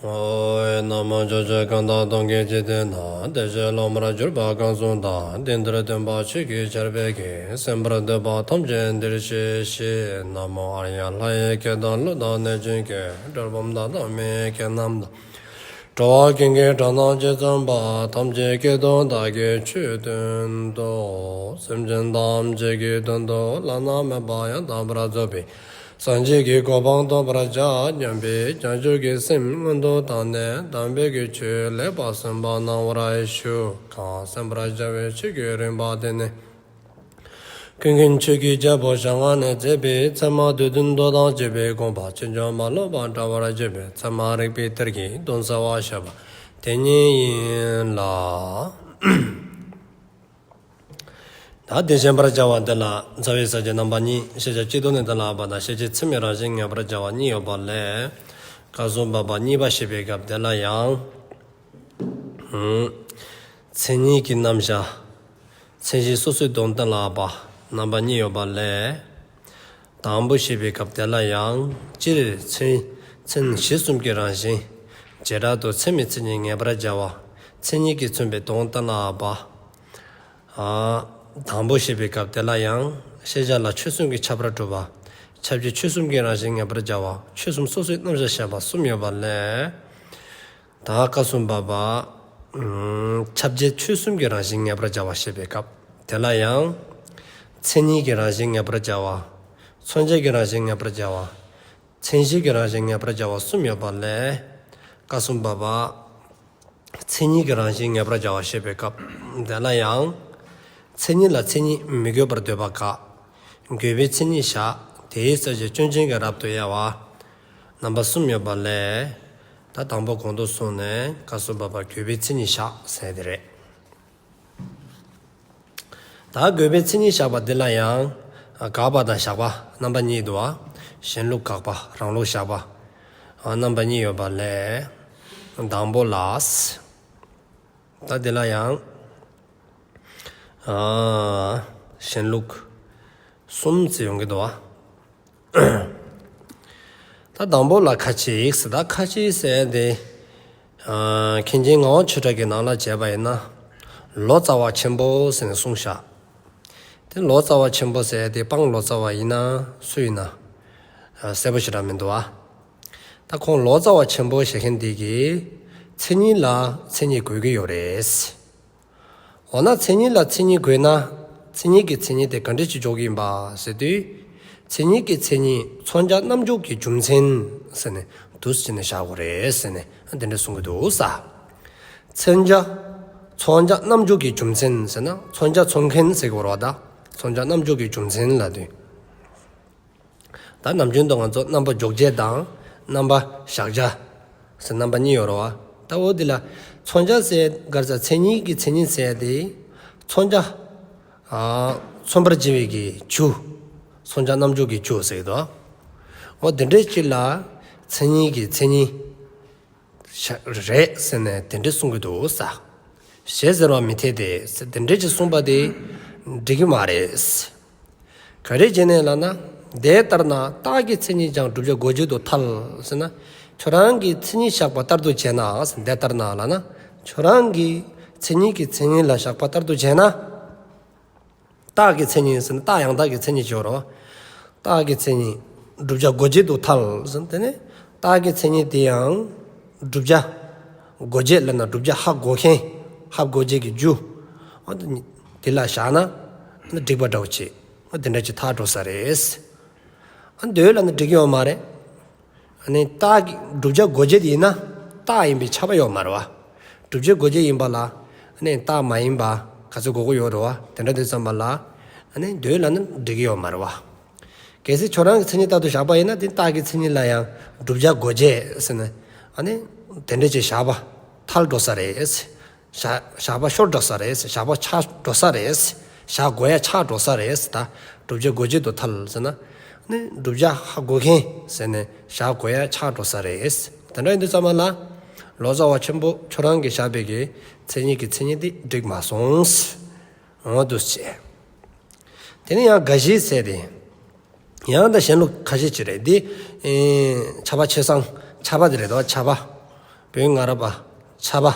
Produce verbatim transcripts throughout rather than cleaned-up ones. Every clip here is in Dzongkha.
ན་མོ། ཕྱོགས་བཅུ་གང་དག་སྟོང་གི་འཇིག་རྟེན་ན། བདེ་གཤེགས་སློབ་མར་གྱུར་པ་གང་གསུང་དང་། དེང་འདིར་སྟོན་པ་ཆོས་ཀྱི་ཆར་འབེབས་ཀྱིས། གསན་པར་འདོད་པ་ཐམས་ཅད་འདིར་གཤེགས་ཤིག། ན་མོ་ཨཱརྱ། ལྷ་ཡི་སྐད་དང་ཀླུ་དང་གནོད་སྦྱིན་སྐད། གྲུལ་བུམ་དག་དང་མི་ཡི་སྐད་རྣམས་དང་། འགྲོ་བ་ཀུན་གྱི་སྒྲ་རྣམས་ཇི་ཙམ་པ། ཐམས་ཅད་སྐད་དུ་བདག་གིས་ཆོས་བསྟན་ཏོ། སེམས་ཅན་ཐམས་ཅད་ཀྱི་དོན་དུ་བླ་ན་མེད་པ་ཡང་དག་པར་རྫོགས་པའི་སངས་རྒྱས་ཀྱི་གོ་འཕང་ཐོབ་པར་བྱ་སྙམ་པའི་བྱང་ཆུབ་ཀྱི་སེམས་སྔོན་དུ་བཏང་ནས་དམ་པའི་གི་ཆོས་ལེགས་པར་གསན་པ་གནང་བར་ཞུ། གང་གསན་པར་བྱ་བའི་ཆོས་ཀྱི་རིམ་པ་དེ་ནི། ཀུན་མཁྱེན་ཆོས་ཀྱི་རྒྱལ་པོ་ཞལ་སྔ་ནས་མཛད་པའི་ཚད་མ་སྡེ་བདུན་མདོ་དང་བཅས་པའི་དགོངས་པ་ཕྱིན་ཅི་མ་ལོག་པར་འགྲེལ་བར་བྱེད་པའི་ཚད་མ་རིགས་པའི་གཏེར་གྱི་དོན་གསལ་བར་བཤད་པ་དེ་ཉིད་ཡིན་ལ། ད་དེ་བཤད་པར་བྱ་བ་དེ་ལ་རྩ་བའི་ས་བཅད་རྣམ་པ་གཉིས། ཤེས་བྱ་སྤྱི་ལྡོག་ནས་གཏན་ལ་དབབ་པ་དང་། ཤེས་བྱེད་ཚད་མའི་རང་བཞིན་ངེས་པར་བྱ་བ་གཉིས་ཡོད་པ་ལས། སྐབས་སུ་བབ་པ་གཉིས་པ་བཤད་པའི་སྐབས་དེ་ལ་ཡང་། མཚན་ཉིད་ཀྱི་རྣམ་གཞག་མཚན་གཞི་སོ་སོའི་དོན་གཏན་ལ་དབབ་པ་རྣམ་པ་གཉིས་ཡོད་པ་ལས། དང་པོ་བཤད་པའི་སྐབས་དེ་ལ་ཡང་། སྤྱིར་མཚན་མཚན་གཞི་གསུམ་གྱི་རང་བཞིན། བྱེ་བྲག་ཏུ་ཚད་མའི་མཚན་ཉིད་ངེས་པར་བྱ་བ། མཚན་ཉིད་ཀྱིས་མཚོན་པའི་དོན་གཏན་ལ་དབབ་པ། ཨ། དང་པོ་བཤད་པའི་སྐབས་དེ་ལ་ཡང་། ཤེས་བྱ་ལ་ཆོས་གསུམ་གྱིས་ཁྱབ་པར་གྲུབ་པ། ཁྱབ་བྱེད་ཆོས་གསུམ་གྱི་རང་བཞིན་ངེས་པར་བྱ་བ། ཆོས་གསུམ་སོ་སོའི་རྣམ་གཞག་བཤད་པ་གསུམ་ཡོད་པ་ལས། ད་སྐབས་སུ་བབ་པ། ཨམ། ཁྱབ་བྱེད་ཆོས་གསུམ་གྱི་རང་བཞིན་ངེས་པར་བྱ་བ་བཤད་པའི་སྐབས་དེ་ལ་ཡང་། མཚན་ཉིད་ཀྱི་རང་བཞིན་ངེས་པར་བྱ་བ། མཚོན་བྱ་གི་རང་བཞིན་ངེས་པར་བྱ་བ། མཚན་གཞི་གི་རང་བཞིན་ངེས་པར་བྱ་བ་གསུམ་ཡོད་པ་ལས། སྐབས་སུ་བབ་པ། མཚན་ཉིད་ཀྱི་རང་བཞིན་ངེས་པར་བྱ་བ་བཤད་པའི་སྐབས་དེ་ལ་ཡང་། མཚན་ཉིད་ལ་མཚན་ཉིད་མི་དགོས་པར་འདོད་པ་དགག་དགོས་པའི་མཚན་ཉིད་བཞག་དེའི་ས་བཅད་སྐྱོན་ཅན་གྱི་རབ་ཏུ་དབྱེ་བ། རྣམ་པ་གསུམ་ཡོད་པ་ལས། ད་དང་པོ་གོང་དུ་སོང་ནས་སྐབས་སུ་བབ་པ་དགོས་པའི་མཚན་ཉིད་བཞག་ཟེར་དེ་རེད། ད་དགོས་པའི་མཚན་ཉིད་བཞག་པ་འདི་ལ་ཡང་། དགག་པ་དང་བཞག་པ་རྣམ་པ་གཉིས་འདུག་པ། གཞན་ལུགས་དགག་པ་རང་ལུགས་བཞག་པ། རྣམ་པ་གཉིས་ཡོད་པ་ལས། དང་པོ་ལ། ད་འདི་ལ་ཡང་། གཞན་ལུགས་གསུམ་ཅིག་ཡོང་གི་འདུག་པ། ད་དང་པོ་ལ་ཁ་ཅིག་ཟེར། ད་ཁ་ཅིག་ཟེར་དེ། མཁན་ཆེན་ངག་དབང་ཆོས་གྲགས་ཀྱི་ནང་ལ་བྱས་པ་ཡིན་ན། ལོ་ཙཱ་བ་ཆེན་པོ་ཟེར་ནས་གསུངས་བཞག་དེ་ལོ་ཙཱ་བ་ཆེན་པོ་ཟེར་དེ་སྤང་ལོ་ཙཱ་བ་ཡིན་ན་སུ་ཡིན་ན། གསལ་པོ་ཞེ་དྲག་མི་འདུག་པ། ད་ཁོང་ལོ་ཙཱ་བ་ཆེན་པོ་ཞེས་མཁན་དེ་གིས་མཚན་ཉིད་ལ་མཚན་ཉིད་དགོས་ཀྱི་ཡོད་རེད། འོ་ན་མཚན་ཉིད་ལ་མཚན་ཉིད་དགོས་ན། མཚན་ཉིད་ཀྱི་མཚན་ཉིད་དེ་ག་འདྲ་ཅིག་འཇོག་གི་ཡིན་པ་ཟེར་དུས། མཚན་ཉིད་ཀྱི་མཚན་ཉིད་མཚོན་བྱ་རྣམ་འཇོག་གི་རྒྱུ་མཚན་ཟེར་ནས་འདུག་སེ་བྱས་ནས་བཞག་དགོས་རེད་ཟེར་ནས་དེ་འདྲ་གསུང་གི་འདུག་ས། མཚོན་བྱ། མཚོན་བྱ་རྣམ་འཇོག་གི་རྒྱུ་མཚན་ཟེར་ན་མཚོན་བྱ་མཚོན་མཁན་ཟེར་གྱི་ཡོད་རེད་པ། ད་མཚོན་བྱ་རྣམ་འཇོག་གི་རྒྱུ་མཚན་ལབ་དུས། ད་ནམ་རྒྱུན་དུ་ང་ཚོ་རྣམ་པ་འཇོག་བྱེད་དང་རྣམ་པ་གཞག་བྱ་ཟེར་རྣམ་པ་གཉིས་ཡོད་རེད་པ། ད་འོ་འདི་ལ་མཚོན་བྱ་ཟེར་ག་རེ་ཟེར། མཚན་ཉིད་ཀྱི་མཚན་ཉིད་ཟེར་དེ་མཚོན་བྱ། ཨ། མཚོན་པར་བྱ་བའི་གི་རྒྱུ། མཚོན་བྱ་རྣམ་འཇོག་གི་རྒྱུ་ཟེར་གྱི་འདུག་འོ་དེ་འདྲའི་ཅིག་ལ་མཚན་ཉིད་ཀྱི་མཚན་ཉིད་རེད་ཟེར་ནས་དེ་འདྲ་གསུང་གི་འདུག་ས། ཞེས་ཟེར་བ་མི་འཐད་དེ་ཟེར་དེ་འདྲ་ཅིག་གསུངས་པ་དེ་འགྲིག་གི་མ་རེད། ག་རེ་བྱས་ནས་ལབ་ན། དེ་ལྟར་ན་རྟགས་ཀྱི་མཚན་ཉིད་ཀྱང་བསྒྲུབ་བྱ་དགོས་བྱེད་དུ་ཐལ་ཟེར་ན། ཁྱོད་རང་གིས་མཚན་ཉིད་བཞག་པ་ལྟར་དུ་བྱས་ན་ཟེར། དེ་ལྟར་ན་ལབ་ན། ཁྱོད་རང་གིས་མཚན་ཉིད་ཀྱི་མཚན་ཉིད་ལ་བཞག་པ་ལྟར་དུ་བྱས་ན། རྟགས་ཀྱི་མཚན་ཉིད་ཟེར་ན་རྟགས་ཡང་དག་གི་མཚན་ཉིད་ཅིག་ཡོད་རེད་པ། རྟགས་ཀྱི་མཚན་ཉིད་བསྒྲུབ་བྱ་དགོས་བྱེད་དུ་ཐལ་ཟེར་ན། དེ་ནི་རྟགས་ཀྱི་མཚན་ཉིད་དེ་ཡང་བསྒྲུབ་བྱ་དགོས་བྱེད་ལབ་ན་བསྒྲུབ་བྱ་ཧ་གོ་མཁན། ཧ་གོ་བྱེད་ཀྱི་རྒྱུ། འོ་དེ་ལ་བཞག་ན་འགྲིག་པ་འདྲ་བོ་ཅིག་འོ་དེ་འདྲ་ཅིག་ཐལ་འགྲོ་ས་རེད། ཨ་འདོད་ལབ་ན་འགྲིག་གི་ཡོད་མ་རེད། ཨ་ནི་རྟགས་ཀྱི་བསྒྲུབ་བྱ་དགོས་བྱེད་ཡིན་ན་རྟགས་ཡིན་པས་ཁྱབ་པ་ཡོད་མ་རེད་པ། བསྒྲུབ་བྱ་དགོས་བྱེད་ཡིན་པ་ལ་ཨ་ནི་རྟགས་མ་ཡིན་པ་ག་ཚོད་དགོས་ཀྱི་ཡོད་རེད་པ། དེ་འདྲ་དུས་ཙམ་པ་ལ་ཨ་ནི་འདོད་ལབ་ན་འགྲིག་གི་ཡོད་མ་རེད་པ། གལ་སྲིད་ཁྱོད་རང་གི་མཚན་ཉིད་ལྟར་དུ་བཞག་པ་ཡིན་ན་དེ་རྟགས་ཀྱི་མཚན་ཉིད་ལ་ཡང་བསྒྲུབ་བྱ་དགོས་བྱེད་ཟེར་ནས་ཨ་ནི་དེ་འདྲ་ཅིག་བཞག་པ་ཐལ་འགྲོ་ས་རེད། བཞག་བཞག་པ་ཤོར་འགྲོ་ས་རེད། བཞག་པ་ཆགས་འགྲོ་ས་རེད། བཞག་དགོས་ཡ་ཆགས་འགྲོ་ས་རེད། ད་བསྒྲུབ་བྱ་དགོས་བྱེད་དུ་ཐལ་ཟེར་ན། ནི་བསྒྲུབ་བྱ་ཧ་གོ་མཁན་ཟེར་ནས་བཞག་དགོས་ཡ་ཆགས་འགྲོ་ས་རེད། དེ་འདྲ་ཡིན་དུས་ཙམ་པ་ལ། ལོ་ཙཱ་བ་ཆེན་པོ་ཁྱོད་རང་གིས་བཞག་པའི་གི་མཚན་ཉིད་ཀྱི་མཚན་ཉིད་འདི་འགྲིག་མ་སོང་། འོ་འདུག་སེ་བྱས། དེ་ནས་ཡང་འགའ་ཞིག་ཟེར་ཏེ། ཡང་ད་གཞན་ལུགས་ཁ་ཤས་ཅིག་རེད་འདི། ཨེ། ཆ་པ་ཆོས་སེང་ཆ་པ་འདི་རེད་དོ། ཆ་པ། བོད་སྔ་རབས་པ་ཕྱྭ་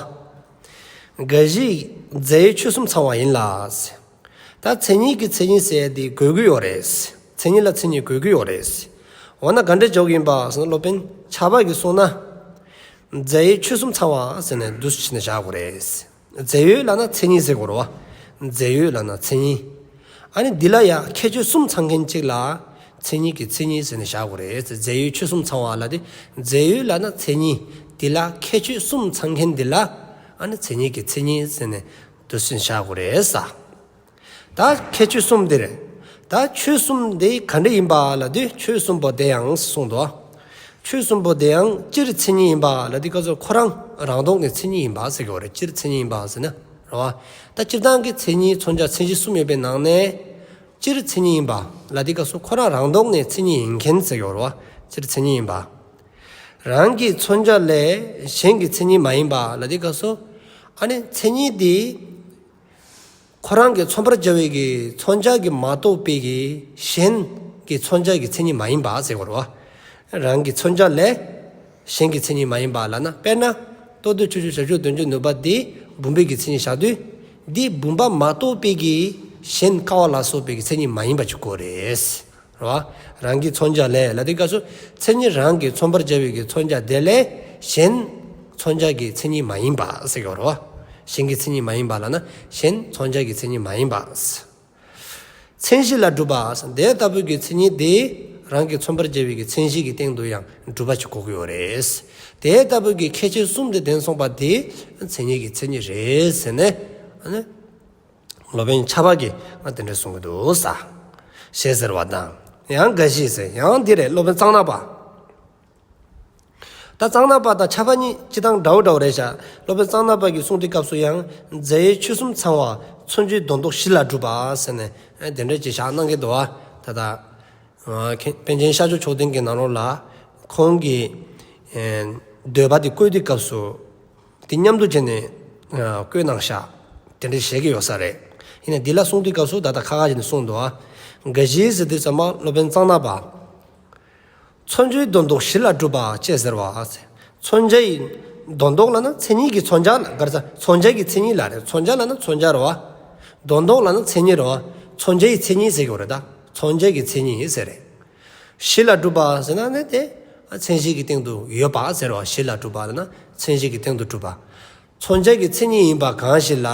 པ། འགའ་ཞིག་རྫས་ཡོད་ཆོས་གསུམ་ཚང་བ་ཡིན་ལ། ད་མཚན་ཉིད་ཀྱི་མཚན་ཉིད་ཟེར་དེ་དགོས་ཀྱི་ཡོད་རེད། མཚན་ཉིད་ལ་མཚན་ཉིད་དགོས་ཀྱི་ཡོད་རེད། འོ་ན་ག་འདྲ་འཇོག་གི་ཡིན་པ་ཟེར་ན། སློབ་དཔོན་ཕྱྭ་པ་གིས་གསུངས་ན། རྫས་ཡོད་ཆོས་གསུམ་ཚང་བ་ཟེར་ནས་འདུག་སེ་བྱས་ནས་བཞག་དགོས་རེད། རྫས་ཡོད་ལབ་ན་མཚན་ཉིད་ཟེར་དགོས་རེད་བ། རྫས་ཡོད་ལབ་ན་མཚན་ཉིད། ཨ་ནི་འདི་ལ་ཡང་ཁྱད་ཆོས་གསུམ་ཚང་མཁན་གཅིག་ལ་མཚན་ཉིད་ཀྱི་མཚན་ཉིད་ཟེར་ནས་བཞག་དགོས་རེད། རྫས་ཡོད་ཆོས་གསུམ་ཚང་བ་ལབ་དེ། རྫས་ཡོད་ལབ་ན་མཚན་ཉིད། འདི་ལ་ཁྱད་ཆོས་གསུམ་ཚང་མཁན་འདི་ལ་ཨ་ནི་མཚན་ཉིད་ཀྱི་མཚན་ཉིད་ཟེར་ནས་འདུག་སེ་བཞག་དགོས་རེད་ས། ད་ཁྱད་ཆོས་གསུམ་འདི་རེད། ད་ཆོས་གསུམ་འདི་ག་འདྲ་ཡིན་པ་ལབ་དུས། ཆོས་གསུམ་པོ་དེ་ཡང་གསུངས་འདུག། ཆོས་གསུམ་པོ་དེ་ཡང་སྤྱིར་མཚན་ཉིད་ཡིན་པ་ལབ་དུས་སྐབས་སུ་ཁོ་རང་རང་ལྡོག་ནས་མཚན་ཉིད་ཡིན་པ་ཟེར་གྱི་ཡོད་རེད། སྤྱིར་མཚན་ཉིད་ཡིན་པ་ཟེར་ན་རེད་བ། ད་སྤྱིར་བཏང་གི་མཚན་ཉིད་མཚོན་བྱ་མཚན་གཞི་གསུམ་ཡོད་པའི་ནང་ནས་སྤྱིར་མཚན་ཉིད་ཡིན་པ་ལབ་དུས་སྐབས་སུ་ཁོ་རང་རང་ལྡོག་ནས་མཚན་ཉིད་ཡིན་མཁན་ཟེར་གྱི་ཡོད་རེད་བ། སྤྱིར་མཚན་ཉིད་ཡིན་པ། རང་གི་མཚོན་བྱ་ལས་གཞན་གྱི་མཚན་ཉིད་མ་ཡིན་པ་ལབ་དུས་སྐབས་སུ། ཨ་ནི་མཚན་ཉིད་དེ་ཁོ་རང་གིས་མཚོན་པར་བྱ་བའི་གི་མཚོན་བྱ་གིས་མ་རྟོགས་པའི་གི་གཞན་གྱི་མཚོན་བྱ་གི་མཚན་ཉིད་མ་ཡིན་པ་ཟེར་དགོས་རེད་བ། རང་གི་མཚོན་བྱ་ལས་གཞན་གྱི་མཚན་ཉིད་མ་ཡིན་པ་ལབ་ན། དཔེར་ན་ལྟོ་ལྡིར་ཆུ་སྐྱོར་བྱ་སྤྱོད་དོན་བྱེད་ནུས་པ་འདི་བུམ་པའི་གི་མཚན་ཉིད་བཞག་དུས། འདི་བུམ་པ་མ་གཏོགས་པའི་གི་གཞན་ཀ་བ་ལ་སོགས་པའི་གི་མཚན་ཉིད་མ་ཡིན་པ་ཅིག་དགོས་རེད། རེད་བ། རང་གི་མཚོན་བྱ་ལས་ལབ་དུས་སྐབས་སུ་མཚན་ཉིད་རང་གིས་མཚོན་པར་བྱ་བའི་གི་མཚོན་བྱ་དེ་ལས་གཞན་མཚོན་བྱ་གི་མཚན་ཉིད་མ་ཡིན་པ་ཟེར་གྱི་ཡོད་རེད་བ། གཞན་གྱི་མཚན་ཉིད་མ་ཡིན་པ་ལབ་ན་གཞན་མཚོན་བྱ་གི་མཚན་ཉིད་མ་ཡིན་པ། མཚན་གཞི་ལ་གྲུབ་པ། དེ་ལྟ་བུའི་གི་མཚན་ཉིད་དེ་རང་གིས་མཚོན་པར་བྱ་བའི་གི་མཚན་གཞི་གི་སྟེང་དུ་ཡང་གྲུབ་པ་ཅིག་དགོས་ཀྱི་ཡོད་རེད། དེ་ལྟ་བུའི་གི་ཁྱད་ཆོས་གསུམ་དེ་ལྡན་སོང་པ་དེ་མཚན་ཉིད་ཀྱི་མཚན་ཉིད་རེད་ཟེར་ནས། ཨ་ནི་སློབ་དཔོན་ཕྱྭ་པ་གིས་ང་དེ་འདྲ་གསུང་གི་འདུག་ས། ཞེས་ཟེར་བ་དང་། ཡང་འགའ་ཞིག་ཟེར། ཡང་འདི་རེད། སློབ་དཔོན་གཙང་ནག་པ། ད་གཙང་ནག་པ་དང་ཕྱྭ་པ་གཉིས་སྤྱིར་བཏང་འདྲ་བོ་འདྲ་བོ་རེད་ཤག། སློབ་དཔོན་གཙང་ནག་པ་གིས་གསུངས་དུས་སྐབས་སུ་ཡང་རྫས་ཡོད་ཆོས་གསུམ་ཚང་བ། མཚོན་བྱའི་དོན་ལྡོག་གཞི་ལ་གྲུབ་པ་ཟེར་ནས་དེ་འདྲ་ཅིག་བཞག་གནང་གི་འདུག་བ། ད་ལྟ་ཨ་མཁན་པཎ་ཆེན་ཤཱཀྱ་མཆོག་ལྡན་གྱི་ནང་ལོགས་ལ་ཁོང་གིས་ཨེ་འདོད་པ་དེ་བཀོད་དུས་སྐབས་སུ། དེ་མཉམ་དུ་བྱས་ནས་ཨ་བཀོད་གནང་ཤག། དེ་འདྲ་བཤད་ཀྱི་ཡོད་ས་རེད། ཡིན་ནའི་འདི་ལ་གསུང་དུས་སྐབས་སུ་ད་ལྟ་ཁ་ཁ་བྱས་ནས་གསུངས་འདུག་ཨ། འགའ་ཞིག་ཟེར་དུས་ཙམ་པ་སློབ་དཔོན་གཙང་ནག་པ། མཚོན་བྱའི་དོན་ལྡོག་གཞི་ལ་གྲུབ་པ་ཅེས་ཟེར་བ། མཚོན་བྱའི་དོན་ལྡོག་ལབ་ན་མཚན་ཉིད་ཀྱི་མཚོན་བྱ་ལ། ག་རེ་ཟེར། མཚོན་བྱ་གི་མཚན་ཉིད་ལ་རེད། མཚོན་བྱ་ལབ་ན་མཚོན་བྱ་རེད་བ། དོན་ལྡོག་ལབ་ན་མཚན་ཉིད་རེད་བ། མཚོན་བྱའི་མཚན་ཉིད་ཟེར་གྱི་ཡོད་རེད་ད། མཚོན་བྱ་གི་མཚན་ཉིད་ཟེར་རེད། གཞི་ལ་གྲུབ་པ་ཟེར་ན་ནི་དེ་མཚན་གཞི་གི་སྟེང་དུ་ཡོད་པ་ཟེར་བ། གཞི་ལ་གྲུབ་པ་ལབ་ན་མཚན་གཞི་གི་སྟེང་དུ་གྲུབ་པ། མཚོན་བྱ་གི་མཚན་ཉིད་ཡིན་པ་གང་ཞིག་ལ།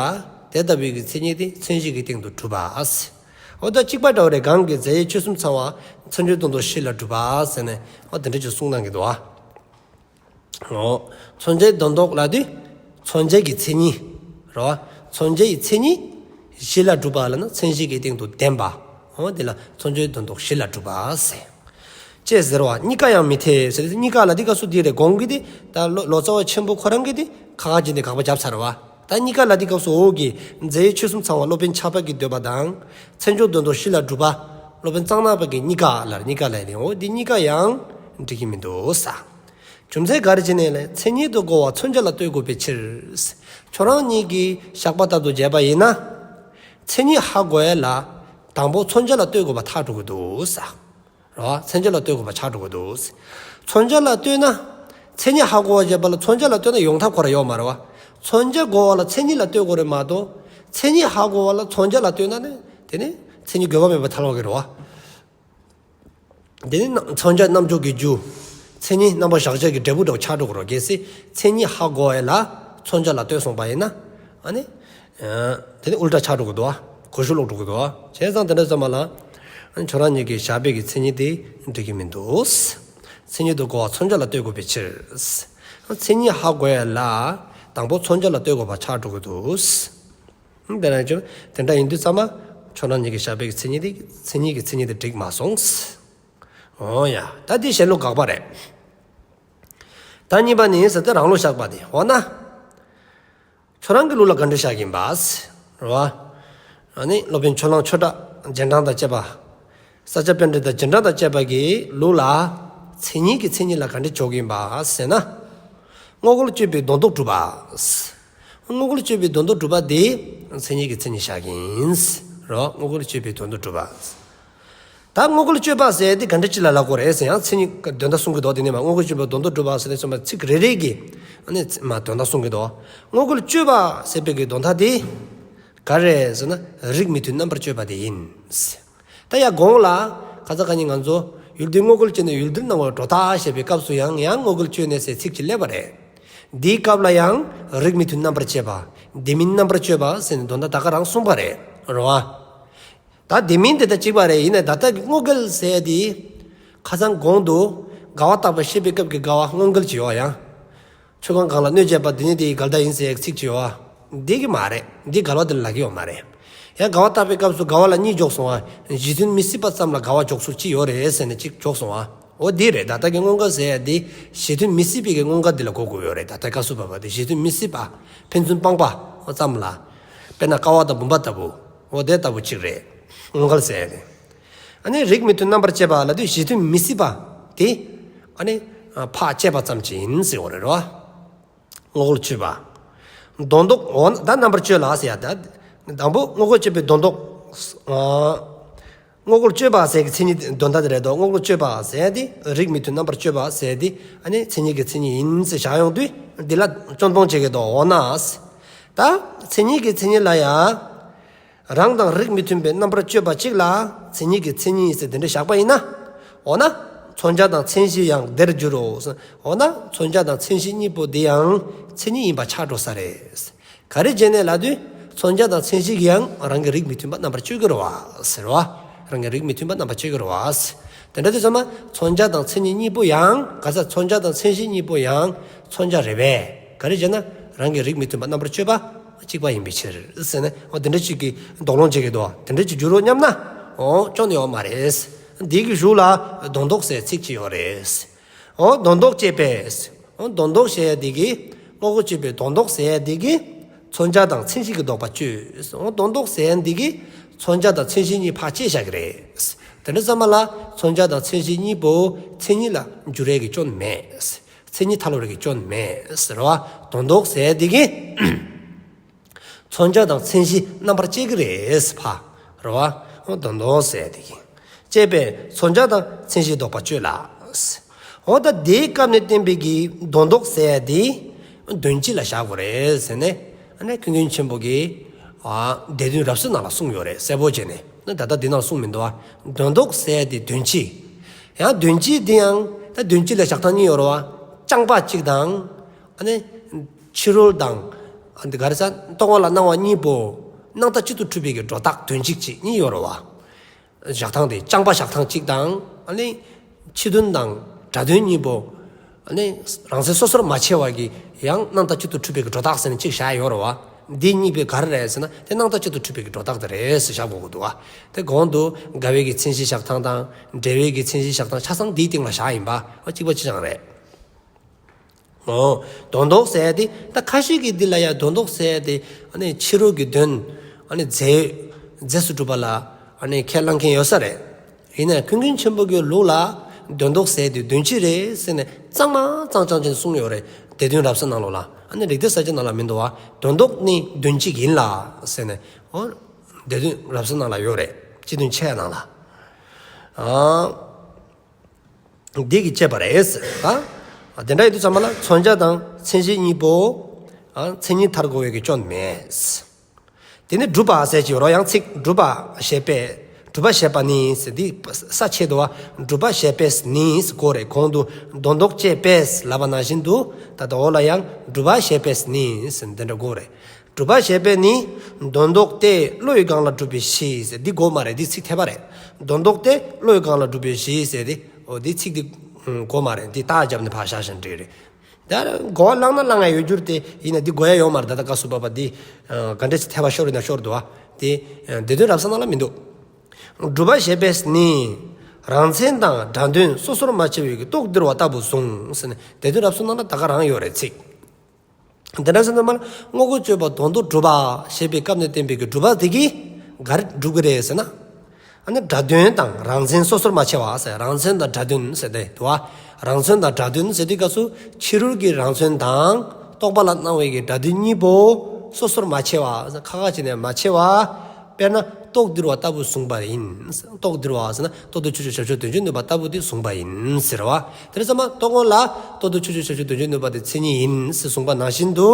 དེ་ལྟ་བུའི་གི་མཚན་ཉིད་དེ་མཚན་གཞི་གི་སྟེང་དུ་གྲུབ་པ་ཟེར། འོ་ད་གཅིག་པ་འདྲ་བོ་རེད། གོང་གི་རྫས་ཡོད་ཆོས་གསུམ་ཚང་བ། མཚོན་བྱའི་དོན་ལྡོག་གཞི་ལ་གྲུབ་པ་ཟེར་ནས་འོ་དེ་འདྲ་ཅིག་གསུངས་གནང་གི་འདུག་བ། འོ། མཚོན་བྱའི་དོན་ལྡོག་ལབ་དུས་མཚོན་བྱ་གི་མཚན་ཉིད་རེད་བ། མཚོན་བྱའི་མཚན་ཉིད་གཞི་ལ་གྲུབ་པ་ལབ་ན་མཚན་གཞི་གི་སྟེང་དུ་ལྡན་པ། འོ་དེ་ལ་མཚོན་བྱའི་དོན་ལྡོག་གཞི་ལ་གྲུབ་པ་ཟེར། ཅེས་ཟེར་བ། གཉིས་ཀ་ཡང་མི་འཐད་ཟེར། གཉིས་ཀ་ལབ་དུས་སྐབས་སུ་འདི་རེད། གོང་གི་དེ་ད་ལོ་ལོ་ཙཱ་བ་ཆེན་པོ་ཁོ་རང་གིས་དེ་ཁ་ཁ་བྱས་ནས་དགག་པ་བརྒྱབ་ཚར་བ། ད་གཉིས་ཀ་ལབ་དུས་སྐབས་སུ་འོག་གི་རྫས་ཡོད་ཆོས་གསུམ་ཚང་བ་སློབ་དཔོན་ཕྱྭ་པ་གི་འདོད་པ་དང་། མཚོན་བྱའི་དོན་ལྡོག་གཞི་ལ་གྲུབ་པ་སློབ་དཔོན་གཙང་ནག་པ་གི་གཉིས་ཀ་ལ། གཉིས་ཀ་ལ་ཡིན་ནའི་འོ་འདི་གཉིས་ཀ་ཡང་འགྲིག་གི་མི་འདུག་ས། རྒྱུ་མཚན་ག་རེ་བྱས་ནས་ལབ། མཚན་ཉིད་དུ་གོ་བ་མཚོན་བྱ་ལ་ལྟོས་དགོས་པའི་ཕྱིར། ཁྱོད་རང་གཉིས་ཀྱིས་བཞག་པ་ལྟར་དུ་བྱས་པ་ཡིན་ན། མཚན་ཉིད་ཧ་གོ་ཡ་ལ་དང་པོ་མཚོན་བྱ་ལ་ལྟོས་དགོས་པ་ཆགས་འགྲོ་གི་འདུག་ས། རེད་བ། མཚོན་བྱ་ལ་ལྟོས་དགོས་པ་ཆགས་འགྲོ་གི་འདུག། མཚོན་བྱ་ལ་ལྟོས་ན། མཚན་ཉིད་ཧ་གོ་བ་བྱེད་པ་ལ་མཚོན་བྱ་ལ་ལྟོས་ན་ཡོང་ཐབས་ཁོ་ར་ཡོད་མ་རེད་བ། མཚོན་བྱ་གོ་བ་ལ་མཚན་ཉིད་ལ་ལྟོས་དགོས་རེད་མ་གཏོགས། མཚན་ཉིད་ཧ་གོ་བ་ལ་མཚོན་བྱ་ལ་ལྟོས་ན་ནི་དེ་ནི་མཚན་ཉིད་དགོས་པ་མེད་པ་ཐལ་བ་གི་རེད་བ། དེ་ནི་རྣམ་མཚོན་བྱ་རྣམ་འཇོག་གི་རྒྱུ། མཚན་ཉིད་རྣམ་པར་གཞག་བྱ་གི་འབྲས་བུ་འདྲ་བོ་ཆགས་འགྲོ་གི་རེད། གལ་སྲིད་མཚན་ཉིད་ཧ་གོ་བ་ལ་མཚོན་བྱ་ལ་ལྟོས་སོང་པ་ཡིན་ན། ཨ་ནི། དེ་ནི་ཨུལ་ཊ་ཆགས་འགྲོ་གི་འདུག་བ། གོ་ཤུགས་ལོག་འགྲོ་གི་འདུག་བ། བྱས་ཙང་དེ་འདྲ་ཙམ་པ་ལ། ཨ་ནི་ཁྱོད་རང་གཉིས་ཀྱིས་བཞག་པའི་གི་མཚན་ཉིད་དེ་འགྲིག་གི་མི་འདུག། མཚན་ཉིད་དུ་གོ་བ་མཚོན་བྱ་ལ་ལྟོས་དགོས་པའི་ཕྱིར། མཚན་ཉིད་ཧ་གོ་ཡ་ལ་དང་པོ་མཚོན་བྱ་ལ་ལྟོས་དགོས་པ་ཆགས་འགྲོ་གི་འདུག། དེ་ན་ཅུ་དེ་འདྲ་ཡིན་དུས་ཙམ་པ་ཁྱོད་རང་གཉིས་ཀྱིས་བཞག་པའི་གི་མཚན་ཉིད་དེ་མཚན་ཉིད་ཀྱི་མཚན་ཉིད་དེ་འགྲིག་མ་སོང་། འོ་ཡ། ད་འདི་གཞན་ལུགས་དགག་པ་རེད། ད་གཉིས་པ་ནི་ཟེར་ཏེ་རང་ལུགས་བཞག་པ་དེ། འོ་ན། ཁྱོད་རང་གི་ལུགས་ལ་ག་འདྲ་བཞག་གིན་པ། རེད་བ། ཨ་ནི་སློབ་དཔོན་ཕྱོགས་གླང་ཆོས་གྲགས་རྗེས་འབྲང་དང་བཅས་པ། ས་སྐྱ་པཎྜི་ཏ་རྗེས་འབྲང་དང་བཅས་པ་གི་ལུགས་ལ། མཚན་ཉིད་ཀྱི་མཚན་ཉིད་ལ་ག་འདྲ་འཇོག་གིན་པ་ཟེར་ན། དངོས་འགལ་གཅོད་པའི་དོན་ལྡོག་གྲུབ་པ། དངོས་འགལ་གཅོད་པའི་དོན་ལྡོག་གྲུབ་པ་དེ་མཚན་ཉིད་ཀྱི་མཚན་ཉིད་བཞག་གིན། རེད་བ། དངོས་འགལ་གཅོད་པའི་དོན་ལྡོག་གྲུབ་པ། ད་དངོས་འགལ་གཅོད་པ་ཟེར་དེ་ག་འདྲ་ཅིག་ལ་ལབ་དགོས་རེད་ཟེར་ཡང་མཚན་ཉིད་དོན་དག་གསུང་གི་འདུག་དེ་ནས་མ་དངོས་འགལ་གཅོད་པའི་དོན་དུ་སྒྲུབ་པ་ཟེར་ནས་ཚང་མ་ཚིག་རེ་རེ་གི་ཨ་ནི་མ་དོན་དག་གསུང་གི་འདུག་དངོས་འགལ་གཅོད་པ་ཟེར་བའི་གི་དོན་དག་དེ་ག་རེ་ཟེར་ན་རིགས་མི་མཐུན་རྣམ་པར་གཅོད་པ་དེ་ཡིན། ད་ཡང་གོང་ལ་ཁ་ས་ཁ་ཉིན་ང་ཚོ་ཡུལ་དུས་དངོས་འགལ་གཅོད་ནས་ཡུལ་དུས་སྣང་བ་སྒྲོ་བཏགས་ཞེས་པའི་སྐབས་སུ་ཡང་ཡང་དངོས་འགལ་གཅོད་ནས་ཟེར་ཚིག་ཅིག་སླེབས་པ་རེད། འདིའི་སྐབས་ལ་ཡང་རིགས་མི་མཐུན་རྣམ་པར་བཅད་པ། དེ་མིན་རྣམ་པར་གཅོད་པ་ཟེར་ནས་དོན་དག་ད་ག་རང་གསུངས་པ་རེད། རེད་བ། ད་དེ་མིན་དེ་ད་གཅིག་པ་རེད། ཡིན་ནའི་ད་ལྟ་གི་དངོས་འགལ་ཟེར་དེ་ཁ་སང་གོང་དུ་དགག་པ་བརྟག་པ་ཞེས་པའི་སྐབས་ཀྱི་དགག་པ་དངོས་འགལ་གྱི་ཡོད་ཡང་། ཆོས་གང་གང་ལ་གནོད་བྱེད་པ་དེ་ནི་དེའི་འགལ་ཟླ་ཡིན་ཟེར་ཚིག་ཅིག་ཡོད། འདི་གི་མ་རེད། འདི་འགལ་བ་དེ་ལ་ལབ་ཀྱི་ཡོད་མ་རེད། ཡང་འགལ་བ་བརྟག་པའི་སྐབས་སུ་འགལ་བ་ལ་གཉིས་འཇོག་སོང་བ། གཞི་མཐུན་མི་སྲིད་པ་ཙམ་ལ་འགལ་བ་འཇོག་ཚུལ་གཅིག་ཡོད་རེད་ཟེར་ནས་གཅིག་འཇོག་སོང་བ། འོ་འདི་རེད། ད་ལྟ་གི་དངོས་འགལ་ཟེར་ཡ་འདི་གཞི་མཐུན་མི་སྲིད་པའི་གི་དངོས་འགལ་འདི་ལ་གོ་དགོས་ཡོད་རེད། ད་ལྟ་སྐབས་སུ་བབ་པ་འདི་གཞི་མཐུན་མི་སྲིད་པ་ཕན་ཚུན་སྤངས་པ་ཙམ་ལ། དཔེར་ན་ཀ་བ་དང་བུམ་པ་ལྟ་བུ། འོ་དེ་ལྟ་བུ་གཅིག་རེད། དངོས་འགལ་ཟེར་ཡ་འདི། ཨ་ནི་རིགས་མི་མཐུན་རྣམ་པར་བཅད་པ་ལ་དུས་གཞི་མཐུན་མི་སྲིད་པ་དེ་ཨ་ནི་ཕར་བཅད་པ་ཙམ་གྱིས་ཡིན་ཟེར་བ་རེད་རོ། དངོས་འགལ་གཅོད་པ། དོན་ལྡོག་འོ་ན་ད་རྣམ་པར་གཅོད་ལ་ཟེར་ཡ་ད། དང་པོ་དངོས་འགལ་གཅོད་པའི་དོན་ལྡོག་ཨ། དངོས་འགལ་གཅོད་པ་ཟེར་གྱི་མཚན་ཉིད་དོན་དག་དེ་རེད་དོ། དངོས་འགལ་གཅོད་པ་ཟེར་ཡ་དེ་རིགས་མི་མཐུན་རྣམ་པར་གཅོད་པ་ཟེར་ཡ་དེ་ཨ་ནི་མཚན་ཉིད་ཀྱི་མཚན་ཉིད་ཡིན་ཟེར་བཞག་ཡོང་དུས་འདི་ལ་སྐྱོན་སྤོང་བྱེད་ཀྱི་འདུག་འོ་ན། ད་མཚན་ཉིད་ཀྱི་མཚན་ཉིད་ལ་ཡ། རང་དང་རིགས་མི་མཐུན་པའི་རྣམ་པར་གཅོད་པ་གཅིག་ལ་མཚན་ཉིད་ཀྱི་མཚན་ཉིད་ཟེར་དེ་འདྲ་བཞག་པ་ཡིན་ན། འོ་ན། མཚོན་བྱ་དང་མཚན་གཞི་ཡང་དེར་འགྱུར་རོ། འོ་ན་མཚོན་བྱ་དང་མཚན་གཞི་གཉིས་པོ་དེ་ཡང་མཚན་ཉིད་ཡིན་པ་ཆགས་འགྲོ་ས་རེད། ག་རེ་བྱས་ནས་ལབ་དུས་མཚོན་བྱ་དང་མཚན་གཞི་གིས་ཡང་རང་གི་རིགས་མི་མཐུན་པ་རྣམ་པར་གཅོད་ཀྱི་རེད་བ་ཟེར་བ། རང་གི་རིགས་མི་མཐུན་པ་རྣམ་པར་གཅོད་ཀྱི་རེད་བ། དེ་འདྲ་དུས་ཙམ་མཚོན་བྱ་དང་མཚན་ཉིད་གཉིས་པོ་ཡང་ག་ས་མཚོན་བྱ་དང་མཚན་གཞི་གཉིས་པོ་ཡང་མཚོན་བྱ་རེད་པས། ག་རེ་བྱས་ན་རང་གི་རིགས་མི་མཐུན་པ་རྣམ་པར་གཅོད་པ་གཅིག་པ་ཡིན་པའི་ཕྱིར་ཟེར་ནས་འོ་དེ་འདྲ་ཅིག་གི་དོགས་སློང་བྱེད་ཀྱི་འདུག་དེ་འདྲ་ཅིག་འགྱུར་རོ་སྙམ་ན་འོ་སྐྱོན་ཡོད་མ་རེད། འདི་གི་གཞུག་ལ་དོན་ལྡོག་ཟེར་ཚིག་ཅིག་ཡོད་རེད། འོ་དོན་ལྡོག་བཅད་པས། འོ་དོན་ལྡོག་ཞེས་ཡ་འདི་གི་དངོས་འགལ་གཅོད་པའི་དོན་ལྡོག་ཟེར་ཡ་འདི་གི་མཚོན་བྱ་དང་མཚན་གཞི་གི་ལྡོག་པ་གཅོད། འོ་དོན་ལྡོག་ཟེར་ཡ་འདི་གི་མཚོན་བྱ་དང་མཚན་གཞི་གཉིས་ཕར་བཅད་བཞག་གི་རེད། དེ་འདྲ་ཙམ་མ་ལ་མཚོན་བྱ་དང་མཚན་གཞི་གཉིས་པོ་མཚན་ཉིད་ལ་འགྱུར་ཡ་གི་སྐྱོན་མེད། མཚན་ཉིད་ཐལ་བ་གི་སྐྱོན་མེད་ཟེར་བ། དོན་ལྡོག་ཟེར་ཡ་འདི་གི་མཚོན་བྱ་དང་མཚན་གཞི་རྣམ་པར་བཅད་ཀྱི་རེད་ཕ། རེད་བ། འོ་དོན་ལྡོག་ཟེར་དེ་གི། བཅད་པས་མཚོན་བྱ་དང་མཚན་གཞིའི་ལྡོག་པ་གཅོད་ལ། འོ་ད་དེའི་སྐབས་ནས་བསྟན་པའི་གི་དོན་ལྡོག་ཟེར་དེ་དོན་སྤྱི་ལ་བཞག་དགོས་རེད་ཟེར་ནས་ཨ་ནི་ཀུན་མཁྱེན་ཆེན་པོ་གིས་ཨ་སྡེ་བདུན་རབ་གསལ་ནང་ལ་གསུངས་ཡོད་རེད་གསལ་པོ་བྱས་ནས། ད་ལྟ་འདི་ནང་གསུངས་མི་འདུག་བ། དོན་ལྡོག་ཟེར་དེ་དོན་སྤྱི། ཡང་དོན་སྤྱི་དེ་ཡང་ད་དོན་སྤྱི་ལ་བཞག་སྟངས་གཉིས་ཡོད་རེད་བ། རྐྱང་པ་གཅིག་དང་། ཨ་ནི། ཕྱི་རོལ་དང་། ཨ་འདི་ག་རེ་ཟ། རྟོག་པ་ལ་སྣང་བ་གཉིས་པོ། སྣང་བཏགས་གཅིག་ཏུ་གྲུབ་པའི་གི་སྒྲོ་བཏགས་དོན་སྤྱི་གཅིག་གཉིས་ཡོད་རེད་བ། བཞག་སྟངས་དེ་རྐྱང་པ་བཞག་སྟངས་གཅིག་དང་། ཨ་ནི། ཕྱི་དོན་དང་སྒྲ་དོན་གཉིས་པོ། ཨ་ནི། རང་མཚན་སོ་སོར་མ་ཕྱེ་བ་གི་ཡང་སྣང་བཏགས་གཅིག་ཏུ་གྲུབ་པའི་གི་སྒྲོ་བཏགས་ཟེར་ནས་གཅིག་བཞག་ཡོད་རེད་བ། འདི་གཉིས་པོ་ག་རེ་རེད་ཟེར་ན་དེ་སྣང་བཏགས་གཅིག་ཏུ་གྲུབ་པའི་གི་སྒྲོ་བཏགས་དེ་རེད་ཟེར་བཞག་དགོས་ཀྱི་འདུག་བ། དེ་གོང་དུ་འགལ་བའི་གི་མཚན་གཞི་བཞག་སྟངས་དང་འབྲེལ་བའི་གི་མཚན་གཞི་བཞག་སྟངས་ཆ་ཚང་འདིའི་སྟེང་ལ་བཞག་ཡིན་པ་གཅིག་པ་གཅིག་རྐྱང་རེད། ཨོ། དོན་ལྡོག་ཟེར་ཡ་དེ་ད་ཁ་ཤས་ཀྱིས་འདི་ལ་ཡ་དོན་ལྡོག་ཟེར་ཡ་དེ་ཨ་ནི་ཕྱི་རོལ་གྱི་དོན་ཨ་ནི་རྫས་རྫས་སུ་གྲུབ་པ་ལ་ཨ་ནི་ཁས་བླངས་མཁན་ཡོད་ས་རེད། ཡིན་ནའི་ཀུན་མཁྱེན་ཆེན་པོ་གི་ལུགས་ལ་དོན་ལྡོག་ཟེར་ཡ་དེ་དོན་སྤྱི་རེད་ཟེར་ནས་གཙང་མ་གཙང་རྐྱང་ཅན་གསུངས་ཡོད་རེད། སྡེ་བདུན་རབ་གསལ་ནང་ལོགས་ལ། ཨ་ནི་རིགས་གཏེར་གསལ་བྱེད་ནང་ལ་མི་འདུག་བ། དོན་ལྡོག་ནི་དོན་སྤྱི་ཡིན་ལ་ཟེར་ནས། ཨོ། སྡེ་བདུན་རབ་གསལ་ནང་ལ་ཡོད་རེད། སྤྱི་དོན་ཆེ་ནང་ལ། ཨ། འདི་གིས་བཅད་པ་རེད། ཨ། དེ་འདྲ་ཡིན་དུས་ཙམ་པ་ལ་མཚོན་བྱ་དང་མཚན་གཞི་གཉིས་པོ། ཨ། མཚན་ཉིད་ཐལ་དགོས་པའི་གི་སྐྱོན་མེད། དེ་ནི་སྒྲུབ་པ་ཟེར་གྱི་ཡོད་རེད་ཡང་ཚིག་སྒྲུབ་པ་ཞེས་པས། སྒྲུབ་པ་ཞེས་པ་ནི་ཟེར་འདི་ས་ཆེད་དུ་བ་སྒྲུབ་པ་ཞེས་པས་ནི་ཟེར་དགོས་རེད། གོང་དུ་དོན་ལྡོག་བཅད་པས་ལབ་པ་ནང་བཞིན་དུ་ད་ལྟ་འོག་ལ་ཡང་སྒྲུབ་པ་ཞེས་པས་ནི་ཟེར་འདི་འདྲ་དགོས་རེད། སྒྲུབ་པ་ཞེས་པས་ནི། དོན་ལྡོག་སྟེ་བློ་ཡི་སྒང་ལ་སྒྲུབ་པའི་གཞི་ཟེར་འདི་དགོས་མ་རེད། འདི་ཚིག་འཐད་པ་རེད། དོན་ལྡོག་སྟེ་བློ་ཡི་སྒང་ལ་སྒྲུབ་པའི་གཞི་ཟེར་འདི། འོ་འདི་ཚིག་འདི་དགོས་མ་རེད། འདི་རྟགས་བརྒྱབ་ནས་ཕར་བཞག་བཞག་འགྲིག་རེད། ད་གོ་བ་བླངས་ན་བླང་ཡ་ཡོད་རྒྱུ་རེད་དེ། ཡིན་ན་འདི་དགོས་ཡ་ཡོད་མ་རེད། ད་ལྟ་སྐབས་སུ་བབ་པ་འདི་ག་འདྲ་ཞིག་འཐད་པ་ཤོར་ཡིན་ན་ཤོར་འདུག་བ། འདི་སྡེ་བདུན་རབ་གསལ་ནང་ལ་མི་འདུག་སྒྲུབ་པ་ཞེས་པས་ནི། རང་མཚན་དང་སྒྲ་དོན་སོ་སོར་མ་ཕྱེ་བའི་རྟོགས་འདི་རུ་བ་ལྟ་བུ་གསུངས་ཟེར་ནས་སྡེ་བདུན་རབ་གསལ་ནང་ལ་ད་ག་རང་ཡོད་རེད་ཚིག་དེ་འདྲ་ཟེར་ན་མ་དངོས་འགལ་གཅོད་པ་དོན་ལྡོག་སྒྲུབ་པ་ཞེས་པའི་སྐབས་ནས་བསྟན་པའི་གི་སྒྲུབ་པ་དེ་གིས་ག་རེ་སྒྲུབ་ཀྱི་རེད་ཟེར་ན། ཨ་ནི་སྒྲ་དོན་དང་རང་མཚན་སོ་སོར་མ་ཕྱེ་བ་ཟེར། རང་མཚན་དང་སྒྲ་དོན་ཟེར་དེ་འདུག་བ། རང་མཚན་དང་སྒྲ་དོན་ཟེར་དུས་སྐབས་སུ་ཕྱི་རོལ་གྱི་རང་མཚན་དང་རྟོག་པ་ལ་སྣང་བའི་གི་སྒྲ་དོན་གཉིས་པོ་སོ་སོར་མ་ཕྱེ་བ་ཟེར། ཁ་ཁ་བྱས་ནས་མ་ཕྱེ་བ། དཔེར་ན་ རྟོགས་འདིར་བ་ལྟ་བུ་གསུངས་པ་ཡིན། རྟོགས་འདིར་བ་ཟེར་ན་རྟོགས་འདིར་ཆོས་ཅན་ཞབས་ཞུམ་དོན་བྱེད་ནུས་པ་ལྟ་བུ་དེ་གསུངས་པ་ཡིན་ཟེར་བ། དེ་ཚང་མ་རྟོགས་ངོ་ལ་རྟོགས་འདིར་ཆོས་ཅན་ཞབས་ཞུམ་དོན་བྱེད་ནུས་པ་དེ་མཚན་ཉིད་ཡིན་ཟེར་གསུངས་པ་ནང་བཞིན་དུ་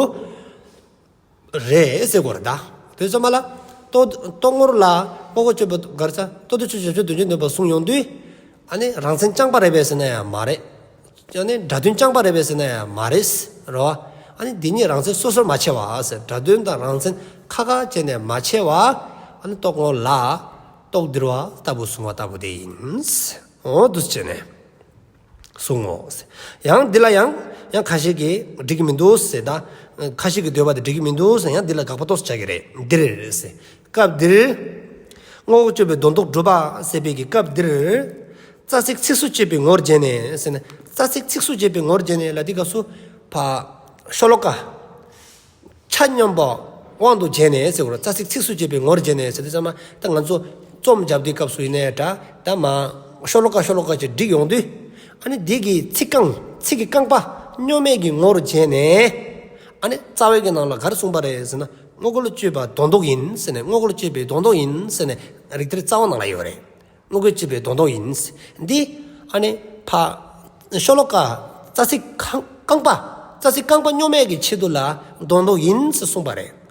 རེད་ཟེར་དགོས་རེད་ད། དེ་ཚང་མ་ལ་རྟོགས་རྟོགས་ངོ་ལ་དངོས་འགལ་གཅོད་པའི་ག་རེ་ཟ་རྟོགས་འདིར་ཆོས་ཅན་ཞབས་ཞུམ་དོན་བྱེད་ནུས་པ་གསུངས་ཡོང་དུས། ཨ་ནི་རང་མཚན་རྐྱང་པ་རེད་པས་ཟེར་ན་ཡང་མ་རེད། ཨ་ནི་སྒྲ་དོན་རྐྱང་པ་རེད་པས་ཟེར་ན་ཡང་མ་རེད་རོ། ཨ་ནི་འདི་གཉིས་རང་མཚན་སོ་སོར་མ་ཕྱེ་བ་ཟེར། སྒྲ་དོན་དང་རང་མཚན་ཁ་ཁ་བྱས་ནས་མ་ཕྱེ་བ། ཨ་ནི་རྟོགས་ངོ་ལ་རྟོགས་འདིར་བ་ལྟ་བུ་གསུངས་པ་ལྟ་བུ་དེ་ཡིན། འོ་འདུག་བྱས་ནས་གསུང་ངོ་ཟེར། ཡང་འདི་ལ་ཡང་ཡང་ཁ་ཤས་ཀྱིས་འགྲིག་གི་མི་འདུག་ཟེར། ད་ཁ་ཤས་ཀྱིས་འདོད་པ་དེ་འགྲིག་གི་མི་འདུག་ཟེར། ཡང་འདི་ལ་དགག་པ་ཏོག་ཙམ་བྱ་གི་རེད། འདིར་ཟེར། སྐབས་འདིར། དངོས་འགལ་གཅོད་པའི་དོན་ལྡོག་སྒྲུབ་པ་ཟེར་བའི་གི་སྐབས་འདིར། རྩ་ཚིག་ཚིགས་སུ་བཅད་པའི་ངོར་བྱས་ནས་ཟེར་ན། རྩ་ཚིག་ཚིགས་སུ་བཅད་པའི་ངོར་བྱས་ནས་ལ་འདི་སྐབས་སུ་ཕ་ཤོ་ལོ་ཀ་ཆ་སྙོམས་པ་དབང་དུ་བྱས་ནས་ཟེར་དགོས་རེད། རྩ་ཚིག་ཚིགས་སུ་བཅད་པའི་ངོར་བྱས་ནས་ཟེར་དུས་ཙམ་མ་ད་ང་ཚོ་རྩོམ་རྒྱབ་དུས་སྐབས་སུ་ཡིན་ནའི་འདྲ། ད་མ་ཤོ་ལོ་ཀ་ཤོ་ལོ་ཀ་ཅིག་བསྒྲིགས་ཡོང་དུས། ཨ་ནི་འདི་གི་ཚིག་རྐང་ཚིག་གི་རྐང་པ་སྙོམས་མེད་ཀྱི་ངོར་བྱས་ནས། ཨ་ནི་རྩ་བའི་གི་ནང་ལ་ག་རེ་གསུངས་པ་རེད་ཟེར་ན། དངོས་འགལ་གཅོད་པ་དོན་ལྡོག་ཡིན་ཟེར་ནས། དངོས་འགལ་གཅོད་པའི་དོན་ལྡོག་ཡིན་ཟེར་ནས་རིགས་གཏེར་རྩ་བ་ནང་ལ་ཡོད་རེད། དངོས་འགལ་གཅོད་པའི་དོན་ལྡོག་ཡིན། འདི་ཨ་ནི་ཕ་ཤོ་ལོ་ཀ་རྩ་ཚིག་རྐང་རྐང་པ་རྩ་ཚིག་རྐང་པ་སྙོམས་མེད་ཀྱི་ཆེད་དུ་ལ་དོན་ལྡོག་ཡིན་ཟེར་གསུངས་པ་རེད།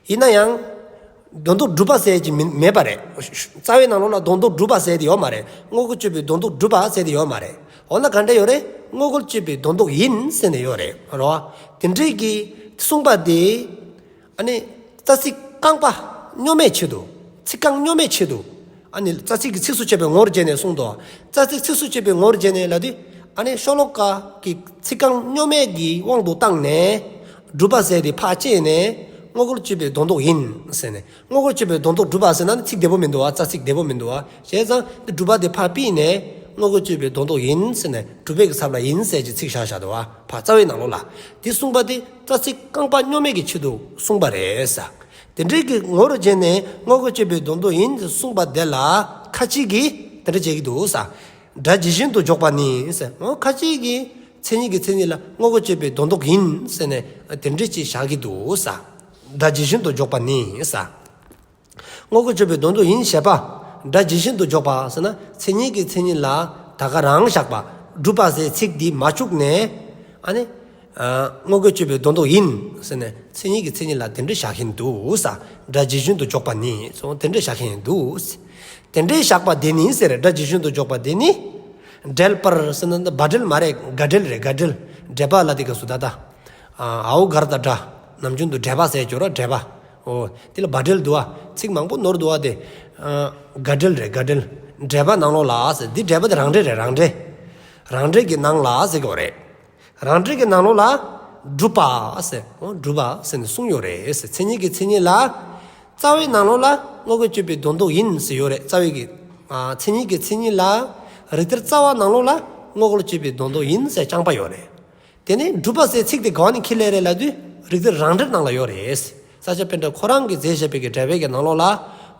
ཡིན་ན་ཡང་། དོན་ལྡོག་སྒྲུབ་པ་ཟེར་གྱི་མིན་མེད་པ་རེད། རྩ་བའི་ནང་ལོགས་ལ་དོན་ལྡོག་སྒྲུབ་པ་ཟེར་དེ་ཡོད་མ་རེད། དངོས་འགལ་གཅོད་པའི་དོན་ལྡོག་སྒྲུབ་པ་ཟེར་དེ་ཡོད་མ་རེད། འོ་ན་ག་འདྲ་ཡོད་རེད། དངོས་འགལ་གཅོད་པའི་དོན་ལྡོག་ཡིན་ཟེར་ནས་ཡོད་རེད་རོ། དེ་འདྲའི་གི་གསུངས་པ་དེ། ཨ་ནི་རྩ་ཚིག་རྐང་པ་སྙོམས་མེད་ཆེད་དུ། ཚིག་རྐང་སྙོམས་མེད་ཆེད་དུ། ཨ་ནི་རྩ་ཚིག་གི་ཚིགས་སུ་བཅད་པའི་ངོར་བྱས་ནས་གསུངས་ཏོ། རྩ་ཚིག་ཚིགས་སུ་བཅད་པའི་ངོར་བྱས་ནས་ལབ་དུས། ཨ་ནི་ཤོ་ལོ་ཀ་གི་ཚིག་རྐང་སྙོམས་མེད་ཀྱི་དབང་དུ་བཏང་ནས། སྒྲུབ་པ་ཟེར་དེ་ཕར་བཅད་ནས། དངོས་འགལ་གཅོད་པའི་དོན་ལྡོག་ཡིན་ཟེར་ནས། དངོས་འགལ་གཅོད་པའི་དོན་ལྡོག་སྒྲུབ་པ་ཟེར་ན་ནི་ཚིག་བདེ་པོ་མི་འདུག་བ། རྩ་ཚིག་བདེ་པོ་མི་འདུག་བ། བྱས་ཙང་དེ་སྒྲུབ་པ་དེ་ཕར་ཕུད་ནས། དངོས་འགལ་གཅོད་པའི་དོན་ལྡོག་ཡིན་ཟེར་ནས་སྒྲུབ་པའི་གི་ཚབ་ལ་ཡིན་ཟེར་གྱི་ཚིག་བཞག་བཞག་འདུག་བ། ཕར་རྩ་བའི་ནང་ལོགས་ལ། དེ་གསུངས་པ་དེ་རྩ་ཚིག་རྐང་པ་སྙོམས་མེད་ཀྱི་ཆེད་དུ་གསུངས་པ་རེད་ས། དེ་འདྲའི་གི་ངོར་བྱས་ནས་དངོས་འགལ་གཅོད་པའི་དོན་ལྡོག་ཡིན་ཟེར་གསུངས་པ་དེ་ལ་ཁ་ཅིག་གིས་དེ་འདྲ་བྱེད་ཀྱི་འདུག་ས། སྒྲ་ཇི་བཞིན་དུ་འཇོག་པ་ནི་ཟེར། འོ་ཁ་ཅིག་གིས་མཚན་ཉིད་ཀྱི་མཚན་ཉིད་ལ་དངོས་འགལ་གཅོད་པའི་དོན་ལྡོག་ཡིན་ཟེར་ནས་དེ་འདྲ་ཅིག་བཞག་གི་འདུག་ས། སྒྲ་ཇི་བཞིན་དུ་འཇོག་པ་ནི་ས། དངོས་འགལ་གཅོད་པའི་དོན་ལྡོག་ཡིན་ཞེས་པ། སྒྲ་ཇི་བཞིན་དུ་འཇོག་པ་ཟེར་ན་མཚན་ཉིད་ཀྱི་མཚན་ཉིད་ལ་ད་ག་རང་བཞག་པ། སྒྲུབ་པ་ཟེར་ཚིག་འདི་མ་བཅུག་ནས། ཨ་ནི། ཨ་དངོས་འགལ་གཅོད་པའི་དོན་ལྡོག་ཡིན་ཟེར་ནས་མཚན་ཉིད་ཀྱི་མཚན་ཉིད་ལ་དེ་འདྲ་བཞག་གིན་འདུག་ས། སྒྲ་ཇི་བཞིན་དུ་འཇོག་པ་ནི་སོ་དེ་འདྲ་བཞག་གིན་འདུག་ས། དེ་འདྲའི་བཞག་པ་དེ་ནི་ཟེར། སྒྲ་ཇི་བཞིན་དུ་འཇོག་པ་དེ་ནི། འགྲེལ་པར་ཟེར་ན་འབའ་འགྲེལ་མ་རེད། དགག་འགྲེལ་རེད། དགག་འགྲེལ། འགྲེལ་པ་ལ་དེ་ག་སུ་ད་ད། ཨ་འའོ་གར་ད་སྒྲ། ནམ་རྒྱུན་དུ་འགྲེལ་པ་ཟེར་གྱི་ཡོད་རེད། འགྲེལ་པ། འོ། དེ་ལ་འབའ་འགྲེལ་འདུག་བ། ཚིག་མང་པོ་ནོར་འདུག་བ་དེ། ཨ་དགག་འགྲེལ་རེད། དགག་འགྲེལ། འགྲེལ་པ་ནང་ལོགས་ལ་ཟེར། འདི་འགྲེལ་པ་དེ་རང་འགྲེལ་རེད། རང་འགྲེལ། རང་འགྲེལ་གྱི་ནང་ལ་ཟེར་གྱི་ཡོད་རེད། རང་འགྲེལ་གྱི་ནང་ལོགས་ལ་སྒྲུབ་པ་ཟེར། འོ་སྒྲུབ་པ་ཟེར་ནས་གསུངས་ཡོད་རེད་ཟེར། མཚན་ཉིད་ཀྱི་མཚན་ཉིད་ལ། རྩ་བའི་ནང་ལོགས་ལ་དངོས་འགལ་གཅོད་པའི་དོན་ལྡོག་ཡིན་ཟེར་ཡོད་རེད། རྩ་བའི་གི། ཨ་མཚན་ཉིད་ཀྱི་མཚན་ཉིད་ལ། རིགས་གཏེར་རྩ་བ་ནང་ལོགས་ལ་དངོས་འགལ་གཅོད་པའི་དོན་ལྡོག་ཡིན་ཟེར་རྐྱང་པ་ཡོད་རེད། དེ་ནས་སྒྲུབ་པ་ཟེར་ཚིག་དེ་ག་བ་ནས་ཁྱེར་སླེབས་རེད་ལབ་དུས། རིགས་གཏེར་རང་འགྲེལ་ནང་ལ་ཡོད་རེད། ས་སྐྱ་པཎྜི་ཏ་ཁོ་རང་གིས་མཛད་བཞག་པའི་གི་འགྲེལ་པའི་གི་ནང་ལོགས་ལ།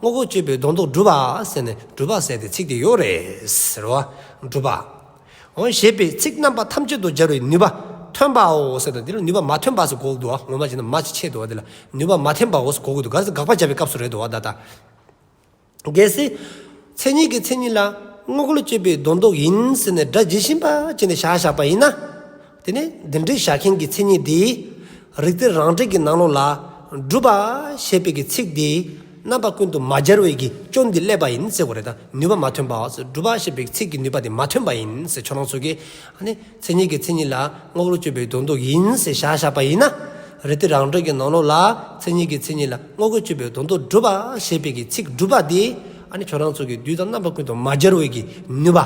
དངོས་འགལ་གཅོད་པའི་དོན་ལྡོག་སྒྲུབ་པ་ཟེར་ནས་སྒྲུབ་པ་ཟེར་དེ་ཚིག་དེ་ཡོད་རེད་ཟེར་བ། སྒྲུབ་པ། འོ་ཞེས་པའི་ཚིག་རྣམ་པ་ཐམས་ཅད་དུ་སྦྱར་བའི་ནུས་པ་ཐོན་པའོ་ཟེར་ན། འདི་ལ་ནུས་པ་མ་ཐོན་པ་ཟེར་གོ་གི་འདུག་བ། ངོ་མ་བྱས་ན་མ་ཅིག་ཆད་འདུག་བ། འདི་ལ་ནུས་པ་མ་ཐོན་པའོ་ཟེར་གོ་གི་འདུག་ག་རེ་ཟེར་དགག་པ་བརྒྱབ་པའི་སྐབས་སུ་རེད་འདུག་བ། ད་ལྟ། གལ་སྲིད། མཚན་ཉིད་ཀྱི་མཚན་ཉིད་ལ་དངོས་འགལ་གཅོད་པའི་དོན་ལྡོག་ཡིན་ཟེར་ནས་སྒྲ་ཇི་བཞིན་པ་བྱས་ནས་བཞག་བཞག་པ་ཡིན་ན། དེ་ནས་འདི་འདྲའི་བཞག་མཁན་གྱི་མཚན་ཉིད་འདི། རིགས་གཏེར་རང་འགྲེལ་གྱི་ནང་ལོགས་ལ། སྒྲུབ་པ་ཞེས་པའི་གི་ཚིག་འདི། རྣམ་པ་ཀུན་ཏུ་མ་སྦྱར་བའི་གི་སྐྱོན་འདི་སླེབས་པ་ཡིན་ཟེར་གོ་རེད། ད་ནུས་པ་མ་ཐོན་པའོ་ཟེར། སྒྲུབ་པ་ཞེས་པའི་ཚིག་གི་ནུས་པ་དེ་མ་ཐོན་པ་ཡིན་ཟེར། ཁྱོད་རང་ཚོ་གིས་ཨ་ནི་མཚན་ཉིད་ཀྱི་མཚན་ཉིད་ལ་དངོས་འགལ་གཅོད་པའི་དོན་ལྡོག་ཡིན་ཟེར་བཞག་བཞག་པ་ཡིན་ན། རིགས་གཏེར་རང་འགྲེལ་གྱི་ནང་ལོགས་ལ་མཚན་ཉིད་ཀྱི་མཚན་ཉིད་ལ་དངོས་འགལ་གཅོད་པའི་དོན་ལྡོག་སྒྲུབ་པ་ཞེས་པའི་གི་ཚིག་སྒྲུབ་པ་དེ། ཨ་ནི་ཁྱོད་རང་ཚོ་གིས་དུས་དང་རྣམ་པ་ཀུན་ཏུ་མ་སྦྱར་བའི་གི་ནུས་པ་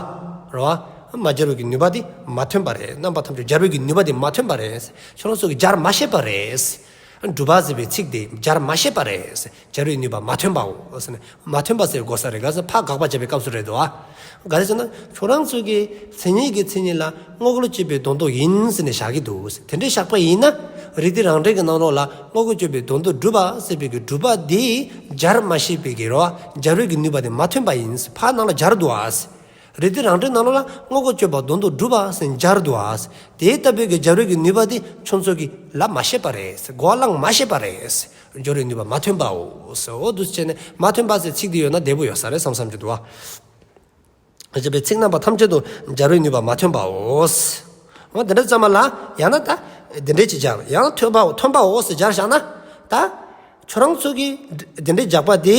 རེད་བ། མ་སྦྱར་བའི་གི་ནུས་པ་དེ་མ་ཐོན་པ་རེད། རྣམ་པ་ཐམས་ཅད་སྦྱར་བའི་གི་ནུས་པ་དེ་མ་ཐོན་པ་རེད། ཁྱོད་རང་ཚོ་གིས་སྦྱར་མ་ཤེས་པ་རེད། སྒྲུབ་པ་ཟེར་བའི་ཚིག་དེ་སྦྱར་མ་ཤེས་པ་རེད། སྦྱར་བའི་ནུས་པ་མ་ཐོན་པའོ་ཟེར་ནས། མ་ཐོན་པ་ཟེར་དགོས་ས་རེད། ག་ཟེར་ཕར་དགག་པ་བརྒྱབ་པའི་སྐབས་སུ་རེད་དོ། ག་རེ་ཟེར་ན་ཁྱོད་རང་ཚོ་གིས་མཚན་ཉིད་ཀྱི་མཚན་ཉིད་ལ་དངོས་འགལ་གཅོད་པའི་དོན་ལྡོག་ཡིན་ཟེར་ནས་བཞག་གི་འདུག་ཟེར། དེ་འདྲའི་བཞག་པ་ཡིན་ན། རིགས་གཏེར་རང་འགྲེལ་གྱི་ནང་ལོགས་ལ་དངོས་འགལ་གཅོད་པའི་དོན་ལྡོག་སྒྲུབ་པ་ཟེར་བའི་གི་སྒྲུབ་པ་དེ་སྦྱར་མ་ཤེས་པའི་གི་རེད་བ། སྦྱར་བའི་གི་ནུས་པ་དེ་མ་ཐོན་པ་ཡིན་ཟེར། ཕར་ནང་ལ་སྦྱར་འདུག་ཨ་ཟེར། རིགས་གཏེར་རང་འགྲེལ་ནང་ལོགས་ལ་དངོས་འགལ་གཅོད་པ་དོན་དུ་སྒྲུབ་པ་ཟེར་སྦྱར་འདུག་ཨ། དེ་ལྟ་བུའི་གི་སྦྱར་བའི་གི་ནུས་པ་དེ་ཁྱོད་ཚོ་གིས་ལབ་མ་ཤེས་པ་རེད། གོ་བ་བླངས་མ་ཤེས་པ་རེད། སྦྱོར་བའི་ནུས་པ་མ་ཐོན་པའོ་ཟེར། འོ་འདུག་སེ་བྱས་ནས་མ་ཐོན་པ་ཟེར་ཚིག་དེ་ཡོད་ན་བདེ་པོ་ཡོད་ས་རེད་བསམ་བསམ་གྱི་འདུག་ཨ། ཅེས་པའི་ཚིག་རྣམ་པ་ཐམས་ཅད་དུ་སྦྱར་བའི་ནུས་པ་མ་ཐོན་པའོ། འོ་དེ་འདྲ་ཙམ་མ་ལ་ཡང་ན་ད་དེ་འདྲས་ཅིག་སྦྱར། ཡང་ཐོན་པའོ་ཐོན་པའོ་ཟེར་སྦྱར་བཞག་ན་ད། ཁྱོད་རང་ཚོ་གིས་དེ་འདྲའི་སྦྱར་བ་དེ་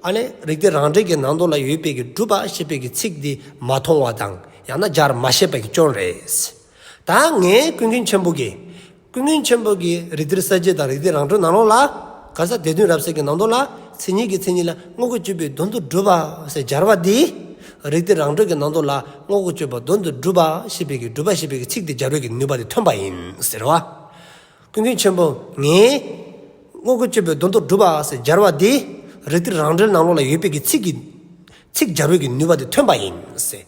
ཨ་ནི་རིགས་གཏེར་རང་འགྲེལ་གྱི་ནང་དོན་ལ་ཡོད་པའི་གི་སྒྲུབ་པ་ཞེས་པའི་གི་ཚིག་དེ་མ་མཐོང་བ་དང་ཡང་ན་སྦྱར་མ་ཤེས་པའི་གི་སྐྱོན་རེད། ད་ངས་ཀུན་མཁྱེན་ཆེན་པོ་གིས་ཀུན་མཁྱེན་ཆེན་པོ་གིས་རིགས་གཏེར་གསལ་བྱེད་དང་རིགས་གཏེར་རང་འགྲེལ་ནང་ལོགས་ལ་ག་ས་སྡེ་བདུན་རབ་གསལ་གྱི་ནང་དོན་ལ་མཚན་ཉིད་ཀྱི་མཚན་ཉིད་ལ་དངོས་འགལ་གཅོད་པའི་དོན་དུ་སྒྲུབ་པ་ཟེར་སྦྱར་བ་དེ་རིགས་གཏེར་རང་འགྲེལ་གྱི་ནང་དོན་ལ་དངོས་འགལ་གཅོད་པའི་དོན་དུ་སྒྲུབ་པ་ཞེས་པའི་གི་སྒྲུབ་པ་ཞེས་པའི་གི་ཚིག་དེ་སྦྱར་བའི་གི་ནུས་པ་དེ་ཐོན་པ་ཡིན་ཟེར་བ། ཀུན་མཁྱེན་ཆེན་པོ་ངས་དངོས་འགལ་གཅོད་པའི་དོན་དུ་སྒྲུབ་པ་ཟེར་སྦྱར་བ་དེ་རིགས་གཏེར་རང་འགྲེལ་ནང་ལོགས་ལ་ཡོད་པའི་གི་ཚིག་གི་ཚིག་སྦྱར་བའི་གི་ནུས་པ་དེ་ཐོན་པ་ཡིན་ཟེར།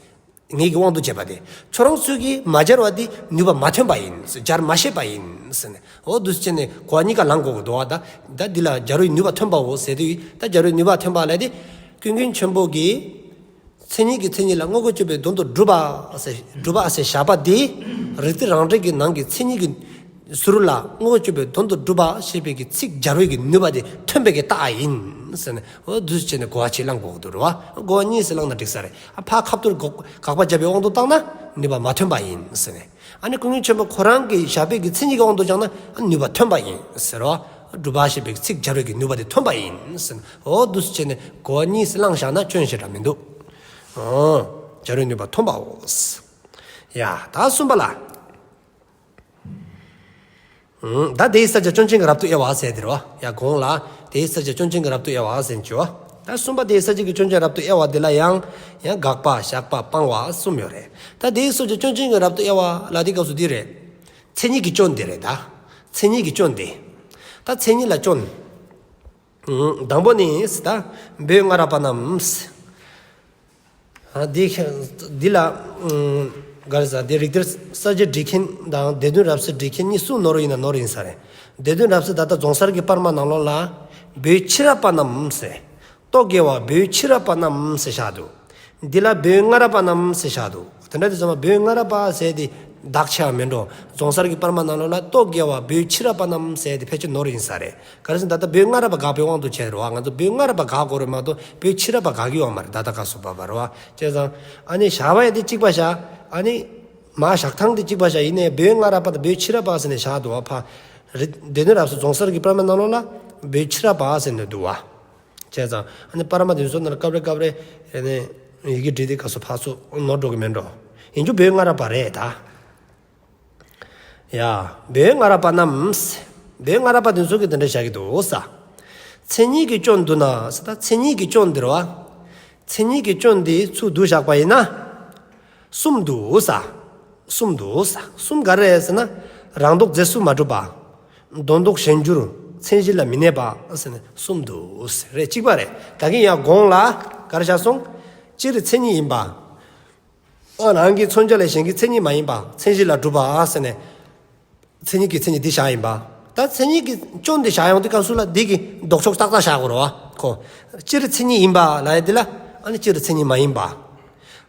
ངེད་ཀྱི་དབང་དུ་བྱས་པ་དེ་ཁྱོད་རང་ཚོས་ཀྱིས་མ་སྦྱར་བ་དེ་ནུས་པ་མ་ཐོན་པ་ཡིན་ཟེར། སྦྱར་མ་ཤེས་པ་ཡིན་ཟེར་ནས། འོ་འདུག་སེ་བྱས་ནས་གོ་བ་གཉིས་ཀ་བླང་དགོས་ཀྱི་འདུག་བ། ད་ད་འདི་ལ་སྦྱར་བའི་ནུས་པ་ཐོན་པའོ་ཟེར་དུས་ད་སྦྱར་བའི་ནུས་པ་ཐོན་པ་ལབ་དེ་ཀུན་མཁྱེན་ཆེན་པོ་གིས། མཚན་ཉིད་ཀྱི་མཚན་ཉིད་ལ་དངོས་འགལ་གཅོད་པའི་དོན་དུ་སྒྲུབ་པ་ཟེར་སྒྲུབ་པ་ཟེར་བཞག་པ་དེ་རིགས་གཏེར་རང་འགྲེལ་གྱི་ནང་གི་མཚན་ཉིད་ཀྱི་ཟུར་ལ་དངོས་འགལ་གཅོད་པའི་དོན་དུ་སྒྲུབ་པ་ཞེས་པའི་གི་ཚིག་སྦྱར་བའི་གི་ནུས་པ་དེ་ཐོན་པའི་གི་རྟགས་ཡིན་ཟེར་ནས། འོ་འདུག་སེ་བྱས་ནས་གོ་བ་གཅིག་བླང་དགོས་ཀྱི་འདུག་རེད་བ། གོ་བ་གཉིས་སུ་བླངས་ན་འགྲིག་ས་རེད། ཨ་ཕར་ཁ་ཐུག་དགག་པ་བརྒྱབ་པའི་དབང་དུ་བཏང་ན་ནུས་པ་མ་ཐོན་པ་ཡིན་ཟེར་ནས། ཨ་ནི་ཀུན་མཁྱེན་ཆེན་པོ་ཁོ་རང་གིས་བཞག་པའི་གི་མཚན་ཉིད་ཀྱི་དབང་དུ་བྱས་ན་ཨ་ནུས་པ་ཐོན་པ་ཡིན་ཟེར་རོ། སྒྲུབ་པ་ཞེས་པའི་ཚིག་སྦྱར་བའི་གི་ནུས་པ་དེ་ཐོན་པ་ཡིན་ཟེར། འོ་འདུག་སེ་བྱས་ནས་གོ་བ་གཉིས་སུ་བླངས་བཞག་ན་སྐྱོན་ཞེ་དྲག་མི་འདུག། ཨོ། སྦྱར་བའི་ནུས་པ་ཐོན་པའོ། ཡ། ད་གསུམ་པ་ལ། ཨུམ། ད་དེའི་གསལ་བྱ་སྐྱོན་ཅན་གྱི་རབ་ཏུ་དབྱེ་བ་ཟེར་དེ་རེད་བ། ཡ་གོང་ལ་དེའི་གསལ་བྱ་སྐྱོན་ཅན་གྱི་རབ་ཏུ་དབྱེ་བ་ཟེར་གྱི་བ། ད་གསུམ་པ་དེའི་གསལ་བྱ་གི་སྐྱོན་ཅན་རབ་ཏུ་དབྱེ་བ་དེ་ལ་ཡང་ཡང་དགག་པ་བཞག་པ་སྤང་བ་གསུམ་ཡོད་རེད། ད་དེའི་གསལ་བྱ་སྐྱོན་ཅན་གྱི་རབ་ཏུ་དབྱེ་བ་ལ་དེ་སྐབས་སུ་དེ་རེད། མཚན་ཉིད་ཀྱི་སྐྱོན་དེ་རེད་ད། མཚན་ཉིད་ཀྱི་སྐྱོན་དེ། ད་མཚན་ཉིད་ལ་སྐྱོན། ཨུམ། དང་པོ་ནི་ད་བོད་སྔ་རབས་པ་རྣམས། ཨ་འདི་འདི་ལ་ཨུམ་ག་རེ་ཟ་འདི་རིགས་གཏེར་གསལ་བྱེད་འབྲི་མཁན་དང་སྡེ་བདུན་རབ་གསལ་འབྲི་མཁན་གཉིས་སུ་ནོར་ཡིན་ན་ནོར་ཡིན་ས་རེད། སྡེ་བདུན་རབ་གསལ་ད་ལྟ་རྫོང་གསར་གྱི་པར་མ་ནང་ལོགས་ལ་བོད་ཕྱི་རབས་པ་རྣམས་ཟེར། རྟོག་གེ་བ་བོད་ཕྱི་རབས་པ་རྣམས་ཟེར་བཞག་འདུག། འདི་ལ་བོད་སྔ་རབས་པ་རྣམས་ཟེར་བཞག་འདུག། དེ་འདྲ་དེ་ཚང་མ་བོད་སྔ་རབས་པ་ཟེར་དེ་བདག་ཆ་མེད་འགྲོ། རྫོང་གསར་གྱི་པར་མ་ནང་ལོགས་ལ་རྟོག་གེ་བ་བོད་ཕྱི་རབས་པ་རྣམས་ཟེར་དེ་ཕལ་ཆེར་ནོར་ཡིན་ས་རེད། ག་རེ་ཟེར་ན་ད་ལྟ་བོད་སྔ་རབས་པ་དགག་པའི་དབང་དུ་བྱས་རེད་བ། ང་ཚོ་བོད་སྔ་རབས་པ་དགག་དགོས་རེད་མ་གཏོགས་བོད་ཕྱི་རབས་པ་དགག་གི་ཡོད་མ་རེད། ད་ལྟ་སྐབས་སུ་བབས་པ་རེད་བ། བྱས་ཙང་ཨ་ནི་བཞག་པ་ཡ་དེ་གཅིག་པ་བཞག། ཨ་ནི་མ་བཞག་སྟངས་དེ་གཅིག་པ་བཞག་ཡིན་ནའི་བོད་སྔ་རབས་པ་དང་བོད་ཕྱི་རབས་པ་ཟེར་ནས་བཞག་འདུག་བ། ཕ་རེད། སྡེ་བདུན་རབ་གསལ་རྫོང་གསར་གྱི་པར་མ་ནང་ལོགས་ལ་བོད་ཕྱི་རབས་པ་ཟེར་ནས་འདུག་བ། བྱས་ཙང་ཨ་ནི་པར་མ་དེ་ཚོ་ནང་ལ་སྐབས་རེ་སྐབས་རེ་ཨ་ནི་ཡི་གེ་བྲིས་དེ་སྐབས་སུ་ཕར་ཚུར་ནོར་འགྲོ་གི་མེད་འགྲོ། ཡིན་རྒྱུ་བོད་སྔ་རབས་པ་རེད་ད། ཡ། བོད་སྔ་རབས་པ་རྣམས། བོད་སྔ་རབས་པ་དེ་ཚོ་གིས་དེ་འདྲ་བཞག་གི་འདུག་ས། མཚན་ཉིད་ཀྱི་སྐྱོན་འདུག་ན་ཟེར། ད་མཚན་ཉིད་ཀྱི་སྐྱོན་འདི་རེད་བ། མཚན་ཉིད་ཀྱི་སྐྱོན་འདི་ཚུར་བསྡུ་བཞག་པ་ཡིན་ན། གསུམ་འདུག་ས། གསུམ་འདུག་ས། གསུམ་ག་རེ་རེད་ཟེར་ན། རང་ལྡོག་རྫས་སུ་མ་གྲུབ་པ། དོན་ལྡོག་གཞན་འགྱུར། མཚན་གཞི་ལ་མི་གནས་པ་ཟེར་ནས་གསུམ་འདུག་ས་རེད། གཅིག་པ་རེད། ད་གིན་ཡང་གོང་ལ་ག་རེ་བཞག་སོང་། སྤྱིར་མཚན་ཉིད་ཡིན་པ། ཨ་རང་གི་མཚོན་བྱ་ལས་གཞན་གྱི་མཚན་ཉིད་མ་ཡིན་པ་མཚན་གཞི་ལ་གྲུབ་པ་ཟེར་ནས། མཚན་ཉིད་ཀྱི་མཚན་ཉིད་འདི་བཞག་ཡིན་པ། ད་མཚན་ཉིད་ཀྱི་སྐྱོན་འདི་བཞག་ཡོང་དུས་སྐབས་སུ་ལ་འདི་གི་ལྡོག་ཕྱོགས་ཏག་ཏག་བཞག་དགོས་རེད་བ། ཁོ། སྤྱིར་མཚན་ཉིད་ཡིན་པ་ལབ་ཡ་འདི་ལ་ཨ་ནི་སྤྱིར་མཚན་ཉིད་མ་ཡིན་པ།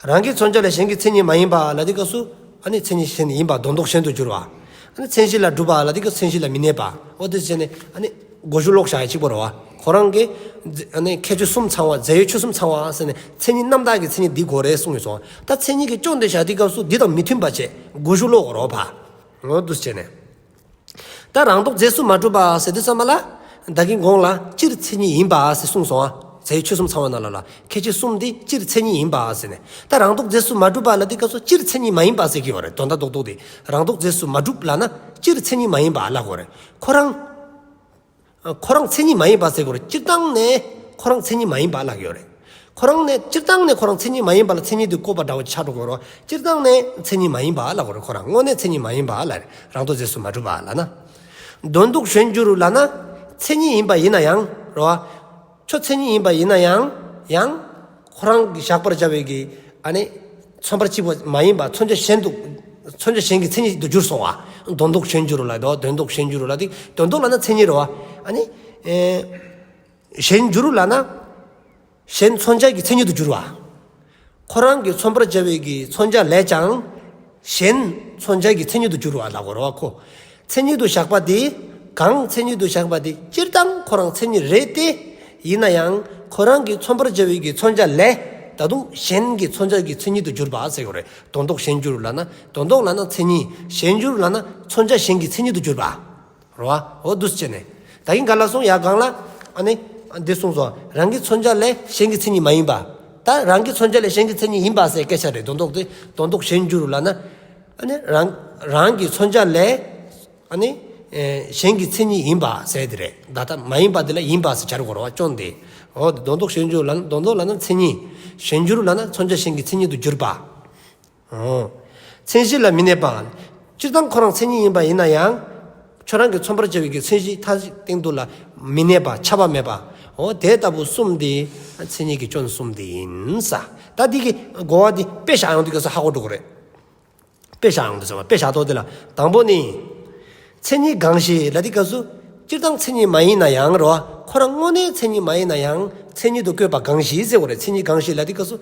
རང་གི་མཚོན་བྱ་ལས་གཞན་གྱི་མཚན་ཉིད་མ་ཡིན་པ་ལབ་དུས་སྐབས་སུ་ཨ་ནི་མཚན་ཉིད་གཞན་ཡིན་པ་དོན་ལྡོག་གཞན་དུ་གྱུར་བ། ཨ་ནི་མཚན་གཞི་ལ་གྲུབ་པ་ལབ་དུས་སྐབས་མཚན་གཞི་ལ་མི་གནས་པ། འོ་དེ་བྱས་ནས་ཨ་ནི་གོ་རྒྱུ་ལོག་བཞག་ཡ་གཅིག་པ་རེད་བ། ཁོ་རང་གིས་ཨ་ནི་ཁྱད་ཆོས་གསུམ་ཚང་བ་རྫས་ཡོད་ཆོས་གསུམ་ཚང་བ་ཟེར་ནས་མཚན་ཉིད་རྣམ་དག་གི་མཚན་ཉིད་འདི་དགོས་རེད་གསུངས་ཡོད་སོང་། ད་མཚན་ཉིད་ཀྱི་སྐྱོན་དེ་བཞག་དུས་སྐབས་སུ་འདི་དང་མི་མཐུན་པ་བྱས་གོ་རྒྱུ་ལོག་རོགས་བ། འོ་འདུག་སེ་བྱས་ནས། ད་རང་ལྡོག་རྫས་སུ་མ་གྲུབ་པ་ཟེར་དུས་ཙམ་པ་ལ། ད་གིན་གོང་ལ་སྤྱིར་མཚན་ཉིད་ཡིན་པ་ཟེར་གསུངས་སོང་ཨ། རྫས་ཡོད་ཆོས་གསུམ་ཚང་བ་ནང་ལ་ལ་ཁྱད་ཆོས་གསུམ་དེ་སྤྱིར་མཚན་ཉིད་ཡིན་པ་ཟེར་ནས། ད་རང་ལྡོག་རྫས་སུ་མ་གྲུབ་པ་ལབ་དུས་སྐབས་སུ་སྤྱིར་མཚན་ཉིད་མ་ཡིན་པ་ཟེར་གྱི་ཡོད་རེད། དོན་དག་རྡོག་རྡོག་དེ་རང་ལྡོག་རྫས་སུ་མ་གྲུབ་ལབ་ན་སྤྱིར་མཚན་ཉིད་མ་ཡིན་པ་ལབ་དགོས་རེད། ཁོ་རང་ཁོ་རང་མཚན་ཉིད་མ་ཡིན་པ་ཟེར་དགོས་རེད། སྤྱིར་བཏང་ནས་ཁོ་རང་མཚན་ཉིད་མ་ཡིན་པ་ལབ་ཀྱི་ཡོད་རེད། ཁོ་རང་ནས་སྤྱིར་བཏང་ནས་ཁོ་རང་མཚན་ཉིད་མ་ཡིན་པ་ལ་མཚན་ཉིད་དུ་བཀོད་པ་འདྲ་བོ་ཆགས་འགྲོ་གི་ཡོད་རེད། སྤྱིར་བཏང་ནས་མཚན་ཉིད་མ་ཡིན་པ་ལབ་དགོས་རེད། ཁོ་རང་དངོས་གནས་མཚན་ཉིད་མ་ཡིན་པ་ལབ་རེད། རང་ལྡོག་རྫས་སུ་མ་གྲུབ་པ་ལབ་ན། དོན་ལྡོག་གཞན་འགྱུར་ལབ་ན་མཚན་ཉིད་ཡིན་པ་ཡིན་ན་ཡང་རེད་བ། ཁྱོད་མཚན་ཉིད་ཡིན་པ་ཡིན་ན་ཡང་ཡང་ཁོ་རང་གི་བཞག་པར་བྱ་བའི་གི་ཨ་ནི་མཚོན་པར་བྱེད་པ་མ་ཡིན་པ་མཚོན་བྱ་གཞན་དུ་མཚོན་བྱ་གཞན་གྱི་མཚན་ཉིད་དུ་གྱུར་སོང་བ། དོན་ལྡོག་གཞན་འགྱུར་ལབ་དོ། དོན་ལྡོག་གཞན་འགྱུར་ལབ་དེ་དོན་ལྡོག་ལབ་ན་མཚན་ཉིད་རེད་བ། ཨ་ནི་ཨེ་གཞན་འགྱུར་ལབ་ན་གཞན་མཚོན་བྱ་གི་མཚན་ཉིད་དུ་གྱུར་བ། ཁོ་རང་གིས་མཚོན་པར་བྱ་བའི་གི་མཚོན་བྱ་ལས་ཀྱང་གཞན་མཚོན་བྱ་གི་མཚན་ཉིད་དུ་འགྱུར་བ་ལ་གོ་རོ་བ་ཁོ། མཚན་ཉིད་དུ་བཞག་པ་དེ། གང་མཚན་ཉིད་དུ་བཞག་པ་དེ་སྤྱིར་བཏང་ཁོ་རང་མཚན་ཉིད་རེད་དེ། ཡིན་ན་ཡང་ཁོ་རང་གིས་མཚོན་པར་བྱ་བའི་གི་མཚོན་བྱ་ལས་ད་དུང་གཞན་གྱི་མཚོན་བྱ་གི་མཚན་ཉིད་དུ་འགྱུར་བ་ཟེར་གོ་རེད། དོན་ལྡོག་གཞན་འགྱུར་ལབ་ན་དོན་ལྡོག་ལབ་ན་མཚན་ཉིད། གཞན་འགྱུར་ལབ་ན་མཚོན་བྱ་གཞན་གྱི་མཚན་ཉིད་དུ་འགྱུར་བ། རོ་བ། འོ་འདུག་སེ་བྱས་ནས། ད་གིན་ག་ལ་སོང་ཡ་གང་ལ། ཨ་ནི། འདི་གསུངས་སོ། རང་གི་མཚོན་བྱ་ལས་གཞན་གྱི་མཚན་ཉིད་མ་ཡིན་པ། ད་རང་གི་མཚོན་བྱ་ལས་གཞན་གྱི་མཚན་ཉིད་ཡིན་པ་ཟེར་སྐད་ཆ་རེད་དོན་ལྡོག་དེ། དོན་ལྡོག་གཞན་འགྱུར་ལབ་ན། ཨ་ནི་རང་། རང་གི་མཚོན་བྱ་ལས། ཨ་ནི། ཨེ། གཞན་གྱི་མཚན་ཉིད་ཡིན་པ་ཟེར་དེ་རེད། ད་ལྟ་མ་ཡིན་པ་དེ་ལ་ཡིན་པ་ཟེར་བྱ་རུ་གོ་རོ་བ་སྐྱོན་དེ། འོ་དོན་ལྡོག་གཞན་འགྱུར་ལབ་ན་དོན་ལྡོག་ལབ་ན་མཚན་ཉིད། གཞན་འགྱུར་ལབ་ན་མཚོན་བྱ་གཞན་གྱི་མཚན་ཉིད་དུ་འགྱུར་བ། ཨོ། མཚན་གཞི་ལ་མི་གནས་པ། སྤྱིར་བཏང་ཁོ་རང་མཚན་ཉིད་ཡིན་པ་ཡིན་ན་ཡང་། ཁྱོད་རང་གིས་མཚོན་པར་བྱ་བའི་གི་མཚན་གཞི་མཐའ་གཅིག་སྟེང་དུ་ལ་མི་གནས་པ་ཁྱབ་པ་མེད་པ། ཨོ་དེ་ལྟ་བུ་གསུམ་དེ་མཚན་ཉིད་ཀྱི་སྐྱོན་གསུམ་དེ་ཡིན་ས། ད་འདི་གི་གོ་བ་འདི་དཔེ་བཞག་ཡོང་དུས་སྐབས་སུ་ཧ་གོ་འགྲོ་གི་རེད། དཔེ་བཞག་ཡོང་དུས་ཙམ་པ་དཔེ་བཞག་ཐོག་དེ་ལ་དང་པོ་ནི། མཚན་ཉིད་གང་ཞིག་ལ་དེ་སྐབས་སུ། སྤྱིར་བཏང་མཚན་ཉིད་མ་ཡིན་ན་ཡང་རོ། ཁོ་རང་དངོས་གནས་མཚན་ཉིད་མ་ཡིན་ན་ཡང་མཚན་ཉིད་དུ་བཀོད་པ་གང་ཞིག་ཟེར་བ་རེད། མཚན་ཉིད་གང་ཞིག་ལ་དེ་སྐབས་སུ།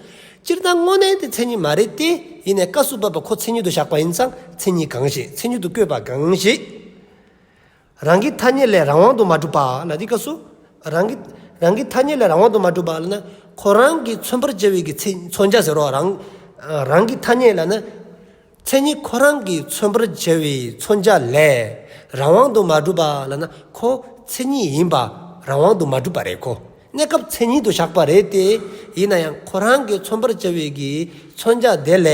སྤྱིར་བཏང་དངོས་གནས་དེ་མཚན་ཉིད་མ་རེད་དེ། ཡིན་ནའི་སྐབས་སུ་བབ་པ་ཁོ་མཚན་ཉིད་དུ་བཞག་པ་ཡིན་ཙང་མཚན་ཉིད་གང་ཞིག་མཚན་ཉིད་དུ་བཀོད་པ་གང་ཞིག་རང་གི་ཐ་སྙད་ལས་རང་དབང་དུ་མ་གྲུབ་པ་ལ་དེ་སྐབས་སུ། རང་གི། རང་གི་ཐ་སྙད་ལས་རང་དབང་དུ་མ་གྲུབ་པ་ལ་ན། ཁོ་རང་གིས་མཚོན་པར་བྱ་བའི་གི་མཚན། མཚོན་བྱ་ཟེར་རོ་རང་། རང་གི་ཐ་སྙད་ལ་ན། མཚན་ཉིད་ཁོ་རང་གིས་མཚོན་པར་བྱ་བའི་མཚོན་བྱ་ལས་རང་དབང་དུ་མ་གྲུབ་པ་ལ་ན་ཁོ་མཚན་ཉིད་ཡིན་པ་རང་དབང་དུ་མ་གྲུབ་པ་རེད་ཁོ། གནས་སྐབས་མཚན་ཉིད་དུ་བཞག་པ་རེད་དེ། ཡིན་ན་ཡང་ཁོ་རང་གིས་མཚོན་པར་བྱ་བའི་གི་མཚོན་བྱ་དེ་ལས་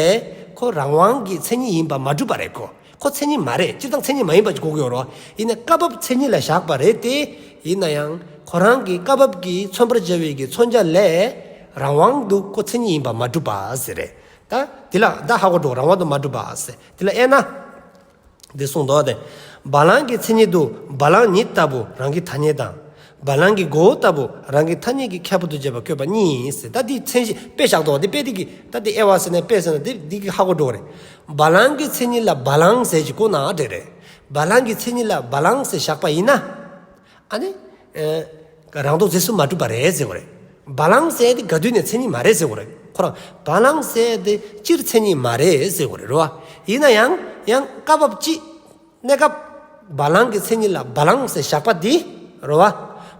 ཁོ་རང་དབང་གི་མཚན་ཉིད་ཡིན་པ་མ་གྲུབ་པ་རེད་ཁོ། ཁོ་མཚན་ཉིད་མ་རེད། སྤྱིར་བཏང་མཚན་ཉིད་མ་ཡིན་པ་ཅིག་གོ་གི་ཡོད་རོ། ཡིན་ན་སྐབས་བབ་མཚན་ཉིད་ལ་བཞག་པ་རེད་དེ། ཡིན་ན་ཡང་ཁོ་རང་གི་སྐབས་བབ་ཀྱི་མཚོན་པར་བྱ་བའི་གི་མཚོན་བྱ་ལས་རང་དབང་དུ་ཁོ་མཚན་ཉིད་ཡིན་པ་མ་གྲུབ་པ་ཟེར་རེད། ད་དེ་ལ་ད་ཧ་གོ་འགྲོ། རང་དབང་དུ་མ་གྲུབ་པ་ཟེར། དེ་ལ་དབྱེ་ན། འདི་གསུངས་འདུག་སྟེ། བ་ལང་གི་མཚན་ཉིད་དུ་བ་ལང་ཉིད་ལྟ་བུ་རང་གི་ཐ་སྙད་དང་། བ་ལང་གི་མགོ་བོ་ལྟ་བུ་རང་གི་ཐ་སྙད་ཀྱི་ཁྱད་པར་དུ་བྱས་པ་བཀོད་པ་གཉིས་ཟེར། ད་འདི་མཚན་གཞི་དཔེ་བཞག་འདུག་སྟེ། དཔེ་འདི་གི་ད་འདི་དབྱེ་བ་ཟེར་ན་དཔེ་ཟེར་ན་འདི་འདི་གི་ཧ་གོ་འགྲོ་གི་རེད། བ་ལང་གི་མཚན་ཉིད་ལ་བ་ལང་ཟེར་གྱི་ཁོ་ན་འདྲ་རེད། བ་ལང་གི་མཚན་ཉིད་ལ་བ་ལང་ཟེར་བཞག་པ་ཡིན་ན། ཨ་ནི། ཨེ། རང་ལྡོག་རྫས་སུ་མ་གྲུབ་པ་རེད་ཟེར་གོ་རེད། བ་ལང་ཟེར་དེ་ག་དུས་ནས་མཚན་ཉིད་མ་རེད་ཟེར་གོ་རེད། ཁོ་རང་བ་ལང་ཟེར་དེ་སྤྱིར་མཚན་ཉིད་མ་རེད་ཟེར་གོ་རེད་རོ། ཡིན་ན་ཡང་ཡང་སྐབས་བབ་ཅིག་གནས་སྐབས་བ་ལང་གི་མཚན་ཉིད་ལ་བ་ལང་ཟེར་བཞག་པ་དེ་རོ།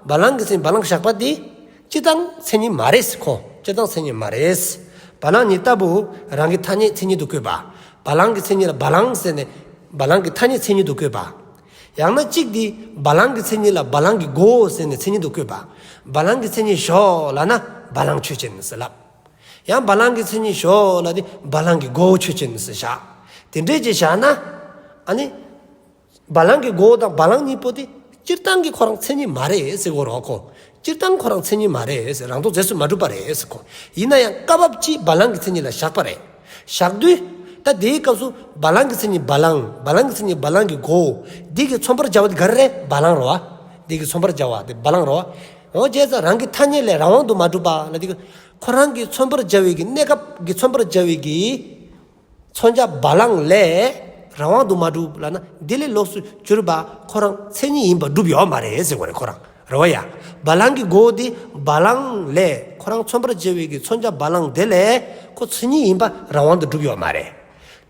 བ་ལང་གི་མཚན་ཉིད་བ་ལང་བཞག་པ་དེ་སྤྱིར་བཏང་མཚན་ཉིད་མ་རེད་ཁོ། སྤྱིར་བཏང་མཚན་ཉིད་མ་རེད། བ་ལང་ཉིད་ལྟ་བུ་རང་གི་ཐ་སྙད་མཚན་ཉིད་དུ་བཀོད་པ། བ་ལང་གི་མཚན་ཉིད་ལ་བ་ལང་ཟེར་ནས་བ་ལང་གི་ཐ་སྙད་མཚན་ཉིད་དུ་བཀོད་པ། ཡང་ན་གཅིག་དེ་བ་ལང་གི་མཚན་ཉིད་ལ་བ་ལང་གི་མགོ་ཟེར་ནས་མཚན་ཉིད་དུ་བཀོད་པ། བ་ལང་གི་མཚན་ཉིད་ཞོག་ལབ་ན་བ་ལང་ཆོས་ཅན་ཟེར་ལབ། ཡང་བ་ལང་གི་མཚན་ཉིད་ཞོག་ལབ་དེ་བ་ལང་གི་མགོ་ཆོས་ཅན་ཟེར་བཞག། དེ་འདྲས་ཅིག་བཞག་ན། ཨ་ནི། བ་ལང་གི་མགོ་དང་བ་ལང་གཉིས་པོ་དེ་སྤྱིར་བཏང་གི་ཁོ་རང་མཚན་ཉིད་མ་རེད་ཟེར་གོ་རོ་ཁོ། སྤྱིར་བཏང་ཁོ་རང་མཚན་ཉིད་མ་རེད་ཟེར། རང་ལྡོག་རྫས་སུ་མ་གྲུབ་པ་རེད་ཟེར་ཁོ། ཡིན་ན་ཡང་སྐབས་བབ་ཅིག་བ་ལང་གི་མཚན་ཉིད་ལ་བཞག་པ་རེད། བཞག་དུས། ད་དེའི་སྐབས་སུ་བ་ལང་གི་མཚན་ཉིད་བ་ལང་། བ་ལང་གི་མཚན་ཉིད་བ་ལང་གི་མགོ། འདི་གི་མཚོན་པར་བྱ་བ་དེ་ག་རེ་རེད། བ་ལང་རོ་བ། འདི་གི་མཚོན་པར་བྱ་བ་དེ་བ་ལང་རོ་བ། འོ་བྱས་ཙང་རང་གི་ཐ་སྙད་ལས་རང་དབང་དུ་མ་གྲུབ་པ་ལ་འདི་གི་ཁོ་རང་གི་མཚོན་པར་བྱ་བའི་གི་གནས་སྐབས་ཀྱི་མཚོན་པར་བྱ་བའི་གི་མཚོན་བྱ་བ་ལང་ལས་རང་དབང་དུ་མ་གྲུབ་ལབ་ན། འདི་ལས་ལོགས་སུ་གྱུར་པ་ཁོ་རང་མཚན་ཉིད་ཡིན་པ་གྲུབ་ཡོད་མ་རེད་ཟེར་གོ་རེད་ཁོ་རང་། རེད་བ་ཡ། བ་ལང་གི་མགོ་དེ་བ་ལང་ལས་ཁོ་རང་མཚོན་པར་བྱ་བའི་གི་མཚོན་བྱ་བ་ལང་དེ་ལས་ཁོ་མཚན་ཉིད་ཡིན་པ་རང་དབང་དུ་གྲུབ་ཡོད་མ་རེད།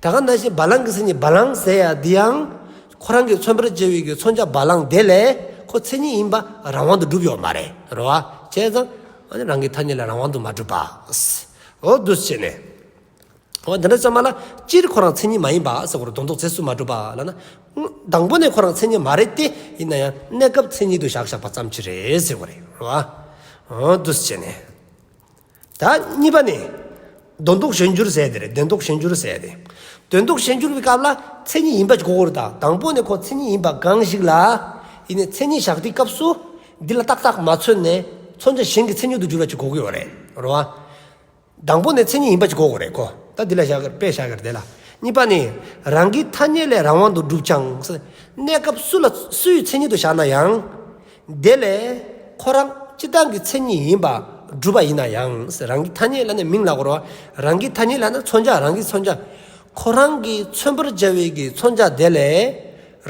ད་ག་ནང་བཞིན་བ་ལང་གི་མཚན་ཉིད་བ་ལང་ཟེར་ཡ་འདི་ཡང་ཁོ་རང་གི་མཚོན་པར་བྱ་བའི་གི་མཚོན་བྱ་བ་ལང་དེ་ལས་ཁོ་མཚན་ཉིད་ཡིན་པ་རང་དབང་དུ་གྲུབ་ཡོད་མ་རེད། རེད་བ། བྱས་ཙང་ཨ་ནི་རང་གི་ཐ་སྙད་ལས་རང་དབང་དུ་མ་གྲུབ་པ། འོ་འདུག་སེ་བྱས་ནས། འོ་འདི་འདྲ་ཙམ་མ་ལ་སྤྱིར་ཁོ་རང་མཚན་ཉིད་མ་ཡིན་པ་ཟེར་གོ་རེད། དོན་ལྡོག་རྫས་སུ་མ་གྲུབ་པ་ལབ་ན། དང་པོ་ནས་ཁོ་རང་མཚན་ཉིད་མ་རེད་དེ། ཡིན་ན་ཡང་གནས་སྐབས་མཚན་ཉིད་དུ་བཞག་བཞག་པ་ཙམ་ཅིག་རེད་ཟེར་གོ་རེད། རེད་བ། འོ་འདུག་སེ་བྱས་ནས། ད་གཉིས་པ་ནི། དོན་ལྡོག་གཞན་འགྱུར་ཟེར་དེ་རེད། དོན་ལྡོག་གཞན་འགྱུར་ཟེར་དེ། དོན་ལྡོག་གཞན་འགྱུར་གྱི་སྐབས་ལ་མཚན་ཉིད་ཡིན་པ་ཅིག་གོ་དགོས་རེད་ད། དང་པོ་ནས་ཁོ་མཚན་ཉིད་ཡིན་པ་གང་ཞིག་ལ། ཡིན་ནའི་མཚན་ཉིད་བཞག་དུས་སྐབས་སུ། འདི་ལ་ཏག་ཏག་མ་མཚོན་ནས་མཚོན་བྱ་གཞན་གྱི་མཚན་ཉིད་དུ་འགྱུར་བ་ཅིག་གོ་དགོས་ཡོད་རེད། རེད་བ། དང་པོ་ནས་མཚན་ཉིད་ཡིན་པ་ཅིག་གོ་དགོས་རེད་ཁོ། ད་འདི་ལ་བཞག་གི་རེད། དཔེ་བཞག་གི་རེད་དེ་ལ། གཉིས་པ་ནི། རང་གི་ཐ་སྙད་ལས་རང་དབང་དུ་གྲུབ་ཀྱང་། གནས་སྐབས་སུ་ལ་སུའི་མཚན་ཉིད་དུ་བཞག་ན་ཡང་། དེ་ལས་ཁོ་རང་སྤྱིར་བཏང་གི་མཚན་ཉིད་ཡིན་པ་གྲུབ་པ་ཡིན་ན་ཡང་། རང་གི་ཐ་སྙད་ལབ་ནས་མིང་ལ་གོ་རོ། རང་གི་ཐ་སྙད་ལབ་ན་མཚོན་བྱ། རང་གི་མཚོན་བྱ། ཁོ་རང་གིས་མཚོན་པར་བྱ་བའི་གི་མཚོན་བྱ་དེ་ལས་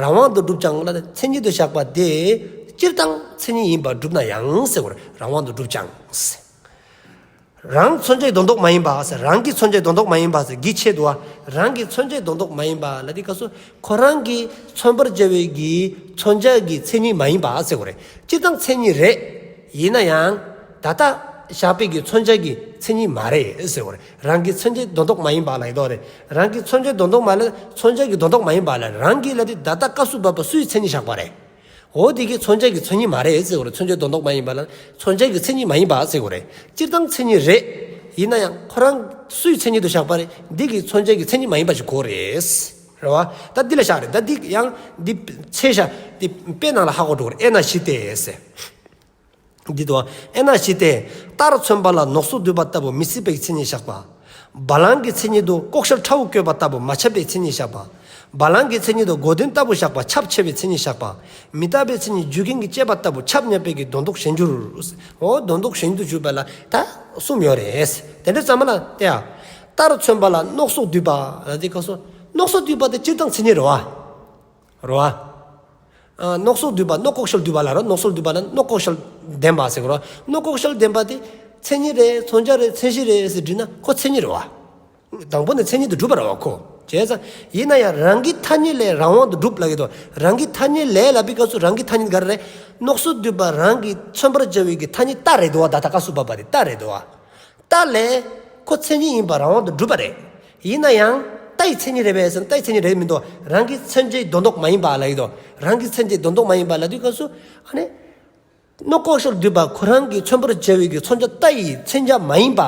རང་དབང་དུ་གྲུབ་ཀྱང་ལ་མཚན་ཉིད་དུ་བཞག་པ་དེ་སྤྱིར་བཏང་མཚན་ཉིད་ཡིན་པ་གྲུབ་ན་ཡང་ཟེར་གོ་རེད། རང་དབང་དུ་གྲུབ་ཀྱང་ཟེར། རང་མཚོན་བྱའི་དོན་ལྡོག་མ་ཡིན་པ་ཟེར། རང་གི་མཚོན་བྱའི་དོན་ལྡོག་མ་ཡིན་པ་ཟེར་གྱི་ཆེད་དུ་བ། རང་གི་མཚོན་བྱའི་དོན་ལྡོག་མ་ཡིན་པ་ལ་དེ་སྐབས་སུ་ཁོ་རང་གིས་མཚོན་པར་བྱ་བའི་གི་མཚོན་བྱ་གི་མཚན་ཉིད་མ་ཡིན་པ་ཟེར་དགོས་རེད། སྤྱིར་བཏང་མཚན་ཉིད་རེད། ཡིན་ན་ཡང་ད་ལྟ་བཞག་པའི་གི་མཚོན་བྱ་གི་མཚན་ཉིད་མ་རེད་ཟེར་དགོས་རེད། རང་གི་མཚོན་བྱའི་དོན་ལྡོག་མ་ཡིན་པ་ལ་ཡིན་དོ་རེད། རང་གི་མཚོན་བྱའི་དོན་ལྡོག་མ་ལ་མཚོན་བྱ་གི་དོན་ལྡོག་མ་ཡིན་པ་ལ་རང་གི་ལ་དེ་ད་ལྟ་སྐབས་སུ་བབ་པ་སུའི་མཚན་ཉིད་བཞག་པ་རེད། འོ་དེ་གི་མཚོན་བྱ་གི་མཚན་ཉིད་མ་རེད་ཟེར་དགོས་རེད། མཚོན་བྱའི་དོན་ལྡོག་མ་ཡིན་པ་ལ་མཚོན་བྱ་གི་མཚན་ཉིད་མ་ཡིན་པ་ཟེར་དགོས་རེད། སྤྱིར་བཏང་མཚན་ཉིད་རེད། ཡིན་ན་ཡང་ཁོ་རང་སུའི་མཚན་ཉིད་དུ་བཞག་པ་རེད། འདི་གི་མཚོན་བྱ་གི་མཚན་ཉིད་མ་ཡིན་པ་ཞིག་གོ་རེད། རེད་བ། ད་འདི་ལ་བཞག་རེད། ད་འདི་ཡང་འདི་ཚེ་བཞག་འདི་དཔེ་ནང་ལ་ཧ་གོ་འགྲོ་གི་རེད། ཨེ་ན་ཞི་སྟེ་ཟེར། འདི་དུ་ཨེ་ན་ཞི་སྟེ། རྟར་མཚོན་པ་ལ་ནོག་སོགས་འདུས་པ་ལྟ་བུ་མི་སྲིད་པའི་མཚན་ཉིད་བཞག་པ། བ་ལང་གི་མཚན་ཉིད་དུ་ལྐོག་ཤལ་ཁྲ་བོ་བཀོད་པ་ལྟ་བུ་མ་ཁྱབ་པའི་མཚན་ཉིད་བཞག་པ། བ་ལང་གི་མཚན་ཉིད་དུ་མགོ་ལྡན་ལྟ་བུ་བཞག་པ་ཁྱབ་ཆེ་བའི་མཚན་ཉིད་བཞག་པ། མི་རྟག་པའི་མཚན་ཉིད་རྒྱུ་རྐྱེན་གྱིས་བསྐྱེད་པ་ལྟ་བུ་ཁྱབ་བསྙད་པའི་གི་དོན་ལྡོག་གཞན་འགྱུར། འོ་དོན་ལྡོག་གཞན་འགྱུར་གྱུར་པ་ལ་ད་གསུམ་ཡོད་རེད། དེ་འདྲ་ཙམ་ལ་དེ་ཡ། རྟར་མཚོན་པ་ལ་ནོག་སོགས་འདུས་པ་ལ་དེ་སྐབས་སུ་ནོག་སོགས་འདུས་པ་དེ་སྤྱིར་བཏང་མཚན་ཉིད་རེད་བ། རེད་བ། ཨ་ནོག་སོགས་འདུས་པ། ནོག་ལྐོག་ཤལ་འདུས་པ་ལ་རོ། ནོག་སོགས་འདུས་པ་ལ་ནོག་ལྐོག་ཤལ་ལྡན་པ་ཟེར་གི་རོ། ནོག་ལྐོག་ཤལ་ལྡན་པ་དེ་མཚན་ཉིད་རེད། མཚོན་བྱ་རེད། མཚན་གཞི་རེད་ཟེར་དྲིས་ན་ཁོ་མཚན་ཉིད་རེད་བ། དང་པོ་ནས་མཚན་ཉིད་དུ་གྲུབ་པ་རེད་བ་ཁོ། བྱས་ཙང་ཡིན་ན་ཡང་རང་གི་ཐ་སྙད་ལས་རང་དབང་དུ་གྲུབ་ལབ་ཀྱི་འདུག་རང་གི་ཐ་སྙད་ལས་ལབ་པའི་སྐབས་སུ་རང་གི་ཐ་སྙད་ག་རེ་རེད། ནོག་སོགས་འདུས་པ་རང་གིས་མཚོན་པར་བྱ་བའི་གི་ཐ་སྙད་རྟ་རེད་འདུག་བ། ད་ལྟ་སྐབས་སུ་བབ་པ་དེ་རྟ་རེད་འདུག་བ། རྟ་ལས་ཁོ་མཚན་ཉིད་ཡིན་པ་རང་དབང་དུ་གྲུབ་པ་རེད། ཡིན་ན་ཡང་རྟ་ཡི་མཚན་ཉིད་རེད་པས་ཟེར་ན་རྟ་ཡི་མཚན་ཉིད་རེད་མི་འདུག་རང་གི་མཚོན་བྱའི་དོན་ལྡོག་མ་ཡིན་པ་ལབ་ཀྱི་འདུག་རང་གི་མཚོན་བྱའི་དོན་ལྡོག་མ་ཡིན་པ་ལབ་དུས་སྐབས་སུ་ཨ་ནི། ནོག་ལྐོག་ཤལ་འདུས་པ་ཁོ་རང་གིས་མཚོན་པར་བྱ་བའི་གི་མཚོན་བྱ་རྟ་ཡི་མཚོན་བྱ་མ་ཡིན་པ།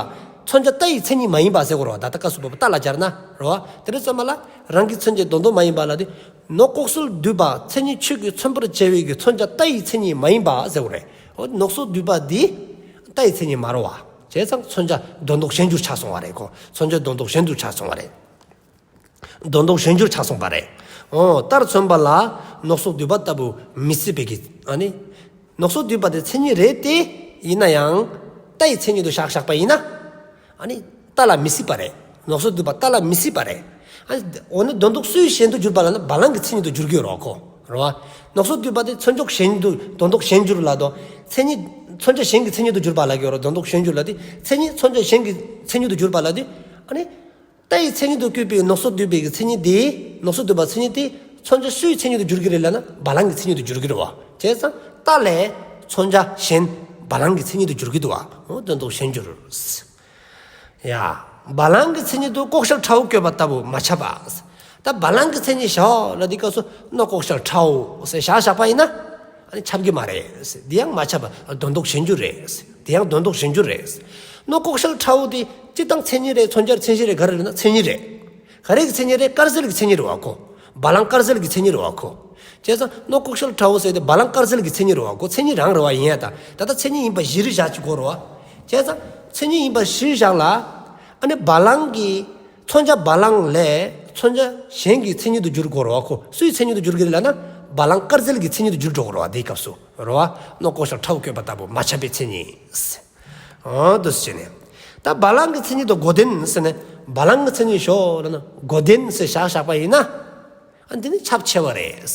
མཚོན་བྱ་རྟ་ཡི་མཚན་ཉིད་མ་ཡིན་པ་ཟེར་དགོས་རེད་བ། ད་ལྟ་སྐབས་སུ་བབ་པ་རྟ་ལ་སྦྱར་ན་རེད་བ། དེ་འདྲ་ཙམ་ལ་རང་གི་མཚོན་བྱའི་དོན་ལྡོག་མ་ཡིན་པ་ལབ་དུས། ནོག་ལྐོག་ཤལ་འདུས་པ་མཚན་ཉིད་ཆོས་ཀྱིས་མཚོན་པར་བྱ་བའི་གི་མཚོན་བྱ་རྟ་ཡི་མཚན་ཉིད་མ་ཡིན་པ་ཟེར་དགོས་རེད། འོ་ནོག་སོགས་འདུས་པ་འདི་རྟ་ཡི་མཚན་ཉིད་མ་རེད་བ། བྱས་ཙང་མཚོན་བྱ་དོན་ལྡོག་གཞན་འགྱུར་ཆགས་སོང་བ་རེད་ཁོ། མཚོན་བྱ་དོན་ལྡོག་གཞན་འགྱུར་ཆགས་སོང་བ་རེད། དོན་ལྡོག་གཞན་འགྱུར་ཆགས་སོང་བ་རེད། འོ་རྟར་མཚོན་པ་ལ་ནོག་སོགས་འདུས་པ་ལྟ་བུ་མི་སྲིད་པའི་གི་ཨ་ནི། ནོག་སོགས་འདུས་པ་དེ་མཚན་ཉིད་རེད་དེ། ཡིན་ན་ཡང་རྟ་ཡི་མཚན་ཉིད་དུ་བཞག་བཞག་པ་ཡིན་ན། ཨ་ནི་རྟ་ལ་མི་སྲིད་པ་རེད། ནོག་སོགས་འདུས་པ་རྟ་ལ་མི་སྲིད་པ་རེད། ཨ་ནི་འོ་ན་དོན་ལྡོག་སུའི་གཞན་དུ་གྱུར་པ་ལབ་ན་བ་ལང་གི་མཚན་ཉིད་དུ་གྱུར་གྱི་ཡོད་རེད་ཁོ། རེད་བ། ནོག་སོགས་འདུས་པ་དེ་མཚོན་བྱ་གཞན་དུ་དོན་ལྡོག་གཞན་འགྱུར་ལབ་དུས། མཚན་ཉིད་མཚོན་བྱ་གཞན་གྱི་མཚན་ཉིད་དུ་གྱུར་པ་ལབ་ཀྱི་ཡོད་རེད། དོན་ལྡོག་གཞན་འགྱུར་ལབ་དུས་མཚན་ཉིད་མཚོན་བྱ་གཞན་གྱི་མཚན་ཉིད་དུ་གྱུར་པ་ལབ་དུས། ཨ་ནི། རྟ་ཡི་མཚན་ཉིད་དུ་བཀོད་པའི་ནོག་སོགས་འདུས་པའི་གི་མཚན་ཉིད་དེ། ནོག་སོགས་འདུས་པ་མཚན་ཉིད་དེ་མཚོན་བྱ་སུའི་མཚན་ཉིད་དུ་གྱུར་གྱི་རེད་ལབ་ན་བ་ལང་གི་མཚན་ཉིད་དུ་གྱུར་གྱི་རེད་བ། བྱས་ཙང་རྟ་ལས་མཚོན་བྱ་གཞན་བ་ལང་གི་མཚན་ཉིད་དུ་གྱུར་གྱི་འདུག་བ། འོ་དོན་ལྡོག་གཞན་འགྱུར། ཡ། བ་ལང་གི་མཚན་ཉིད་དུ་ལྐོག་ཤལ་ཁྲ་བོ་བཀོད་པ་ལྟ་བུ་མ་ཁྱབ་པ། ད་བ་ལང་གི་མཚན་ཉིད་བཞག་ལབ་དུས་སྐབས་སུ་ནོག་ལྐོག་ཤལ་ཁྲ་བོ་ཟེར་བཞག་བཞག་པ་ཡིན་ན། ཨ་ནི་ཁྱབ་ཀྱི་མ་རེད། འདི་ཡང་མ་ཁྱབ་པ་དོན་ལྡོག་གཞན་འགྱུར་རེད། འདི་ཡང་དོན་ལྡོག་གཞན་འགྱུར་རེད། ནོག་ལྐོག་ཤལ་ཁྲ་བོ་དེ་སྤྱིར་བཏང་མཚན་ཉིད་རེད། མཚོན་བྱ་རེད། མཚན་གཞི་རེད། ག་རེ་རེད་ན་མཚན་ཉིད་རེད། ག་རེ་གི་མཚན་ཉིད་རེད། དཀར་ཟལ་གྱི་མཚན་ཉིད་རེད་བ་ཁོ། བ་ལང་དཀར་ཟལ་གྱི་མཚན་ཉིད་རེད་བ་ཁོ། བྱས་ཙང་ནོག་ལྐོག་ཤལ་ཁྲ་བོ་ཟེར་དེ་བ་ལང་དཀར་ཟལ་གྱི་མཚན་ཉིད་རེད་བ་ཁོ། མཚན་ཉིད་རང་རེད་བ། ཡིན་ཡ་ད་ད་ལྟ་མཚན་ཉིད་ཡིན་པ་གཞིར་བཞག་ཅིག་གོ་རེད་བ། བྱས་ཙང་མཚན་ཉིད་ཡིན་པ་གཞིར་བཞག་ལ། ཨ་ནི་བ་ལང་གི་མཚོན་བྱ་བ་ལང་ལས་མཚོན་བྱ་གཞན་གྱི་མཚན་ཉིད་དུ་འགྱུར་དགོས་རེད་བ་ཁོ། སུའི་མཚན་ཉིད་དུ་འགྱུར་གྱི་རེད་ལབ་ན་བ་ལང་དཀར་ཟལ་གྱི་མཚན་ཉིད་དུ་འགྱུར་འགྲོ་དགོས་རེད་བ། དེའི་སྐབས་སུ་རེད་བ། ནོག་ལྐོག་ཤལ་ཁྲ་བོ་བཀོད་པ་ལྟ་བུ་མ་ཁྱབ་པའི་མཚན་ཉིད། འོ་འདུག་སེ་བྱས་ནས། ད་བ་ལང་གི་མཚན་ཉིད་དུ་མགོ་ལྡན་ཟེར་ནས་བ་ལང་གི་མཚན་ཉིད་བཞག་ལབ་ན་མགོ་ལྡན་ཟེར་བཞག་བཞག་པ་ཡིན་ན། ཨ་འདི་ནི་ཁྱབ་ཆེ་བ་རེད།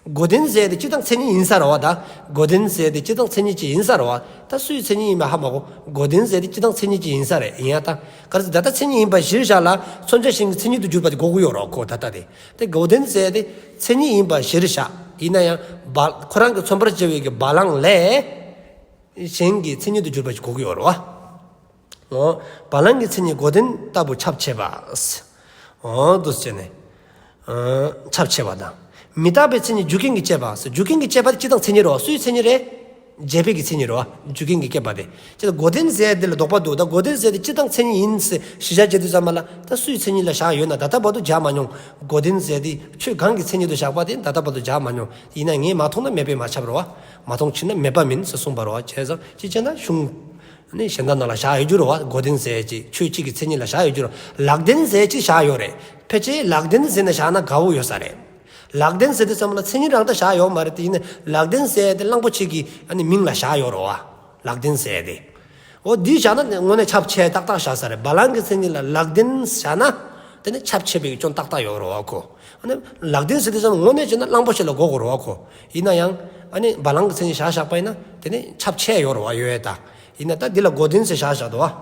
མགོ་ལྡན་ཟེར་དེ་སྤྱིར་བཏང་མཚན་ཉིད་ཡིན་ས་རེད་བ། ད་མགོ་ལྡན་ཟེར་དེ་སྤྱིར་བཏང་མཚན་ཉིད་ཅིག་ཡིན་ས་རེད་བ། ད་སུའི་མཚན་ཉིད་ཡིན་པ་ཧ་མ་གོ། མགོ་ལྡན་ཟེར་དེ་སྤྱིར་བཏང་མཚན་ཉིད་ཅིག་ཡིན་ས་རེད། ཡིན་ཡ་ད། ག་རེ་ཟེར་ད་ལྟ་མཚན་ཉིད་ཡིན་པ་གཞིར་བཞག་ལ་མཚོན་བྱ་གཞན་གྱི་མཚན་ཉིད་དུ་གྱུར་པ་དེ་གོ་གི་ཡོད་རེད་བ་ཁོ། ད་ལྟ་དེ། དེ་མགོ་ལྡན་ཟེར་དེ་མཚན་ཉིད་ཡིན་པ་གཞིར་བཞག་ཡིན་ན་ཡང་བ་ཁོ་རང་གིས་མཚོན་པར་བྱ་བའི་གི་བ་ལང་ལས། གཞན་གྱི་མཚན་ཉིད་དུ་གྱུར་པ་ཞིག་གོ་གི་ཡོད་རེད་བ། འོ། བ་ལང་གི་མཚན་ཉིད་མགོ་ལྡན་ལྟ་བུ་ཁྱབ་ཆེ་བ། འོ་འདུག་སེ་བྱས་ནས། ཨ་ཁྱབ་ཆེ་བ་དང་། མི་རྟག་པའི་མཚན་ཉིད་རྒྱུ་རྐྱེན་གྱིས་བསྐྱེད་པ། རྒྱུ་རྐྱེན་གྱིས་བསྐྱེད་པ་དེ་སྤྱིར་བཏང་མཚན་ཉིད་རེད་བ། སུའི་མཚན་ཉིད་རེད། བྱས་པའི་གི་མཚན་ཉིད་རེད་བ། རྒྱུ་རྐྱེན་གྱིས་བསྐྱེད་པ་དེ། ཅེས་མགོ་ལྡན་ཟེར་དེ་ལ་དོགས་པ་འདུག་ད་མགོ་ལྡན་ཟེར་དེ་སྤྱིར་བཏང་མཚན་ཉིད་ཡིན་ཟེར་གཞིར་བཞག་བྱེད་དུས་ཙམ་པ་ལ་ད་སུའི་མཚན་ཉིད་ལ་བཞག་ཡོད་ན་ད་ལྟ་བར་དུ་བཞག་མ་མྱོང་། མགོ་ལྡན་ཟེར་དེ་ཆོས་གང་གི་མཚན་ཉིད་དུ་བཞག་པ་དེ་ད་ལྟ་བར་དུ་བཞག་མ་མྱོང་། ཡིན་ན་ངས་མ་མཐོང་ན་མེད་པས་མ་ཁྱབ་རེད་བ། མ་མཐོང་ཕྱིར་ན་མེད་པ་མིན་ཟེར་གསུངས་པ་རེད་བ། བྱས་ཙང་ཅི་བྱས་ན་གཞུང་ནི་གཞན་དག་ནང་ལ་བཞག་ཡོད་རྒྱུ་རེད་བ། མགོ་ལྡན་ཟེར་ཅིག་ཆོས་གཅིག་གི་མཚན་ཉིད་ལ་བཞག་ཡོད་རྒྱུ་རེད། ལག་ལྡན་ཟེར་ཅིག་བཞག་ཡོད་རེད། ཕལ་ཆེར་ལག་ལྡན་ཟེར་ནས་བཞག་ན་དགའ་བོ་ཡོད་ས་རེད། ལག་ལྡན་ཟེར་དུས་ཙམ་ལ་མཚན་ཉིད་རང་ད་བཞག་ཡོད་མ་རེད་དེ། ཡིན་ན་ལག་ལྡན་ཟེར་དེ་གླང་པོ་ཆེ་གི་ཨ་ནི་མིང་ལ་བཞག་ཡོད་རེད་བ། ལག་ལྡན་ཟེར་དེ། འོ་འདི་བཞག་ན་དངོས་གནས་ཁྱབ་ཆེ་ཏག་ཏག་བཞག་ས་རེད། བ་ལང་གི་མཚན་ཉིད་ལ་ལག་ལྡན་བཞག་ན་དེ་ནི་ཁྱབ་ཆེ་བའི་སྐྱོན་ཏག་ཏག་ཡོད་རེད་བ་ཁོ། ཨ་ནི་ལག་ལྡན་ཟེར་དུས་ཙམ་དངོས་གནས་བྱས་ན་གླང་པོ་ཆེ་ལ་གོ་དགོས་རེད་བ་ཁོ། ཡིན་ན་ཡང་ཨ་ནི་བ་ལང་གི་མཚན་ཉིད་བཞག་བཞག་པ་ཡིན་ན་དེ་ནི་ཁྱབ་ཆེ་ཡོད་རེད་བ། ཡོད་ཡ་ད། ཡིན་ན་ད་འདི་ལ་མགོ་ལྡན་ཟེར་བཞག་བཞག་འདུག་བ།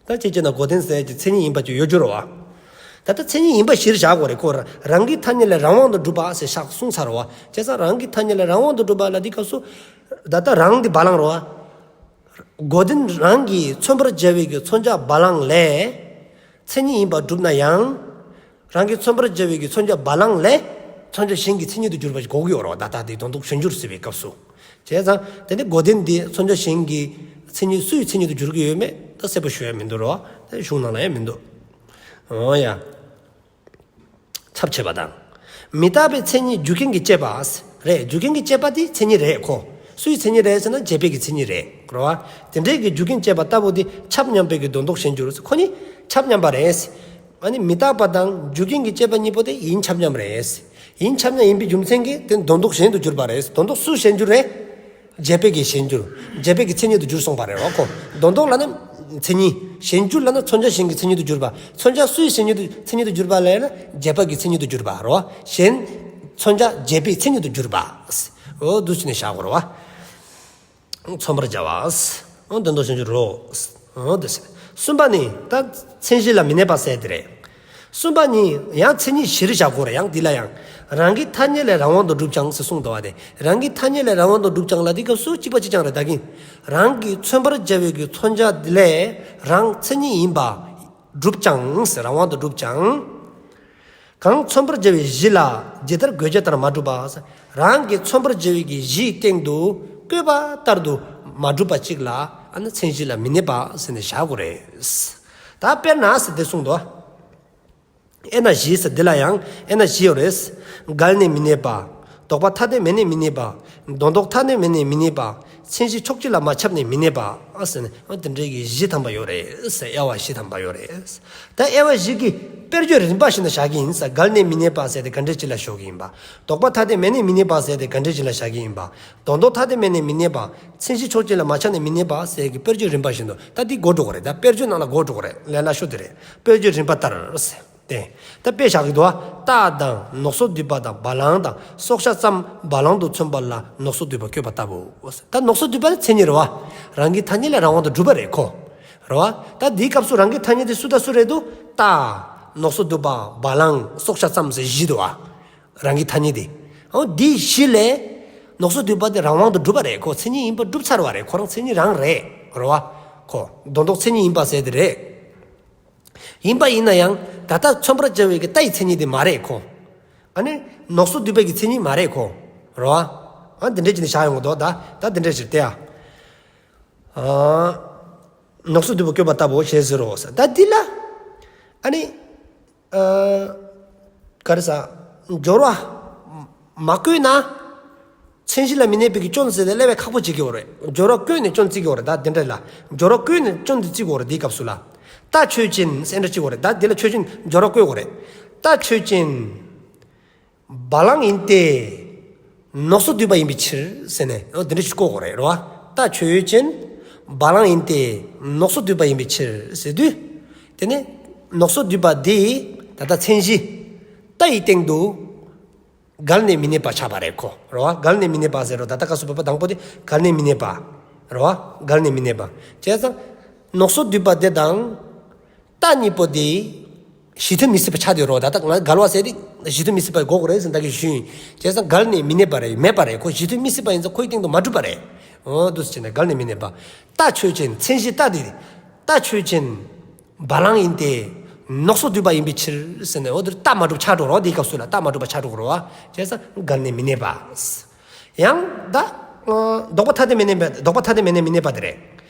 ད་ཅི་བྱས་ན་མགོ་ལྡན་ཟེར་གྱི་མཚན་ཉིད་ཡིན་པ་ཅིག་ཡོད་རྒྱུ་རེད་བ། ད་ལྟ་མཚན་ཉིད་ཡིན་པ་གཞིར་བཞག་དགོས་རེད་ཁོ། རང་གི་ཐ་སྙད་ལས་རང་དབང་དུ་གྲུབ་པ་ཟེར་བཞག་གསུངས་ཚར་བ། བྱས་ཙང་རང་གི་ཐ་སྙད་ལས་རང་དབང་དུ་གྲུབ་པ་ལ་འདི་སྐབས་སུ་ད་ལྟ་རང་འདི་བ་ལང་རེད་བ། མགོ་ལྡན་རང་གིས་མཚོན་པར་བྱ་བའི་གི་མཚོན་བྱ་བ་ལང་ལས་མཚན་ཉིད་ཡིན་པར་གྲུབ་ན་ཡང་། རང་གིས་མཚོན་པར་བྱ་བའི་གི་མཚོན་བྱ་བ་ལང་ལས་མཚོན་བྱ་གཞན་གྱི་མཚན་ཉིད་དུ་གྱུར་པ་ཞིག་གོ་གི་ཡོད་རེད་བ། ད་ལྟ་དེ་དོན་ལྡོག་གཞན་འགྱུར་ཟེར་བའི་སྐབས་སུ། བྱས་ཙང་དེ་ནི་མགོ་ལྡན་འདི་མཚོན་བྱ་གཞན་གྱི་མཚན་ཉིད་སུའི་མཚན་ཉིད་དུ་གྱུར་གྱི་ཡོད་མེད་ད་གསལ་པོ་ཞུ་ཡ་མི་འདུག་རེད་བ། ད་གཞུང་ནང་ལ་ཡང་མི་འདུག་འོ་ཡ། ཁྱབ་ཆེས་པ་དང་། མི་རྟག་པའི་མཚན་ཉིད་རྒྱུ་རྐྱེན་གྱིས་བསྐྱེད་པ། རེད། རྒྱུ་རྐྱེན་གྱིས་བསྐྱེད་པ་དེ་མཚན་ཉིད་རེད་ཁོ། སུའི་མཚན་ཉིད་རེད་ཟེར་ན་བྱས་པའི་གི་མཚན་ཉིད་རེད། རེད་བ། དེ་འདྲའི་གི་རྒྱུ་རྐྱེན་བསྐྱེད་པ་ལྟ་བུ་དེ་ཁྱབ་མཉམ་པའི་གི་དོན་ལྡོག་གཞན་འགྱུར། ཁོ་ནི་ཁྱབ་མཉམ་པ་རེད། ཨ་ནི་མི་རྟག་པ་དང་རྒྱུ་རྐྱེན་གྱིས་བསྐྱེད་པ་གཉིས་པོ་དེ་ཡིན་ཁྱབ་མཉམ་རེད། ཡིན་ཁྱབ་མཉམ་ཡིན་པའི་རྒྱུ་མཚན་གྱིས་དེ་དོན་ལྡོག་གཞན་དུ་གྱུར་པ་རེད། དོན་ལྡོག་སུ་གཞན་འགྱུར་རེད། བྱས་པའི་གི་གཞན་འགྱུར། བྱས་པའི་གི་མཚན་ཉིད་དུ་གྱུར་སོང་པ་རེད་བ་ཁོ། དོན་ལྡོག་ལབ་ན་མཚན་ཉིད། གཞན་འགྱུར་ལབ་ན་མཚོན་བྱ་གཞན་གྱི་མཚན་ཉིད་དུ་གྱུར་པ། མཚོན་བྱ་སུའི་མཚན་ཉིད་དུ་མཚན་ཉིད་དུ་གྱུར་པ་ལབ་ན་བྱས་པའི་གི་མཚན་ཉིད་དུ་གྱུར་པ་རེད་བ། གཞན་མཚོན་བྱ་བྱས་པའི་མཚན་ཉིད་དུ་གྱུར་པ། འོ་འདུག་བྱས་ནས་བཞག་དགོས་རེད་བ། མཚོན་པར་བྱ་བ། འོ་དོན་ལྡོག་གཞན་འགྱུར་རོ། འོ་དེ་ཟེར། གསུམ་པ་ནི་ད་མཚན་གཞི་ལ་མི་གནས་པ་ཟེར་དེ་རེད། གསུམ་པ་ནི་ཡང་མཚན་ཉིད་གཞིར་བཞག་དགོས་རེད། ཡང་འདི་ལ་ཡང་རང་གི་ཐ་སྙད་ལས་རང་དབང་དུ་གྲུབ་ཀྱང་ཟེར་གསུངས་འདུག་བ། དེ་རང་གི་ཐ་སྙད་ལས་རང་དབང་དུ་གྲུབ་ཀྱང་ལ་འདི་སྐབས་སུ་གཅིག་པ་གཅིག་རྐྱང་རེད། ད་གིན་རང་གིས་མཚོན་པར་བྱ་བའི་གི་མཚོན་བྱ་འདི་ལས་རང་མཚན་ཉིད་ཡིན་པ་གྲུབ་ཀྱང་ཟེར། རང་དབང་དུ་གྲུབ་ཀྱང་། གང་མཚོན་པར་བྱ་བའི་གཞི་ལ་ཇི་ལྟར་དགོད་བྱ་ལྟར་མ་གྲུབ་པ། རང་གིས་མཚོན་པར་བྱ་བའི་གི་གཞིའི་སྟེང་དུ་བཀོད་པ་ལྟར་དུ་མ་གྲུབ་པ་གཅིག་ལ་ཨ་ནི་མཚན་གཞི་ལ་མི་གནས་པ་ཟེར་ནས་བཞག་དགོས་རེད། ད་དཔེར་ན་ཟེར་དེ་གསུངས་འདུག་ཨེ་ན་གཞི་ཟེར་འདི་ལ་ཡང་ཨེ་ན་གཞི་ཡོད་རེད། འགལ་ནས་མི་གནས་པ། ལྡོག་པ་ཐ་དད་མེད་ནས་མི་གནས་པ། དོན་ལྡོག་ཐ་དད་མེད་ནས་མི་གནས་པ། མཚན་གཞི་ཕྱོགས་གཅིག་ལ་མ་ཁྱབ་ནས་མི་གནས་པ། ཨ་ཟེར་ནས་ཨ་དེ་འདྲའི་གི་གཞི་ཐམ་པ་ཡོད་རེད་ཟེར། དབྱེ་བ་བཞི་ཐམ་པ་ཡོད་རེད། ད་དབྱེ་བ་བཞི་གི་དཔེར་བརྗོད་རིམ་པ་བཞིན་དུ་བཞག་གི་ཡིན་ཟེར། འགལ་ནས་མི་གནས་པ་ཟེར་དེ་ག་འདྲ་ཅིག་ལ་ཞུ་གི་ཡིན་པ། ལྡོག་པ་ཐ་དད་མེད་ནས་མི་གནས་པ་ཟེར་དེ་ག་འདྲ་ཅིག་ལ་བཞག་གི་ཡིན་པ། དོན་ལྡོག་ཐ་དད་མེད་ནས་མི་གནས་པ། མཚན་གཞི་ཕྱོགས་གཅིག་ལ་མ་ཁྱབ་ནས་མི་གནས་པ་ཟེར་གི་དཔེར་བརྗོད་རིམ་པ་བཞིན་དུ། ད་འདི་གོ་འགྲོ་གི་རེད། ད་དཔེར་བརྗོད་ནང་ལ་གོ་འགྲོ་གི་རེད། ལས་སླ་ཤོས་དེ་རེད། དཔེར་བརྗོད་རིམ་པ་ལྟར་ཟེར། ཏེ། ད་དཔེ་བཞག་གི་འདུག་བ། རྟགས་དང་ནོག་སོགས་འདུས་པ་དང་བ་ལང་དང་སྲོག་ཆགས་ཙམ་བ་ལང་དུ་མཚོན་པ་ལ་ནོག་སོགས་འདུས་པ་བཀོད་པ་ལྟ་བུ། ད་ནོག་སོགས་འདུས་པ་ནི་མཚན་ཉིད་རེད་བ། རང་གི་ཐ་སྙད་ལས་རང་དབང་དུ་གྲུབ་པ་རེད་ཁོ། རེད་བ། ད་འདིའི་སྐབས་སུ་རང་གི་ཐ་སྙད་དེ་སུ་དང་སུ་རེད་འདུག་རྟགས། ནོག་སོགས་འདུས་པ། བ་ལང་། སྲོག་ཆགས་ཙམ་ཟེར་བཞི་འདུག་བ། རང་གི་ཐ་སྙད་དེ། འོ་འདི་བཞི་ལས། ནོག་སོགས་འདུས་པ་དེ་རང་དབང་དུ་གྲུབ་པ་རེད་ཁོ། མཚན་ཉིད་ཡིན་པར་གྲུབ་ཚར་བ་རེད། ཁོ་རང་མཚན་ཉིད་རང་རེད། རེད་བ། ཁོ། དོན་ལྡོག་མཚན་ཉིད་ཡིན་པ་ཟེར་དེ་རེད། ཡིན་པ་ཡིན་ན་ཡང་ད་ལྟ་མཚོན་པར་བྱ་བའི་གི་རྟགས་ཀྱི་མཚན་ཉིད་དེ་མ་རེད་ཁོ། ཨ་ནི་ནོག་སོགས་འདུས་པའི་གི་མཚན་ཉིད་མ་རེད་ཁོ། རེད་བ། ཨ་འདི་འདྲ་ཅིག་ནས་བཞག་ཡོང་གི་འདུག་ད་ད་འདི་འདྲ་ཞིག་སྟེ་ཡ། ཨ་ནོག་སོགས་འདུས་པ་བཀོད་པ་ལྟ་བུ་ཞེས་ཟེར་རོ། ད་འདི་ལ་ཨ་ནི་ཨ་ག་རེ་ཟ། སྦྱོར་བ་མ་བཀོད་ན། མཚན་གཞི་ལ་མི་གནས་པའི་གི་སྐྱོན་ཟེར་ཏེ་སླེབས་པའི་ཁག་པོ་བྱེད་ཀྱི་ཡོད་རེད། སྦྱོར་བ་བཀོད་ནས་སྐྱོན་བརྩི་གི་ཡོད་རེད། ད་དེ་འདྲ་ལ་སྦྱོར་བ་བཀོད་ནས་སྐྱོན་དེ་བརྩི་གི་ཡོད་རེད། དེའི་སྐབས་སུ་ལ། རྟགས་ཆོས་ཅན་ཟེར་འདྲ་བརྩི་གི་ཡོད་རེད། ད་དེ་ལ་ཆོས་ཅན་སྦྱོར་བ་བཀོད་དགོས་རེད། རྟགས་ཆོས་ཅན། བ་ལང་ཡིན་ཏེ། ནོག་སོགས་འདུས་པ་ཡིན་པའི་ཕྱིར་ཟེར་ནས་འོ་དེ་འདྲ་ཞིག་བཀོད་དགོས་རེད། རེད་བ། རྟགས་ཆོས་ཅན། བ་ལང་ཡིན་ཏེ། ནོག་སོགས་འདུས་པ་ཡིན་པའི་ཕྱིར་ཟེར་དུས། དེ་ནས་ནོག་སོགས་འདུས་པ་འདི་ད་ལྟ་མཚན་གཞི། རྟགས་ཀྱི་སྟེང་དུ། འགལ་ནས་མི་གནས་པ་ཆགས་པ་རེད་ཁོ། རེད་བ། འགལ་ནས་མི་གནས་པ་ཟེར་རོ། ད་ལྟ་སྐབས་སུ་བབ་པ་དང་པོ་དེ་འགལ་ནས་མི་གནས་པ། རེད་བ། འགལ་ནས་མི་གནས་པ། བྱས་ཙང་། ནོག་སོགས་འདུས་པ་དེ་དང་། རྟགས་གཉིས་པོ་དེ། གཞི་མཐུན་མི་སྲིད་པ་ཆགས་བསྡད་རོ། ད་ལྟ་ང་འགལ་བ་ཟེར་དེ་གཞི་མཐུན་མི་སྲིད་པ་དགོས་དགོས་རེད་ཟེར་ད་གིན་ཞུས་ཡིན། བྱས་ཙང་འགལ་ནས་མི་གནས་པ་རེད། མེད་པ་རེད་ཁོ། གཞི་མཐུན་མི་སྲིད་པ་ཡིན་ཙང་ཁོའི་སྟེང་དུ་མ་གྲུབ་པ་རེད། འོ་འདུག་སེ་བྱས་ནས་འགལ་ནས་མི་གནས་པ། རྟགས་ཆོས་ཅན། མཚན་གཞི་རྟགས་དེ། རྟགས་ཆོས་ཅན། བ་ལང་ཡིན་ཏེ། ནོག་སོགས་འདུས་པ་ཡིན་པའི་ཕྱིར་ཟེར་ནས་འོ་དེར་རྟགས་མ་གྲུབ་ཆགས་འགྲོ་རོ། དེའི་སྐབས་སུ་ལ་རྟགས་མ་གྲུབ་པ་ཆགས་འགྲོ་རོ། བྱས་ཙང་འགལ་ནས་མི་གནས་པ། ཡང་ད། ལྡོག་པ་ཐ་དད་མེད་ནས་མེད། ལྡོག་པ་ཐ་དད་མེད་ནས་མི་གནས་པ་དེ་རེད།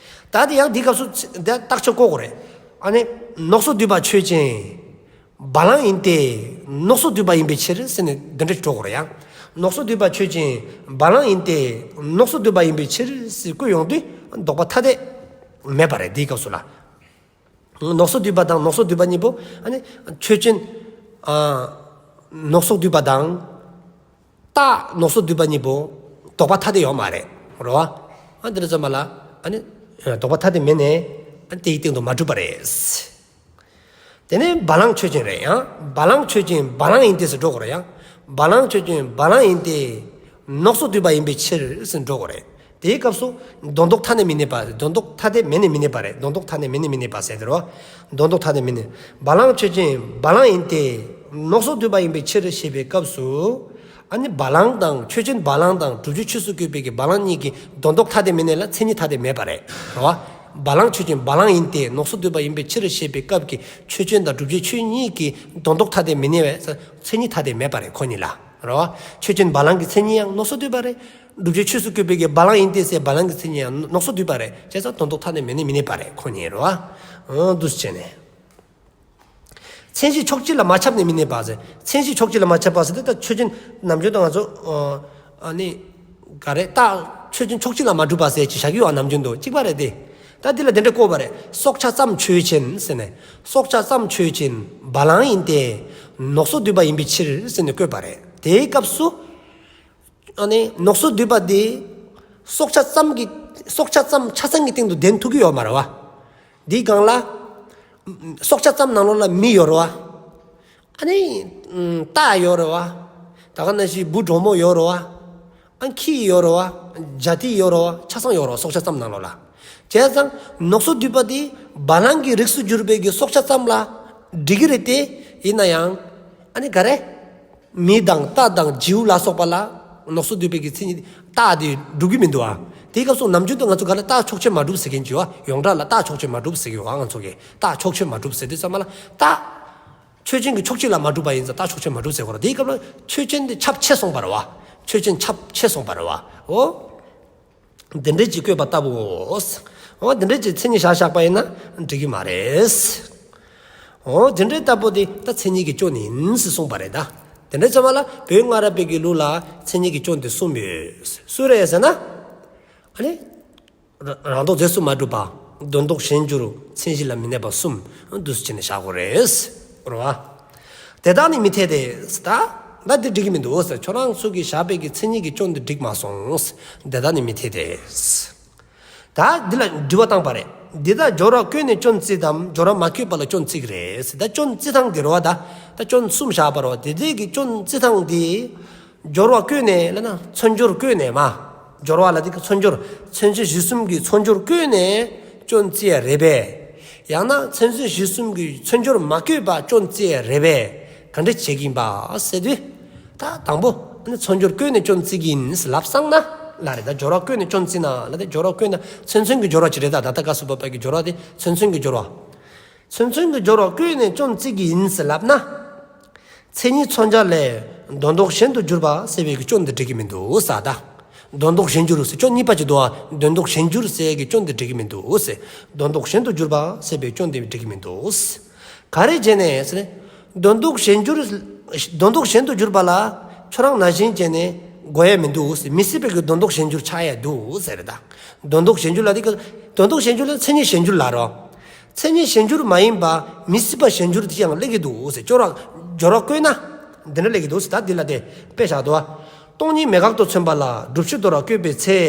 ད་དེ་ཡང་དེའི་སྐབས་སུ་ད་རྟགས་ཆོས་བཀོད་དགོས་རེད། ཨ་ནི། ནོག་སོགས་འདུས་པ་ཆོས་ཅན། བ་ལང་ཡིན་ཏེ། ནོག་སོགས་འདུས་པ་ཡིན་པའི་ཕྱིར་ཟེར་ནས་འདི་འདྲ་ཞིག་འགྲོ་དགོས་རེད་ཡང་། ནོག་སོགས་འདུས་པ་ཆོས་ཅན། བ་ལང་ཡིན་ཏེ། ནོག་སོགས་འདུས་པ་ཡིན་པའི་ཕྱིར་ཟེར་བཀོད་ཡོང་དུས་ལྡོག་པ་ཐ་དད་མེད་པ་རེད། དེའི་སྐབས་སུ་ལ། ནོག་སོགས་འདུས་པ་དང་ནོག་སོགས་འདུས་པ་གཉིས་པོ་ཨ་ནི་ཆོས་ཅན། ཨ། ནོག་སོགས་འདུས་པ་དང་། རྟགས་ནོག་སོགས་འདུས་པ་གཉིས་པོ་ལྡོག་པ་ཐ་དད་ཡོད་མ་རེད། རེད་བ། ཨ་འདི་འདྲ་ཙམ་པ་ལ་ཨ་ནི་ལྡོག་པ་ཐ་དད་མེད་ནས་ཨ་ནི་དེའི་སྟེང་དུ་མ་གྲུབ་པ་རེད། དེ་ནས་བ་ལང་ཆོས་ཅན་རེད་ཡང་། བ་ལང་ཆོས་ཅན་བ་ལང་ཡིན་ཏེ་ཟེར་འགྲོ་དགོས་རེད་ཡང་། བ་ལང་ཆོས་ཅན་བ་ལང་ཡིན་ཏེ། ནོག་སོགས་འདུས་པ་ཡིན་པའི་ཕྱིར་ཟེར་འགྲོ་དགོས་རེད། དེའི་སྐབས་སུ་དོན་ལྡོག་ཐ་དད་མི་གནས་པ། དོན་ལྡོག་ཐ་དད་མེད་ནས་མི་གནས་པ་རེད། དོན་ལྡོག་ཐ་དད་མེད་ནས་མི་གནས་པ་ཟེར་དེ་རེད་བ། དོན་ལྡོག་ཐ་དད་མི་གནས། བ་ལང་ཆོས་ཅན། བ་ལང་ཡིན་ཏེ། ནོག་སོགས་འདུས་པ་ཡིན་པའི་ཕྱིར་ཞེས་པའི་སྐབས་སུ། ཨ་ནི་བ་ལང་དང་ཆོས་ཅན་བ་ལང་དང་བསྒྲུབ་བྱའི་ཆོས་སུ་བཀོད་པའི་གི་བ་ལང་གཉིས་ཀྱི་དོན་ལྡོག་ཐ་དད་མི་གནས་ལ་མཚན་ཉིད་ཐ་དད་མེད་པ་རེད། རེད་བ། བ་ལང་ཆོས་ཅན། བ་ལང་ཡིན་ཏེ། ནོག་སོགས་འདུས་པ་ཡིན་པའི་ཕྱིར་ཞེས་པའི་སྐབས་ཀྱི་ཆོས་ཅན་དང་བསྒྲུབ་བྱའི་ཆོས་གཉིས་ཀྱི་དོན་ལྡོག་ཐ་དད་མི་གནས་པས་མཚན་ཉིད་ཐ་དད་མེད་པ་རེད། ཁོ་གཉིས་ལ། རེད་བ། ཆོས་ཅན་བ་ལང་གི་མཚན་ཉིད་ཡང་ནོག་སོགས་འདུས་པ་རེད། བསྒྲུབ་བྱའི་ཆོས་སུ་བཀོད་པའི་གི་བ་ལང་ཡིན་ཏེ་ཟེར་བ་ལང་གི་མཚན་ཉིད་ཡང་ནོག་སོགས་འདུས་པ་རེད། བྱས་ཙང་དོན་ལྡོག་ཐ་དད་མེད་ནས་མི་གནས་པ་རེད། ཁོ་གཉིས་རེད་བ། འོ་འདུག་སེ་བྱས་ནས། མཚན་གཞི་ཕྱོགས་གཅིག་ལ་མ་ཁྱབ་ནས་མི་གནས་པ་ཟེར། མཚན་གཞི་ཕྱོགས་གཅིག་ལ་མ་ཁྱབ་པ་ཟེར་དུས་ད་ཆོས་ཅན་ནམ་རྒྱུན་དུ་ང་ཚོ་ཨ་ནི་ག་རེ་རྟགས་ཆོས་ཅན་ཕྱོགས་གཅིག་ལ་མ་གྲུབ་པ་ཟེར་ཅིག་བཞག་གི་ཡོད་ཨ། ནམ་རྒྱུན་དུ་གཅིག་པ་རེད་དེ། ད་འདི་ལ་དེ་འདྲ་བཀོད་པ་རེད། སྲོག་ཆགས་ཙམ་ཆོས་ཅན་ཟེར་ནས། སྲོག་ཆགས་ཙམ་ཆོས་ཅན། བ་ལང་ཡིན་ཏེ། ནོག་སོགས་འདུས་པ་ཡིན་པའི་ཕྱིར་ཟེར་ནས་བཀོད་པ་རེད། དེའི་སྐབས་སུ། ཨ་ནི་ནོག་སོགས་འདུས་པ་དེ། སྲོག་ཆགས་ཙམ་གྱི། སྲོག་ཆགས་ཙམ་ཆ་ཚང་གི་སྟེང་དུ་ལྡན་ཐུབ་ཀྱི་ཡོད་མ་རེད་བ། འདིའི་སྒང་ལ། སྲོག་ཆགས་ཙམ་ནང་ལོགས་ལ་མི་ཡོད་རེད་བ། ཨ་ནི། རྟ་ཡོད་རེད་བ། ད་ག་ནང་བཞིན་འབུ་གྲོག་མོ་ཡོད་རེད་བ། ཨ་ཁྱི་ཡོད་རེད་བ། བྱ་དེ་ཡོད་རེད་བ། ཆ་ཚང་ཡོད་རེད་བ། སྲོག་ཆགས་ཙམ་ནང་ལོགས་ལ། བྱས་ཙང་ནོག་སོགས་འདུས་པ་དེ་བ་ལང་གི་རིགས་སུ་གྱུར་པའི་གི་སྲོག་ཆགས་ཙམ་ལ་འགྲིག་གི་རེད་དེ། ཡིན་ན་ཡང་། ཨ་ནི་ག་རེ། མི་དང་རྟ་དང་བྱིའུ་ལ་སོགས་པ་ལ་ནོག་སོགས་འདུས་པའི་གི་མཚན་ཉིད་རྟགས་དེ་འགྲུབ་ཀྱི་མི་འདུག་ཨ། དེའི་སྐབས་སུ་ནམ་རྒྱུན་དུ་ང་ཚོ་ག་ལ་རྟགས་ཕྱོགས་ཆོས་མ་གྲུབ་ཟེར་མཁན་གྱི་བ། ཡོངས་གྲགས་ལ་རྟགས་ཕྱོགས་ཆོས་མ་གྲུབ་ཟེར་གྱི་བ། ང་ཚོ་གི་རྟགས་ཕྱོགས་ཆོས་མ་གྲུབ་ཟེར་དུས་ཙམ་པ་ལ་རྟགས། ཆོས་ཅན་གྱི་ཕྱོགས་གཅིག་ལ་མ་གྲུབ་པ་ཡིན་ཙང་རྟགས་ཕྱོགས་ཆོས་མ་གྲུབ་ཟེར་གོ་ར། དེའི་སྐབས་ལ་ཆོས་ཅན་དེ་ཁྱབ་ཆེ་སོང་བ་རེད་བ། ཆོས་ཅན་ཁྱབ་ཆེ་སོང་བ་རེད་བ། འོ། འདི་འདྲས་ཀྱི་བཀོད་པ་ལྟ་བུའོ། འོ་འདི་འདྲས་ཀྱི་མཚན་ཉིད་བཞག་བཞག་པ་ཡིན་ན་འགྲིག་གི་མ་རེད། འོ་འདི་འདྲས་ལྟ་བུ་དེ་ད་མཚན་ཉིད་ཀྱི་སྐྱོན་ཡིན་ཟེར་གསུངས་པ་རེད་ད། དེ་འདྲས་ཙམ་པ་ལ་བོད་སྔ་རབས་པའི་གི་ལུགས་ལ་མཚན་ཉིད་ཀྱི་སྐྱོན་དེ་གསུམ་ཡོད། སུ་རེད་ཟེར་ན། ཨ་ནི། རང་ལྡོག་རྫས་སུ་མ་གྲུབ་པ། དོན་ལྡོག་གཞན་འགྱུར། མཚན་གཞི་ལ་མི་གནས་པ་གསུམ་འདུག་སེ་བྱས་ནས་བཞག་དགོས་རེད། རེད་བ། དེ་དག་ནི་མི་འཐད་དེ། ད་ད་འདི་འགྲིག་གི་མི་འདུག་ཟེར། ཁྱོད་རང་ཚོ་གིས་བཞག་པའི་གི་མཚན་ཉིད་ཀྱི་སྐྱོན་འདི་འགྲིག་མ་སོང་། དེ་དག་ནི་མི་འཐད་དེ། ད་འདི་ལ་དྲི་བ་བཏང་པ་རེད། འདི་དག་སྦྱོར་བ་བཀོད་ནས་སྐྱོན་བརྩི་དམ། སྦྱོར་བ་མ་བཀོད་པ་ལ་སྐྱོན་བརྩི་གི་རེད་ཟེར། ད་སྐྱོན་བརྩི་སྟངས་འདི་རེད་བ། ད་ད་སྐྱོན་གསུམ་བཞག་པ་རེད་བ། དེ་དག་གི་སྐྱོན་བརྩི་སྟངས་འདི། སྦྱོར་བ་བཀོད་ནས་ལབ་ན་མཚོན་སྦྱོར་བཀོད་ནས་མ། སྦྱོར་བ་ལ་དེ་གི་མཚོན་སྦྱོར། མཚན་མཚོན་གཞི་གསུམ་གྱི་མཚོན་སྦྱོར་བཀོད་ནས་སྐྱོན་བརྩི་ཡ་རེད་པས། ཡང་ན་མཚན་མཚོན་གཞི་གསུམ་གྱི་མཚོན་སྦྱོར་མ་བཀོད་པ་སྐྱོན་བརྩི་ཡ་རེད་པས། ག་འདྲ་བྱེད་ཀྱི་ཡིན་པ་ཟེར་དུས། ད་དང་པོ་ནི་མཚོན་སྦྱོར་བཀོད་ནས་སྐྱོན་བརྩི་གི་ཡིན་ཟེར་ལབ་སོང་ན་ལ་རེད། ད་སྦྱོར་བ་བཀོད་ནས་སྐྱོན་བརྩི་ན་ལ་དེ་སྦྱོར་བ་བཀོད་ན་མཚན་མཚོན་གྱི་སྦྱོར་བ་ཅིག་རེད། ད་ད་ལྟ་སྐབས་སུ་བབ་པའི་གི་སྦྱོར་བ་དེ་མཚན་མཚོན་གྱི་སྦྱོར་བ། མཚན་མཚོན་གྱི་སྦྱོར་བ་བཀོད་ནས་སྐྱོན་བརྩི་གི་ཡིན་ཟེར་ལབ་ན། མཚན་ཉིད་མཚོན་བྱ་ལས་དོན་ལྡོག་གཞན་དུ་གྱུར་པ་ཟེར་བའི་གི་སྐྱོན་འདི་འགྲིག་གི་མི་འདུག་ས་ད། དོན་ལྡོག་གཞན་འགྱུར་ཟེར་སྐྱོན་གཉིས་པ་ཅིག་འདུག་བ། དོན་ལྡོག་གཞན་འགྱུར་ཟེར་གི་སྐྱོན་འདི་འགྲིག་གི་མི་འདུག་ཟེར། དོན་ལྡོག་གཞན་དུ་གྱུར་པ་ཟེར་བའི་སྐྱོན་འདི་འགྲིག་གི་མི་འདུག་ཟེར། ག་རེ་བྱས་ནས་ཟེར་ན། དོན་ལྡོག་གཞན་འགྱུར། དོན་ལྡོག་གཞན་དུ་གྱུར་པ་ལ་ཁྱོད་རང་ནང་བཞིན་བྱས་ནས་དགོས་ཡ་མི་འདུག་ཟེར། མི་སྲིད་པའི་གི་དོན་ལྡོག་གཞན་འགྱུར་ཆགས་ཡ་འདུག་ཟེར་ད། དོན་ལྡོག་གཞན་འགྱུར་ལ་དེ་གི་དོན་ལྡོག་གཞན་འགྱུར་ལ་མཚན་ཉིད་གཞན་འགྱུར་ལབ་རོ། མཚན་ཉིད་གཞན་འགྱུར་མ་ཡིན་པ་མི་སྲིད་པ་གཞན་འགྱུར་དེ་ཡང་སླེབས་ཀྱི་འདུག་ཟེར། སྦྱོར་བ་སྦྱོར་བ་བཀོད་ན་འདི་འདྲ་སླེབས་ཀྱི་འདུག་ཟེར། ད་འདི་ལ་དེ་དཔེ་བཞག་འདུག་བ། སྟོང་ཉིད་མེད་དགག་ཏུ་མཚོན་པ་ལ་བསྒྲུབ་བྱའི་དོར་བ་བཀོད་པའི་ཚེ།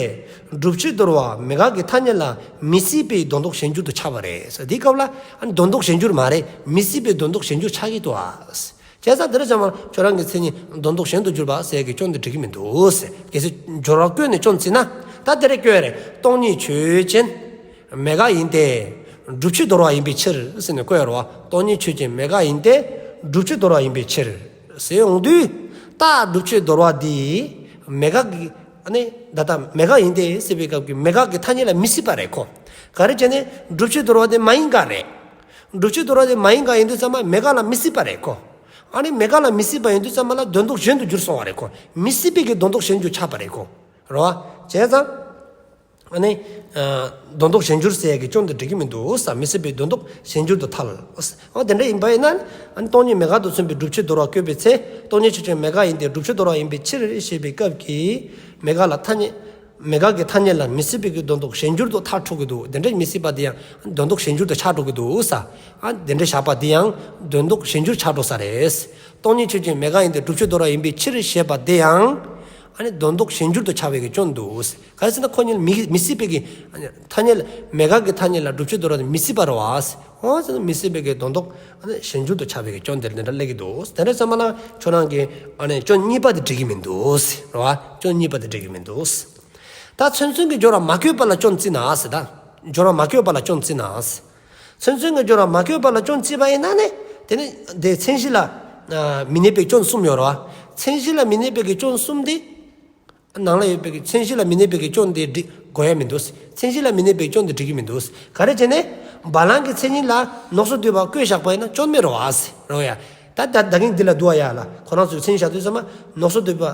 བསྒྲུབ་བྱའི་དོར་བ་མེད་དགག་གི་ཐ་སྙད་ལ་མི་སྲིད་པའི་དོན་ལྡོག་གཞན་འགྱུར་དུ་ཆགས་པ་རེད་ཟེར། འདིའི་སྐབས་ལ་ཨ་ནི་དོན་ལྡོག་གཞན་འགྱུར་མ་རེད། མི་སྲིད་པའི་དོན་ལྡོག་གཞན་འགྱུར་ཆགས་ཀྱི་འདུག་ཨ། བྱས་ཙང་དེ་འདྲ་ཙམ་མ་ཁྱོད་རང་གི་མཚན་ཉིད་དོན་ལྡོག་གཞན་དུ་གྱུར་པ་ཟེར་གྱི་སྐྱོན་འདི་འགྲིག་གི་མི་འདུག་ཟེར། གལ་སྲིད་སྦྱོར་བ་བཀོད་ནས་སྐྱོན་བརྩི་ན། ད་དེ་རེ་བཀོད་རེད། སྟོང་ཉིད་ཆོས་ཅན། མེད་དགག་ཡིན་ཏེ། བསྒྲུབ་བྱའི་དོར་བ་ཡིན་པའི་ཕྱིར་ཟེར་ནས་བཀོད་ཡོད་རེད་བ། སྟོང་ཉིད་ཆོས་ཅན་མེད་དགག་ཡིན་ཏེ། བསྒྲུབ་བྱའི་དོར་བ་ཡིན་པའི་ཕྱིར། ཟེར་ཡོང་དུས། རྟགས་བསྒྲུབ་བྱའི་དོར་བ་འདི། མེད་དགག་གི། ཨ་ནི། ད་ལྟ་མེད་དགག་ཡིན་ཏེ་ཟེར་བའི་སྐབས་ཀྱི་མེད་དགག་གི་ཐ་སྙད་ལ་མི་སྲིད་པ་རེད་ཁོ། ག་རེ་བྱས་ནས་བསྒྲུབ་བྱའི་དོར་བ་དེ་མ་ཡིན་དགག་རེད། བསྒྲུབ་བྱའི་དོར་བ་དེ་མ་ཡིན་དགག་ཡིན་དུས་ཙམ་པ་མེད་དགག་ལ་མི་སྲིད་པ་རེད་ཁོ། ཨ་ནི་མེད་དགག་ལ་མི་སྲིད་པ་ཡིན་དུས་ཙམ་པ་ལ་དོན་ལྡོག་གཞན་དུ་འགྱུར་སོང་བ་རེད་ཁོ། མི་སྲིད་པའི་གི་དོན་ལྡོག་གཞན་འགྱུར་ཆགས་པ་རེད་ཁོ། རེད་བ། བྱས་ཙང་། ཨ་ནི། ཨ་དོན་ལྡོག་གཞན་འགྱུར་ཟེར་ཡ་གི་སྐྱོན་དེ་འགྲིག་གི་མི་འདུག་ས། མི་སྲིད་པའི་དོན་ལྡོག་གཞན་འགྱུར་དུ་ཐལ། འོ་དེ་འདྲ་ཡིན་པ་ཡིན་ན། ཨ་ནི་སྟོང་ཉིད་མེད་དགག་ཏུ་མཚོན་པའི་བསྒྲུབ་བྱའི་དོར་བ་བཀོད་པའི་ཚེ། སྟོང་ཉིད་ཆོས་ཅན་མེད་དགག་ཡིན་ཏེ་བསྒྲུབ་བྱའི་དོར་བ་ཡིན་པའི་ཕྱིར་ཞེས་པའི་སྐབས་ཀྱི། མེད་དགག་ལ་ཐ་སྙད། མེད་དགག་གི་ཐ་སྙད་ལ་མི་སྲིད་པའི་གི་དོན་ལྡོག་གཞན་འགྱུར་དུ་ཐལ་འགྲོ་གི་འདུག་དེ་འདྲའི་མི་སྲིད་པ་དེ་ཡང་དོན་ལྡོག་གཞན་འགྱུར་དུ་ཆགས་འགྲོ་གི་འདུག་ས། ཨ་དེ་འདྲའི་བཞག་པ་དེ་ཡང་དོན་ལྡོག་གཞན་འགྱུར་ཆགས་འགྲོ་ས་རེད། སྟོང་ཉིད་ཆོས་ཅན་མེད་དགག་ཡིན་ཏེ་བསྒྲུབ་བྱའི་དོར་བ་ཡིན་པའི་ཕྱིར་ཞེས་པ་དེ་ཡང་། ཨ་ནི་དོན་ལྡོག་གཞན་འགྱུར་དུ་ཆགས་པའི་གི་སྐྱོན་འདུག་ག་རེ་ཟེར་ན་ཁོ་གཉིས་ལ་མི་མི་སྲིད་པའི་གི། ཐ་སྙད་ལ་མེད་དགག་གི་ཐ་སྙད་ལ་བསྒྲུབ་བྱའི་དོར་བ་དེ་མི་སྲིད་པ་རེད་བ། འོ་ཟེར་ན་མི་སྲིད་པའི་གི་དོན་ལྡོག་ཨ་ནི་གཞན་འགྱུར་དུ་ཆགས་པའི་གི་སྐྱོན་དེ་འདི་འདྲ་སླེབས་ཀྱི་འདུག་དེ་འདྲ་ཙམ་པ་ལ་ཁྱོད་རང་གི་ཨ་ནི་སྐྱོན་གཉིས་པ་དེ་འགྲིག་གི་མི་འདུག་རེད་བ། སྐྱོན་གཉིས་པ་དེ་འགྲིག་གི་མི་འདུག་ད་མཚན་མཚོན་གྱི་སྦྱོར་བ་མ་བཀོད་པ་ལ་སྐྱོན་བརྩི་ན་ཟེར་ད། སྦྱོར་བ་མ་བཀོད་པ་ལ་སྐྱོན་བརྩི་ན་ཟེར། མཚན་མཚོན་གྱི་སྦྱོར་བ་མ་བཀོད་པ་ལ་སྐྱོན་བརྩིས་པ་ཡིན་ན་ནི། དེ་ནི་དེ་མཚན་གཞི་ལ་ཨ་མི་གནས་པའི་སྐྱོན་གསུམ་ཡོད་རེད་བ། མཚན་གཞི་ལ་མི་གནས་པའི་གི་སྐྱོན་གསུམ་དེ། ནང་ལ་ཡོད་པའི་གི་མཚན་གཞི་ལ་མི་གནས་པའི་གི་སྐྱོན་དེ་འགྲིག་དགོས་ཡ་མི་འདུག། མཚན་གཞི་ལ་མི་གནས་པའི་སྐྱོན་དེ་འགྲིག་གི་མི་འདུག། ག་རེ་བྱས་ནས། བ་ལང་གི་མཚན་ཉིད་ལ་ནོག་སོགས་འདུས་པ་བཀོད་བཞག་པ་ཡིན་ན་སྐྱོན་མེད་རེད་བ། རེད་ཡ། ད་ད་ད་གིན་འདི་ལ་འདུག་བ་ཡ་ལ། ཁོ་རང་ཚོའི་མཚན་གཞི་བཞག་དུས་ཙམ་པ་ནོག་སོགས་འདུས་པ།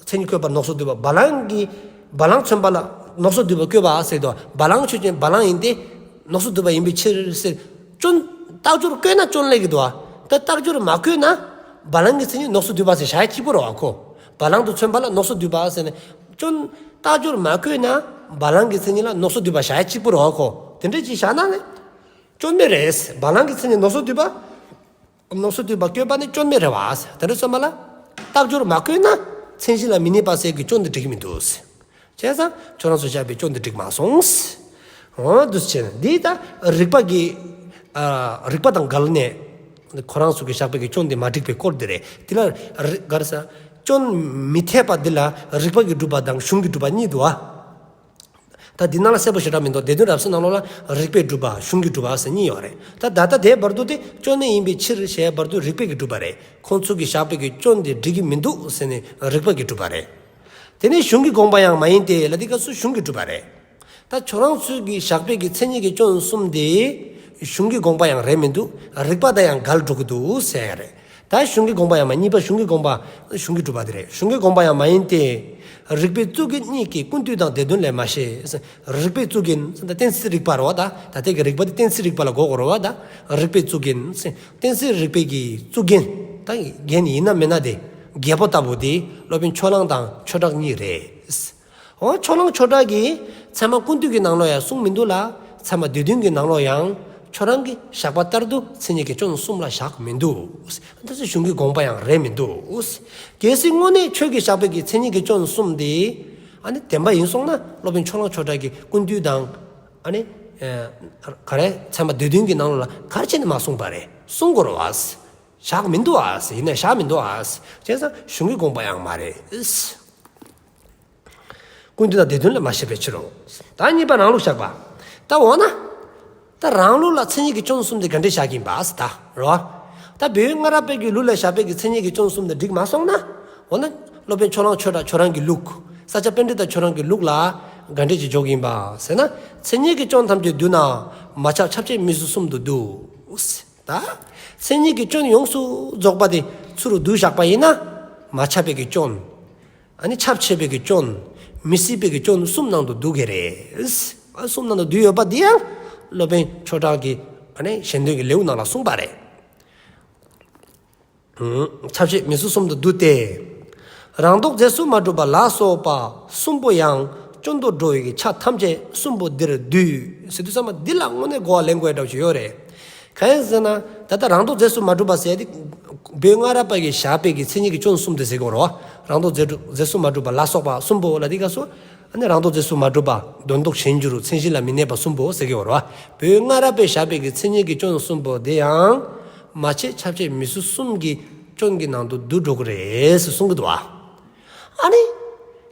མཚན་ཉིད་བཀོད་པར་ནོག་སོགས་འདུས་པ། བ་ལང་གི། བ་ལང་མཚོན་པ་ལ་ནོག་སོགས་འདུས་པ་བཀོད་པ་ཟེར་དུས། བ་ལང་ཆོས་ཅན་བ་ལང་ཡིན་ཏེ། ནོག་སོགས་འདུས་པ་ཡིན་པའི་ཕྱིར་ཟེར། སྐྱོན། རྟགས་སྦྱོར་བཀོད་ན་སྐྱོན་སླེབས་ཀྱི་འདུག་བ། ད་རྟགས་སྦྱོར་མ་བཀོད་ན། བ་ལང་གི་མཚན་ཉིད་ནོག་སོགས་འདུས་པ་ཟེར་བཞག་ཡ་གཅིག་པོ་རེད་བ་ཁོ། བ་ལང་དུ་མཚོན་པ་ལ་ནོག་སོགས་འདུས་པ་ཟེར་ནས། སྐྱོན། རྟགས་སྦྱོར་མ་བཀོད་ན། བ་ལང་གི་མཚན་ཉིད་ལ་ནོག་སོགས་འདུས་པ་བཞག་ཡ་གཅིག་པོ་རེད་བ་ཁོ། དེ་འདྲ་ཅིག་བཞག་ན་ནི། སྐྱོན་མེད་རེད། བ་ལང་གི་མཚན་ཉིད་ནོག་སོགས་འདུས་པ། ནོག་སོགས་འདུས་པ་བཀོད་པ་ནི་སྐྱོན་མེད་རེད་བ། དེ་འདྲ་སོང་མ་ལ། རྟགས་སྦྱོར་མ་བཀོད་ན། མཚན་གཞི་ལ་མི་གནས་པ་ཟེར་གྱི་སྐྱོན་དེ་འགྲིག་གི་མི་འདུག། བྱས་ཙང་ཁྱོད་རང་ཚོས་བཞག་པའི་སྐྱོན་དེ་འགྲིག་མ་སོང་། འོ་འདུག་བྱས་ན་འདི་ད་རིགས་པ་གི། ཨ་རིགས་པ་དང་འགལ་ནས། ཁོ་རང་ཚོ་གིས་བཞག་པའི་གི་སྐྱོན་དེ་མ་འགྲིག་པའི་སྐོར་དེ་རེད། འདི་ལ་རིགས་ག་རེ་ཟེར། སྐྱོན་མི་འཐད་པ་འདི་ལ་རིགས་པ་གིས་སྒྲུབ་པ་དང་གཞུང་གིས་སྒྲུབ་པ་གཉིས་འདུག་བ། ད་འདི་ནང་ལ་གསལ་པོ་ཞེ་དྲག་མི་འདུག། སྡེ་བདུན་རབ་གསལ་ནང་ལོགས་ལ་རིགས་པས་སྒྲུབ་པ་གཞུང་གིས་སྒྲུབ་པ་ཟེར་གཉིས་ཡོད་རེད། ད་ད་ལྟ་དེའི་བར་དུ་དེ་སྐྱོན་གནས་ཡིན་པའི་ཕྱིར་ཞེས་བར་དུ་རིགས་པས་ཀྱིས་སྒྲུབ་པ་རེད། ཁོང་ཚོ་གིས་བཞག་པའི་གི་སྐྱོན་དེ་འགྲིག་གི་མི་འདུག་ཟེར་ནས་རིགས་པ་གིས་སྒྲུབ་པ་རེད། དེ་ནས་གཞུང་གི་དགོངས་པ་ཡང་མ་ཡིན་ཏེ་ལ་དེ་སྐབས་སུ་གཞུང་གིས་སྒྲུབ་པ་རེད། ད་ཁྱོད་རང་ཚོས་ཀྱིས་བཞག་པའི་གི་མཚན་ཉིད་ཀྱི་སྐྱོན་གསུམ་དེ་གཞུང་གི་དགོངས་པ་ཡང་རེད་མི་འདུག། རིགས་པ་དང་ཡང་འགལ་འགྲོ་གི་འདུག་ཟེར་ཡ་རེད། ད་གཞུང་གི་དགོངས་པ་ཡང་མ། གཉིས་པ་གཞུང་གི་དགོངས་པ། གཞུང་གིས་སྒྲུབ་པ་དེ་རེད། གཞུང་གི་དགོངས་པ་ཡང་མ་ཡིན་ཏེ། རིགས་པའི་གཙུག་རྒྱན་གཉིས་ཀྱིས་ཀུན་བཏུས་དང་སྡེ་བདུན་ལས་མ་ཤེས། རིགས་པའི་གཙུག་རྒྱན་ཟེར་ན་གཏན་ཚིགས་རིག་པ་རེད་བ་ད། ད་ལྟའི་གི་རིགས་པ་དེ་གཏན་ཚིགས་རིག་པ་ལ་གོ་དགོས་རེད་བ་ད། རིགས་པའི་གཙུག་རྒྱན་ཟེར། གཏན་ཚིགས་རིག་པའི་གི་གཙུག་རྒྱན། ད་རྒྱན་ཡིན་ན་མིན་ན་དེ། རྒྱལ་པོ་ལྟ་བུ་དེ་སློབ་དཔོན་ཕྱོགས་གླང་དང་ཆོས་གྲགས་གཉིས་རེད། འོ་ཕྱོགས་གླང་ཆོས་གྲགས་ཀྱིས་ཚད་མ་ཀུན་བཏུས་ཀྱི་ནང་ལོགས་ཡང་གསུངས་མི་འདུག་ལ། ཚད་མ་སྡེ་བདུན་གྱི་ནང་ལོགས་ཡང་ཁྱོད་རང་གིས་བཞག་པ་ལྟར་དུ་མཚན་ཉིད་ཀྱི་སྐྱོན་གསུམ་ལ་བཞག་མི་འདུག། འདི་ཚོ་གཞུང་གི་དགོངས་པ་ཡང་རེད་མི་འདུག། གལ་སྲིད་དངོས་གནས་ཁྱོད་ཀྱིས་བཞག་པའི་གི་མཚན་ཉིད་ཀྱི་སྐྱོན་གསུམ་དེ་ཨ་ནི་བདེན་པ་ཡིན་སོང་ན། སློབ་དཔོན་ཕྱོགས་གླང་ཆོས་གྲགས་ཀྱིས་ཀུན་བཏུས་དང་ཨ་ནི་ཨ་ག་རེ་ཚད་མ་སྡེ་བདུན་གྱི་ནང་ལོགས་ལ་ག་རེ་བྱས་ནས་མ་གསུངས་པ་རེད། གསུང་དགོས་རེད་བ། བཞག་མི་འདུག་ཨ། ཡིན་ན་བཞག་མི་འདུག་ཨ། བྱས་ཙང་གཞུང་གི་དགོངས་པ་ཡང་མ་རེད། ཀུན་བཏུས་དང་སྡེ་བདུན་ལས་མ་ཤེས་པའི་ཕྱིར་རོ། ད་གཉིས་པ་རང་ལུགས་བཞག་པ། ད་འོ་ན། ད་རང་ལུགས་ལ་མཚན་ཉིད་ཀྱི་སྐྱོན་གསུམ་དེ་ག་འདྲས་བཞག་གིན་པ་ཟེར་ད་རོ། ད་བོད་སྔ་རབས་པའི་གི་ལུགས་ལ་བཞག་པའི་གི་མཚན་ཉིད་ཀྱི་སྐྱོན་གསུམ་དེ་འགྲིག་མ་སོང་ན། འོ་ན་སློབ་དཔོན་ཕྱོགས་གླང་ཆོས་གྲགས་ཁྱོད་རང་གི་ལུགས། ས་སྐྱ་པཎྜི་ཏ་ཁྱོད་རང་གི་ལུགས་ལ་ག་འདྲས་ཅིག་འཇོག་གིན་པ་ཟེར་ན། མཚན་ཉིད་ཀྱི་སྐྱོན་ཐམས་ཅད་བསྡུ་ན། མ་ཁྱབ་ཁྱབ་ཆེས་མི་སྲིད་གསུམ་དུ་འདུ། ད་མཚན་ཉིད་ཀྱི་སྐྱོན་ཡོངས་སུ་རྫོགས་པ་དེ་ཚུར་བསྡུ་བཞག་པ་ཡིན་ན། མ་ཁྱབ་པའི་གི་སྐྱོན། ཨ་ནི་ཁྱབ་ཆེས་པའི་གི་སྐྱོན། མི་སྲིད་པའི་གི་སྐྱོན་གསུམ་ནང་དུ་འདུ་གི་རེད། ཨ་གསུམ་ནང་དུ་འདུ་ཡོད་པ་འདི་ཡང་སློབ་དཔོན་ཆོས་གྲགས་ཀྱིས་ཨ་ནི་གཞན་དོན་གྱི་ལེའུ་ནང་ལ་གསུངས་པ་རེད། ཁྱབ་ཆེས་མི་སྲིད་གསུམ་དུ་འདུ་སྟེ། རང་ལྡོག་རྫས་སུ་མ་གྲུབ་པ་ལ་སོགས་པ་གསུམ་པོ་ཡང་སྐྱོན་དུ་འགྲོ་བའི་གི་ཆ་ཐམས་ཅད་གསུམ་པོ་འདིར་འདུས། ཟེར་དུས་ཙམ་པ་འདི་ལ་དངོས་གནས་གོ་བ་ལེན་དགོས་ཡ་འདྲ་བོ་ཅིག་ཡོད་རེད། གང་ཡིན་ཟེར་ན། ད་ལྟ་རང་ལྡོག་རྫས་སུ་མ་གྲུབ་པ་ཟེར་ཡ་དེ། བོད་སྔ་རབས་པ་གིས་བཞག་པའི་གི་མཚན་ཉིད་ཀྱི་སྐྱོན་གསུམ་དེ་ཟེར་གྱི་ཡོད་རེད་བ། རང་ལྡོག་རྫས་རྫས་སུ་མ་གྲུབ་པ་ལ་སོགས་པ་གསུམ་པོ་ལ་དེ་སྐབས་སུ། ཨ་ནི་རང་ལྡོག་རྫས་སུ་མ་གྲུབ་པ། དོན་ལྡོག་གཞན་འགྱུར། མཚན་གཞི་ལ་མི་གནས་པ་གསུམ་པོ་ཟེར་གྱི་ཡོད་རེད་བ། བོད་སྔ་རབས་པས་བཞག་པའི་གི་མཚན་ཉིད་ཀྱི་སྐྱོན་གསུམ་པོ་དེ་ཡང་། མ་ཁྱབ་ཁྱབ་ཆེས་མི་སྲིད་གསུམ་གྱི་སྐྱོན་གྱི་ནང་དུ་བསྡུ་འགྲོ་གི་རེད་ཟེར་གསུང་གི་འདུག་བ། ཨ་ནི།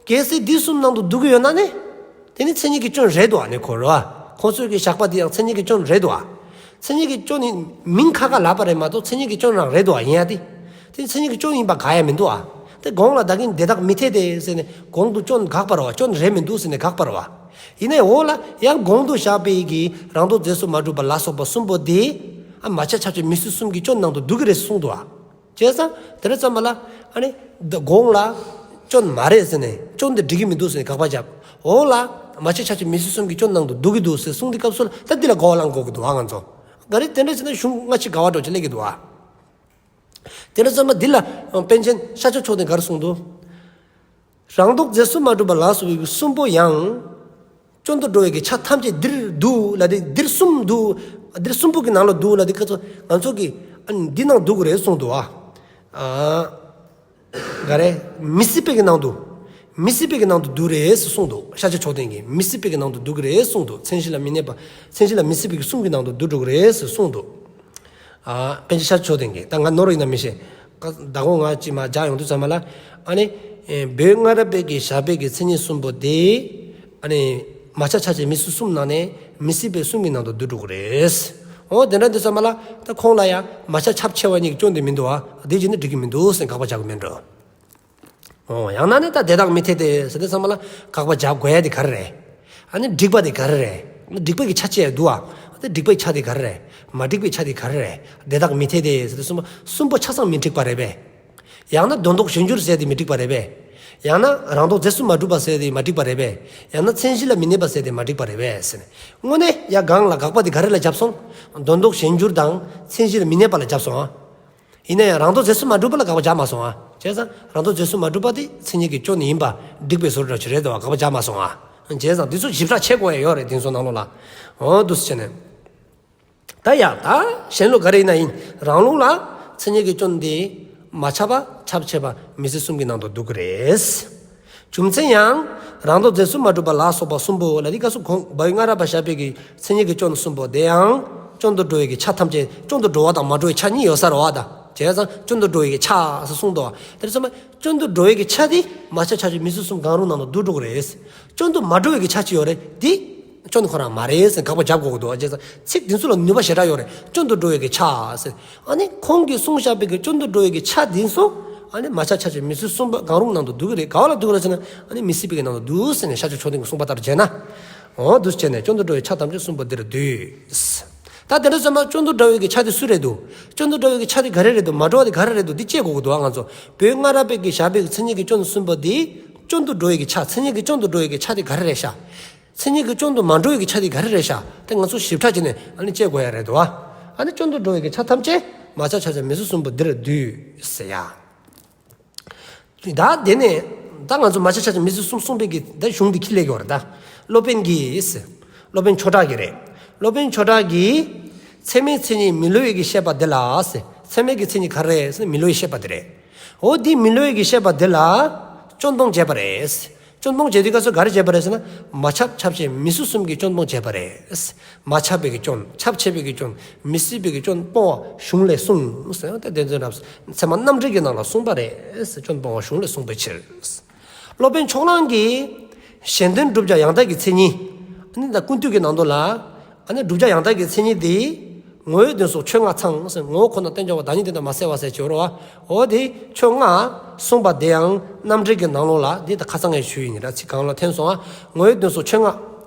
གལ་སྲིད་འདི་གསུམ་ནང་དུ་འདུ་གི་ཡོད་ན་ནི། དེ་ནི་མཚན་ཉིད་ཀྱི་སྐྱོན་རེད་དོ། ཨ་ནི་ཁོ་རེད་བ། ཁོང་ཚོས་ཀྱི་བཞག་པ་འདི་ཡང་མཚན་ཉིད་ཀྱི་སྐྱོན་རེད་དོ། མཚན་ཉིད་ཀྱི་སྐྱོན་ནི་མིང་ཁ་ཁ་ལབ་པ་རེད་མ་གཏོགས་མཚན་ཉིད་ཀྱི་སྐྱོན་རང་རེད་དོ། ཡིན་ཡ་དེ། དེ་མཚན་ཉིད་ཀྱི་སྐྱོན་ཡིན་པ་དགག་ཡ་མི་འདུག་ཨ། དེ་གོང་ལ་ད་གིན་དེ་དག་མི་འཐད་དེ་ཟེར་ནས་གོང་དུ་སྐྱོན་དགག་པ་རེད་བ། སྐྱོན་རེད་མི་འདུག་ཟེར་ནས་དགག་པ་རེད་བ། ཡིན་ནའི་འོག་ལ་ཡང་གོང་དུ་བཞག་པའི་གི་རང་ལྡོག་རྫས་སུ་མ་གྲུབ་པ་ལ་སོགས་པ་གསུམ་པོ་དེ། ཨ་མ་ཁྱབ་ཁྱབ་ཆེས་མི་སྲིད་གསུམ་གྱི་སྐྱོན་ནང་དུ་འདུ་གི་རེད་གསུངས་འདུག་ཨ། བྱས་ཙང་དེ་འདྲ་ཙམ་པ་ལ། ཨ་ནི། ད་གོང་ལ། སྐྱོན་མ་རེད་ཟེར་ནས། སྐྱོན་དེ་འགྲིག་གི་མི་འདུག་ཟེར་ནས་དགག་པ་བརྒྱབ། འོག་ལ། མ་ཁྱབ་ཁྱབ་ཆེས་མི་སྲིད་གསུམ་གྱི་སྐྱོན་ནང་དུ་འདུ་གི་འདུག་ཟེར་གསུངས་དུས་སྐབས་སུ་ལ་ད་འདི་ལ་གོ་བ་བླང་དགོས་ཀྱི་འདུག་ཨ་ང་ཚོ། ག་རེ་དེ་འདྲ་བྱས་ན་གཞུང་སྔ་ཕྱི་འགལ་བ་འདྲ་བོ་ཅིག་སླེབས་ཀྱི་འདུག་ཨ། དེ་འདྲ་ཙམ་པ་འདི་ལ། པཎ་ཆེན་ཤཱཀྱ་མཆོག་ལྡན་ག་རེ་གསུངས་འདུག། རང་ལྡོག་རྫས་སུ་མ་གྲུབ་པ་ལ་སོགས་པའི་གསུམ་པོ་ཡང་། སྐྱོན་དུ་འགྲོ་བའི་གི་ཆ་ཐམས་ཅད་འདིར་འདུ་ལ་དེ། འདིར་གསུམ་འདུ། འདིར་གསུམ་པོ་གི་ནང་ལ་འདུ་ལ་དེ། ཁ་ཚོ་ང་ཚོ་གི། ཨ་ནི་འདི་ནང་འདུ་གི་རེད་གསུངས་འདུག་ཨ། ཨ། ག་རེ། མི་སྲིད་པའི་གི་ནང་དུ། མི་སྲིད་པའི་གི་ནང་དུ་འདུ་རེད་ཟེར་གསུངས་འདུག། ཤཱཀྱ་མཆོག་ལྡན་གྱིས་མི་སྲིད་པའི་གི་ནང་དུ་འདུ་གི་རེད་གསུངས་འདུག། མཚན་གཞི་ལ་མི་གནས་པ། མཚན་གཞི་ལ་མི་སྲིད་པའི་གི་གསུམ་གྱི་ནང་དུ་འདུ་འགྲོ་གི་རེད་ཟེར་གསུངས་འདུག། ཨ། པཎ་ཆེན་ཤཱཀྱ་མཆོག་ལྡན་གྱིས། ད་ང་ནོར་ཡིན་ན་མི་ཤེས། ཀ་ཟླ་གོང་ང་ཅིག་མ་སྦྱར་ཡོང་དུས་ཙམ་པ་ལ། ཨ་ནི། ཨེ། བོད་སྔ་རབས་པའི་གི་བཞག་པའི་གི་མཚན་ཉིད་གསུམ་པོ་དེ། ཨ་ནི་མ་ཁྱབ་ཁྱབ་ཆེ་མི་སྲིད་གསུམ་ནང་ནས་མི་སྲིད་པའི་གསུམ་གྱི་ནང་དུ་བསྡུ་འགྲོ་གི་རེད། འོ་དེ་འདྲ་འདི་ཚང་མ་ལ་ད་ཁོང་ལ་ཡང་མ་ཁྱབ་ཁྱབ་ཆེ་བ་གཉིས་ཀྱི་སྐྱོན་དེ་མི་འདུག་བ། དེ་བྱས་ནས་འགྲིག་གི་མི་འདུག་ཟེར་དགག་པ་རྒྱག་གི་མིན་འགྲོ། འོ་ཡང་ན་ནི་ད་དེ་དག་མི་འཐད་དེ་ཟེར་དུས་ཙམ་པ་ལ་དགག་པ་རྒྱག་དགོས་ཡ་དེ་ག་རེ་རེད། ཨ་ནི་འགྲིག་པ་དེ་ག་རེ་རེད། འགྲིག་པའི་གི་ཆ་ཅི་འདུག་བ། ཨ་ནི་འགྲིག་པའི་ཆ་དེ་ག་རེ་རེད། མ་འགྲིག་པའི་ཆ་དེ་ག་རེ་རེད། དེ་དག་མི་འཐད་དེ་ཟེར་དུས་ཙམ་པ་གསུམ་པོ་ཆ་ཚང་མི་འགྲིག་པ་རེད་པས། ཡང་ན་དོན་ལྡོག་གཞན་འགྱུར་ཟེར་དེ་མི་འགྲིག་པ་རེད་པས། ཡང་ན་རང་ལྡོག་རྫས་སུ་མ་གྲུབ་པ་ཟེར་དེ་མ་འགྲིག་པ་རེད་པས། ཡང་ན་མཚན་གཞི་ལ་མི་གནས་པ་ཟེར་དེ་མ་འགྲིག་པ་རེད་པས་ཟེར་ནས། དངོས་གནས་ཡ་གང་ལ་དགག་པ་དེ་ག་རེ་ལ་བརྒྱབ་སོང་། དོན་ལྡོག་གཞན་འགྱུར་དང་མཚན་གཞི་ལ་མི་གནས་པ་ལ་བརྒྱབ་སོང་ཨ། ཡིན་ན་ཡང་རང་ལྡོག་རྫས་སུ་མ་གྲུབ་པ་ལ་དགག་པ་རྒྱག་མ་སོང་ཨ། བྱས་ཙང་རང་ལྡོག་རྫས་སུ་མ་གྲུབ་པ་དེ་མཚན་ཉིད་ཀྱི་སྐྱོན་ཡིན་པ་འགྲིག་པའི་བཟོ་འདྲ་ཅིག་རེད་དོ། དགག་པ་རྒྱག་མ་སོང་ཨ། བྱས་ཙང་འདི་ཚོ་ཞིབ་ཕྲ་ཕྱེ་དགོས་ཡ་ཡོད་རེད་དེང་སང་ནང་ལོགས་ལ། འོ་འདུག་སེ་བྱས་ནས། ད་ཡ་ད་གཞན་ལུགས་ག་རེ་ཡིན་ན་ཡིན། རང་ལུགས་ལ་མཚན་ཉིད་ཀྱི་སྐྱོན་དེ་མ་ཁྱབ་པ་ཁྱབ་ཆེ་བ་མི་སྲིད་གསུམ་གྱི་ནང་དུ་འདུ་གི་རེད། རྒྱུ་མཚན་ཡང་རང་ལྡོག་རྫས་སུ་མ་གྲུབ་པ་ལ་སོགས་པ་གསུམ་པོ་ལ་འདི་སྐབས་སུ་གོང་བ་ཡི་སྔ་རབས་པ་བཞག་པའི་གི་མཚན་ཉིད་ཀྱི་སྐྱོན་གསུམ་པོ་དེ་ཡང་སྐྱོན་དུ་འགྲོ་བའི་གི་ཆ་ཐམས་ཅད་སྐྱོན་དུ་འགྲོ་བ་དང་མ་འགྲོ་བའི་ཆ་གཉིས་ཡོད་ས་རེད་བ་ད། བྱས་ཙང་སྐྱོན་དུ་འགྲོ་བའི་གི་ཆ་ཟེར་གསུངས་འདུག་བ། དེར་སོང་མ་སྐྱོན་དུ་འགྲོ་བའི་གི་ཆ་དེ་མ་ཁྱབ་ཁྱབ་ཆེ་མི་སྲིད་གསུམ་གང་རུང་ནང་དུ་འདུ་འགྲོ་གི་རེད། སྐྱོན་དུ་མ་འགྲོ་བའི་གི་ཆ་ཅི་ཡོད་རེད་དེ། སྐྱོན་ཁོ་རང་མ་རེད་ཟེར་དགག་པ་རྒྱབ་དགོས་ཀྱི་འདུག་བ། བྱས་ཙང་ཚིག་འདི་ཚོ་ལ་ནུས་པ་ཞེ་དྲག་ཡོད་རེད། སྐྱོན་དུ་འགྲོ་བའི་གི་ཆ་ཟེར། ཨ་ནི་ཁོང་གིས་གསུངས་བཞག་པའི་གི་སྐྱོན་དུ་འགྲོ་བའི་གི་ཆ་འདི་ཚོ་ཨ་ནི་མ་ཁྱབ་ཁྱབ་ཆེ་མི་སྲིད་གསུམ་པོ་གང་རུང་ནང་དུ་འདུ་གི་རེད། ག་བ་ལ་འདུ་གི་རེད་ཟེར་ན་ཨ་ནི་མི་སྲིད་པའི་གི་ནང་དུ་འདུ་ཟེར་ནས་ཤཱཀྱ་མཆོག་ལྡན་གྱིས་གསུངས་པ་ལྟར་བྱས་ན། འོ་འདུག་སེ་བྱས་ནས་སྐྱོན་དུ་འགྲོ་བའི་ཆ་ཐམས་ཅད་གསུམ་པོ་འདིར་འདུས། ད་དེ་འདྲ་ཙམ་པ་སྐྱོན་དུ་འགྲོ་བའི་གི་ཆ་དེ་སུ་རེད་འདུག་སྐྱོན་དུ་འགྲོ་བའི་གི་ཆ་དེ་ག་རེ་རེད་འདུག་མ་འགྲོ་བ་དེ་ག་རེ་རེད་འདུག་འདི་དཔྱད་དགོས་ཀྱི་འདུག་ཨ་ང་ཚོ་བོད་སྔ་རབས་པའི་གི་བཞག་པའི་གི་མཚན་ཉིད་ཀྱི་སྐྱོན་གསུམ་པོ་འདི། སྐྱོན་དུ་འགྲོ་བའི་གི་ཆ་མཚན་ཉིད་ཀྱི་སྐྱོན་དུ་འགྲོ་བའི་གི་ཆ་དེ་ག་རེ་རེད་ཤག་མཚན་ཉིད་ཀྱི་སྐྱོན་དུ་མ་འགྲོ་བའི་གི་ཆ་དེ་ག་རེ་རེད་ཤག་དེ་ང་ཚོ་ཞིབ་ཕྲ་བྱས་ནས་ཨ་ནི་དཔྱད་དགོས་ཡ་རེད་འདུག་བ། ཨ་ནི་སྐྱོན་དུ་འགྲོ་བའི་གི་ཆ་ཐམས་ཅད་མ་ཁྱབ་ཁྱབ་ཆེ་མི་སྲིད་གསུམ་པོ་འདིར་འདུས་ཟེར་ཡ། ད་དེ་ནས་ད་ང་ཚོ་མ་ཁྱབ་ཁྱབ་ཆེ་མི་སྲིད་གསུམ་གསུངས་པའི་གི་ད་གཞུང་འདི་ཁྱི་ལས་ཀྱི་བར་ད། སློབ་དཔོན་གྱིས། སློབ་དཔོན་ཆོས་གྲགས་ཀྱིས་རེད། སློབ་དཔོན་ཆོས་གྲགས་ཀྱིས། ཚད་མའི་མཚན་ཉིད་མི་སླུ་བའི་གི་བཤད་པ་འདི་ལ། ཚད་མའི་གི་མཚན་ཉིད་ག་རེ་རེད་ཟེར་ན་མི་སླུ་བའི་བཤད་པ་འདི་རེད། འོ་འདི་མི་སླུ་བའི་གི་བཤད་པ་འདི་ལ། སྐྱོན་སྤོང་བྱས་པ་རེད། སྐྱོན་སྤོང་བྱེད་དུས་སྐབས་སུ་ག་རེ་བྱས་པ་རེད་ཟེར་ན། མ་ཁྱབ་ཁྱབ་ཆེ་མི་སྲིད་གསུམ་གྱི་སྐྱོན་སྤོང་བྱས་པ་རེད། མ་ཁྱབ་པའི་གི་སྐྱོན། ཁྱབ་ཆེ་བའི་གི་སྐྱོན། མི་སྲིད་པའི་གི་སྐྱོན་སྤོང་བ་གཞུང་ལས་གསུངས་ཟེར་ཏེ་དེ་ཚོ་རབ་ཚད་མ་རྣམ་འགྲེལ་གྱི་ནང་ལ་གསུངས་པ་རེད། སྐྱོན་སྤོང་བ་གཞུང་ལས་གསུངས་པའི་ཕྱིར། སློབ་དཔོན་ཕྱོགས་གླང་གིས་གཞན་དོན་བསྒྲུབ་བྱ་ཡང་དག་གི་མཚན་ཉིད། ཨ་ནི་ད་ཀུན་བཏུས་ཀྱི་ནང་དུ་ལ། ཨ་ནི་བསྒྲུབ་བྱ་ཡང་དག་གི་མཚན་ཉིད་དེ། ངོ་བོའི་དོན་སོགས་ཆོས་ལྔ་ཚང་ཟེར། ངོ་བོ་ཁོ་ན་རྟེན་འབྱུང་བ་བདག་ཉིད་དོན་དམ་མ་བསལ་བ་ཟེར་ཅིག་ཡོད་རེད་བ། འོ་དེ་ཆོས་ལྔ་གསུངས་པ་དེ་ཡང་རྣམ་འགྲེལ་གྱི་ནང་ལོགས་ལ་འདི་ད་ཁ་སང་ངས་ཞུས་ཡིན་ར། ཚིག་གང་ལ་འཐེན་སོང་ཨ། ངོ་བོའི་དོན་སོགས་ཆོས་ལྔ་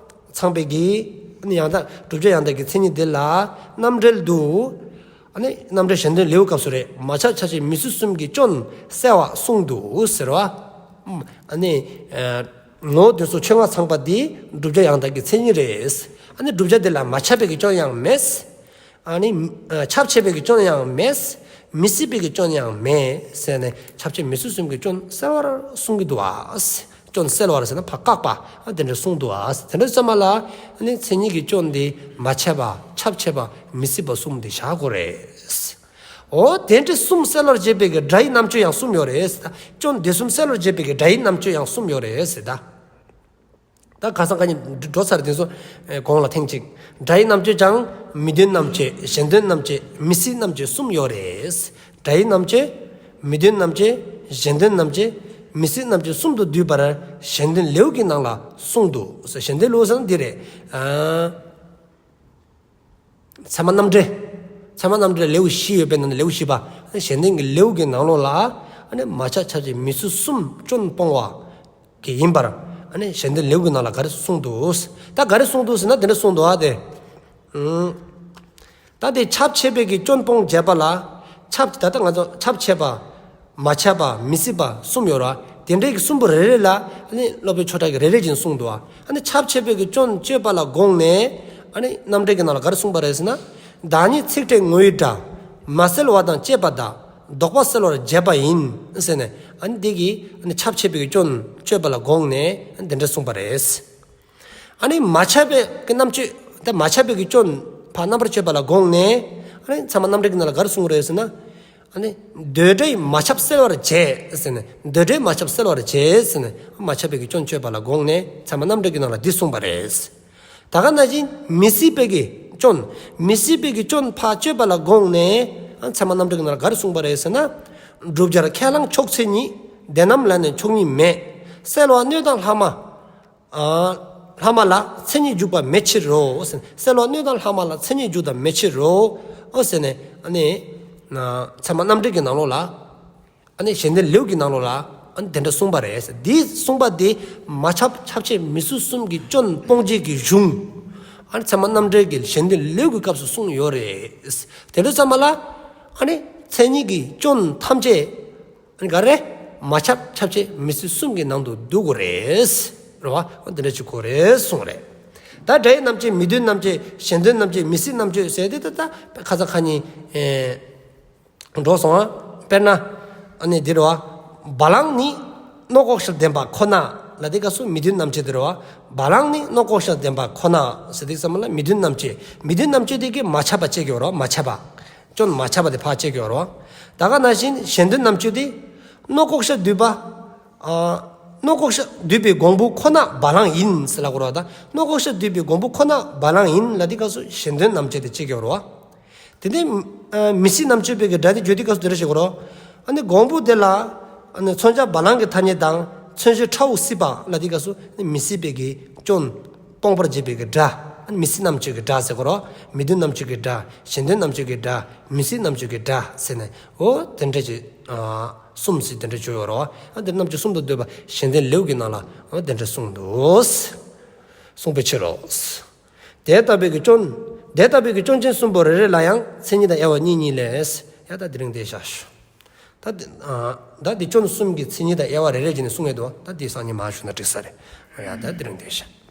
ཚང་པའི་གི། ཨ་ནི་ཡང་དག་བསྒྲུབ་བྱ་ཡང་དག་གི་མཚན་ཉིད་དེ་ལ་རྣམ་འགྲེལ་དུ། ཨ་ནི་རྣམ་འགྲེལ་གཞན་དོན་ལེའུ་སྐབས་སུ་རེད། མ་ཁྱབ་ཁྱབ་ཆེ་མི་སྲིད་གསུམ་གྱི་སྐྱོན་བསལ་བ་གསུངས་འདུག་ཟེར་བ། ཨ་ནི་ངོ་བོ་དོན་སོགས་ཆོས་ལྔ་ཚང་པ་འདི་བསྒྲུབ་བྱ་ཡང་དག་གི་མཚན་ཉིད་རེད། ཨ་ནི་བསྒྲུབ་བྱ་དེ་ལ་མ་ཁྱབ་པའི་གི་སྐྱོན་ཡང་མེད། ཨ་ནི་ཁྱབ་ཆེ་བའི་གི་སྐྱོན་ཡང་མེད། མི་སྲིད་པའི་གི་སྐྱོན་ཡང་མེད་ཟེར་ནས་ཁྱབ་ཆེ་མི་སྲིད་གསུམ་གྱི་སྐྱོན་བསལ་བར་གསུང་གི་འདུག་བ། སྐྱོན་བསལ་བར་ཟེར་ན་ཕར་བཀག་པ། ཨ་དེ་འདྲ་གསུངས་འདུག་བ། དེ་འདྲ་ཙམ་མ་ལ་ཨ་ནི་མཚན་ཉིད་ཀྱི་སྐྱོན་འདི་མ་ཁྱབ་པ་ཁྱབ་ཆེ་བ་མི་སྲིད་པ་གསུམ་འདི་བཞག་དགོས་རེད། འོ་དེ་འདྲ་གསུམ་བསལ་བར་བྱེད་པའི་གི་སྒྲ་ཡི་རྣམ་གཅོད་ཡང་གསུམ་ཡོད་རེད་ཟེར་ད། སྐྱོན་དེ་གསུམ་བསལ་བར་བྱེད་པའི་གི་སྒྲ་ཡི་རྣམ་གཅོད་ཡང་གསུམ་ཡོད་རེད་ཟེར་ད། ད་ཁ་སང་ཁ་ཉིན་འགྲོ་ཚར་དེ་ཚོ་གོང་ལ་ཐེངས་གཅིག་སྒྲ་ཡི་རྣམ་གཅོད་ཀྱང་མི་ལྡན་རྣམ་གཅོད། གཞན་ལྡན་རྣམ་གཅོད། མི་སྲིད་རྣམ་གཅོད་གསུམ་ཡོད་རེད། སྒྲ་ཡི་རྣམ་གཅོད། མི་ལྡན་རྣམ་གཅོད། གཞན་ལྡན་རྣམ་གཅོད། མི་སྲིད་རྣམ་གཅོད་གསུམ་དུ་འདུས་པར་གཞན་དོན་ལེའུ་གི་ནང་ལ་གསུངས་འདུག་གཞན་དོན་ལེའུ་ཟེར་ན་འདི་རེད། ཨ། ཚད་མ་རྣམ་འགྲེལ། ཚད་མ་རྣམ་འགྲེལ་ལེའུ་བཞི་ཡོད་པའི་ནང་ནས་ལེའུ་བཞི་པ། གཞན་དོན་གྱི་ལེའུ་གི་ནང་ལོགས་ལ། ཨ་ནི་མ་ཁྱབ་ཁྱབ་ཆེ་མི་སྲིད་གསུམ་སྐྱོན་སྤོང་བ་གི་ཡིན་པར། ཨ་ནི་གཞན་དོན་ལེའུ་གི་ནང་ལ་ག་རེ་གསུངས་འདུག་ད་ག་རེ་གསུངས་འདུག་ཟེར་ན་དེ་འདྲ་གསུངས་འདུག་ཨ་དེ། ཨུམ། ད་དེ་ཁྱབ་ཆེ་བའི་གི་སྐྱོན་སྤོང་བྱེད་པ་ལ། ཁྱབ་ད་ལྟ་ང་ཚོ་ཁྱབ་ཆེ་བ། མ་ཁྱབ་པ་མི་སྲིད་པ་གསུམ་ཡོད་ར། དེ་འདྲའི་གི་གསུམ་པོ་རེ་རེ་ལ་ཨ་ནི་སློབ་དཔོན་ཆོས་གྲགས་ཀྱིས་རེ་རེ་བཞིན་གསུངས་འདུག་ཨ་ནི་ཁྱབ་ཆེ་བའི་གི་སྐྱོན་བཅད་པ་ལ་དགོངས་ནས། ཨ་ནི་རྣམ་འགྲེལ་གྱི་ནང་ལ་ག་རེ་གསུངས་པ་རེད་ཟེར་ན། བདག་ཉིད་ཚིག་ཕྲད་ངོ་བོའི་སྒྲ། མ་བསལ་བ་དང་བཅས་པ་དག་ལྡོག་པ་བསལ་བར་བྱེད་པ་ཡིན་ཟེར་ནས། ཨ་ནི་འདི་གི་ཨ་ནི་ཁྱབ་ཆེ་བའི་གི་སྐྱོན་བཅད་པ་ལ་དགོངས་ནས་ཨ་ནི་དེ་འདྲ་གསུངས་པ་རེད། ཨ་ནི་མ་ཁྱབ་པའི་གི་རྣམ་གཅོད། ད་མ་ཁྱབ་པའི་གི་སྐྱོན་ཕར་རྣམ་པར་གཅོད་པ་ལ་དགོངས་ནས། ཨ་ནི་ཚད་མ་རྣམ་འགྲེལ་གྱི་ནང་ལ་ག་རེ་གསུངས་རེད་ཟེར་ན། ཨ་ནི་འདོད་སྒྲའི་མ་ཁྱབ་བསལ་བར་བྱེད་ཟེར་ནས། འདོད་སྒྲའི་མ་ཁྱབ་བསལ་བར་བྱེད་ཟེར་ནས་མ་ཁྱབ་པའི་གི་སྐྱོན་བཅད་པ་ལ་དགོངས་ནས་ཚད་མ་རྣམ་འགྲེལ་གྱི་ནང་ལ་འདི་གསུངས་པ་རེད། ད་ག་ནང་བཞིན་མི་སྲིད་པའི་གི་སྐྱོན། མི་སྲིད་པའི་གི་སྐྱོན་ཕར་བཅད་པ་ལ་དགོངས་ནས། ཨ་ཚད་མ་རྣམ་འགྲེལ་གྱི་ནང་ལ་ག་རེ་གསུངས་པ་རེད་ཟེར་ན། བསྒྲུབ་བྱར་ཁས་བླངས་ཕྱོགས་ཚད་ཉིད། དེ་རྣམས་ལ་ནི་ཕྱོགས་ཉིད་མེད། བསལ་བ་སྣོད་དང་ལྷག་མ། ཨ། ལྷག་མ་ལ་མཚན་ཉིད་འཇུག་པ་མེད་ཕྱིར་རོ། སེལ་བ་སྣོད་དང་ལྷག་མ་ལ་མཚན་ཉིད་འཇུག་དང་མེད་ཕྱིར་རོ། ཨོ་ཟེར་ནས་ཨ་ནི་ཚད་མ་རྣམ་འགྲེལ་གྱི་ནང་ལོགས་ལ། ཨ་ནི་གཞན་དོན་ལེའུ་གི་ནང་ལོགས་ལ་ཨ་ནི་དེ་འདྲ་གསུངས་པ་རེད། འདི་གསུངས་པ་དེ་མ་ཁྱབ་ཁྱབ་ཆེས་མི་སྲིད་གསུམ་གྱི་སྐྱོན་སྤོང་བྱེད་ཀྱི་གཞུང་། ཨ་ནི་ཚད་མ་རྣམ་འགྲེལ་གྱི་གཞན་དོན་ལེའུ་གི་སྐབས་སུ་གསུངས་ཡོད་རེད། དེ་འདྲ་ཙམ་མ་ལ་ཨ་ནི་མཚན་ཉིད་ཀྱི་སྐྱོན་ཐམས་ཅད་ཨ་ནི་ག་རེ་མ་ཁྱབ་ཁྱབ་ཆེས་མི་སྲིད་གསུམ་གྱི་ནང་དུ་འདུ་དགོས་རེད། རེད་བ། འདི་འདྲ་ཅིག་དགོས་རེད་གསུངས་རེད། ད་སྒྲ་ཡི་རྣམ་བཅད་མི་ལྡན་རྣམ་བཅད་གཞན་ལྡན་རྣམ་བཅད་མི་སྲིད་རྣམ་བཅད་ཟེར་དེ་ད་ད་ཁ་ས་ཁ་ཉིན་ཨེ། འགྲོ་སོང་ང་། དཔེར་ན། ཨ་ནི་འདི་རེད་བ། བ་ལང་ནི་ནོག་ལྐོག་ཤལ་ལྡན་པ་ཁོ་ན་ལ་དེ་སྐབས་སུ་མི་ལྡན་རྣམ་བཅད་དེ་རེད་བ། བ་ལང་ནི་ནོག་ལྐོག་ཤལ་ལྡན་པ་ཁོ་ན་ཟེར་དེ་ཙམ་ལ་མི་ལྡན་རྣམ་བཅད། མི་ལྡན་རྣམ་བཅད་དེ་གི་མ་ཁྱབ་པ་བཅད་ཀྱི་ཡོད་རེད་བ། མ་ཁྱབ་པ། སྐྱོན་མ་ཁྱབ་པ་དེ་ཕར་བཅད་ཀྱི་ཡོད་རེད་བ། ད་ག་ནང་བཞིན་གཞན་ལྡན་རྣམ་བཅད་དེ། ནོག་ལྐོག་ཤལ་འདུས་པ། ཨ། ནོག་ལྐོག་ཤལ་འདུས་པའི་གོང་བུ་ཁོ་ན་བ་ལང་ཡིན་ཟེར་ལབ་དགོས་རེད་བ། ད་ནོག་ལྐོག་ཤལ་འདུས་པའི་གོང་བུ་ཁོ་ན་བ་ལང་ཡིན་ལབ་དེ་སྐབས་སུ་གཞན་ལྡན་རྣམ་བཅད་དེ་བཅད་ཀྱི་ཡོད་རེད་བ། དེ་ནས་ཨ་མི་སྲིད་རྣམ་བཅད་པའི་གི་སྒྲ་དེ་བརྗོད་དེ་སྐབས་སུ་དེ་འདྲ་ཞིག་གོ་རོ། ཨ་ནི་གོང་བུ་དེ་ལ་ཨ་ནི་མཚོན་བྱ་བ་ལང་གི་ཐ་སྙད་དང་མཚོན་བྱེད་ཁྲ་འུག་སྲིད་པ་ལབ་དེ་སྐབས་སུ་ཨ་ནི་མི་སྲིད་པའི་གི་སྐྱོན་སྤོང་བར་བྱེད་པའི་གི་སྒྲ། ཨ་ནི་མི་སྲིད་རྣམ་བཅད་ཀྱི་སྒྲ་ཟེར་གོ་རོ། མི་ལྡན་རྣམ་བཅད་ཀྱི་སྒྲ། གཞན་ལྡན་རྣམ་བཅད་ཀྱི་སྒྲ། མི་སྲིད་རྣམ་བཅད་ཀྱི་སྒྲ་ཟེར་ནས་འོ་དེ་འདྲ་ཅིག་ཨ་གསུམ་ཟེར་དེ་འདྲ་བརྗོད་ཡོད་རོ། ཨ་དེ་རྣམ་བཅད་གསུམ་དུ་འདོད་པ་གཞན་ལྡན་ལེའུ་གི་ནང་ལ་འོ་དེ་འདྲ་གསུངས་འདུག་གསུངས་པའི་ཕྱིར་རོ། དེ་ལྟ་བུའི་གི་སྐྱོན། དེ་ལྟ་བུའི་གི་སྐྱོན་ཅན་གསུམ་པོ་རེ་རེ་ལ་ཡང་མཚན་ཉིད་དང་དབྱེ་བ་གཉིས་གཉིས་ལས། ཡ་ད་དེ་རིང་དེ་བཞག་ཞུ། ད་དེ་ཨ་ད་དེ་སྐྱོན་གསུམ་གྱི་མཚན་ཉིད་དང་དབྱེ་བ་རེ་རེ་བྱས་ནས་གསུང་ཡས་འདུག་ད་དེ་སང་ཉིན་མ་ཞུ་ན་འགྲིག་ས་རེད། ཡ་ད་དེ་རིང་དེ་བཞག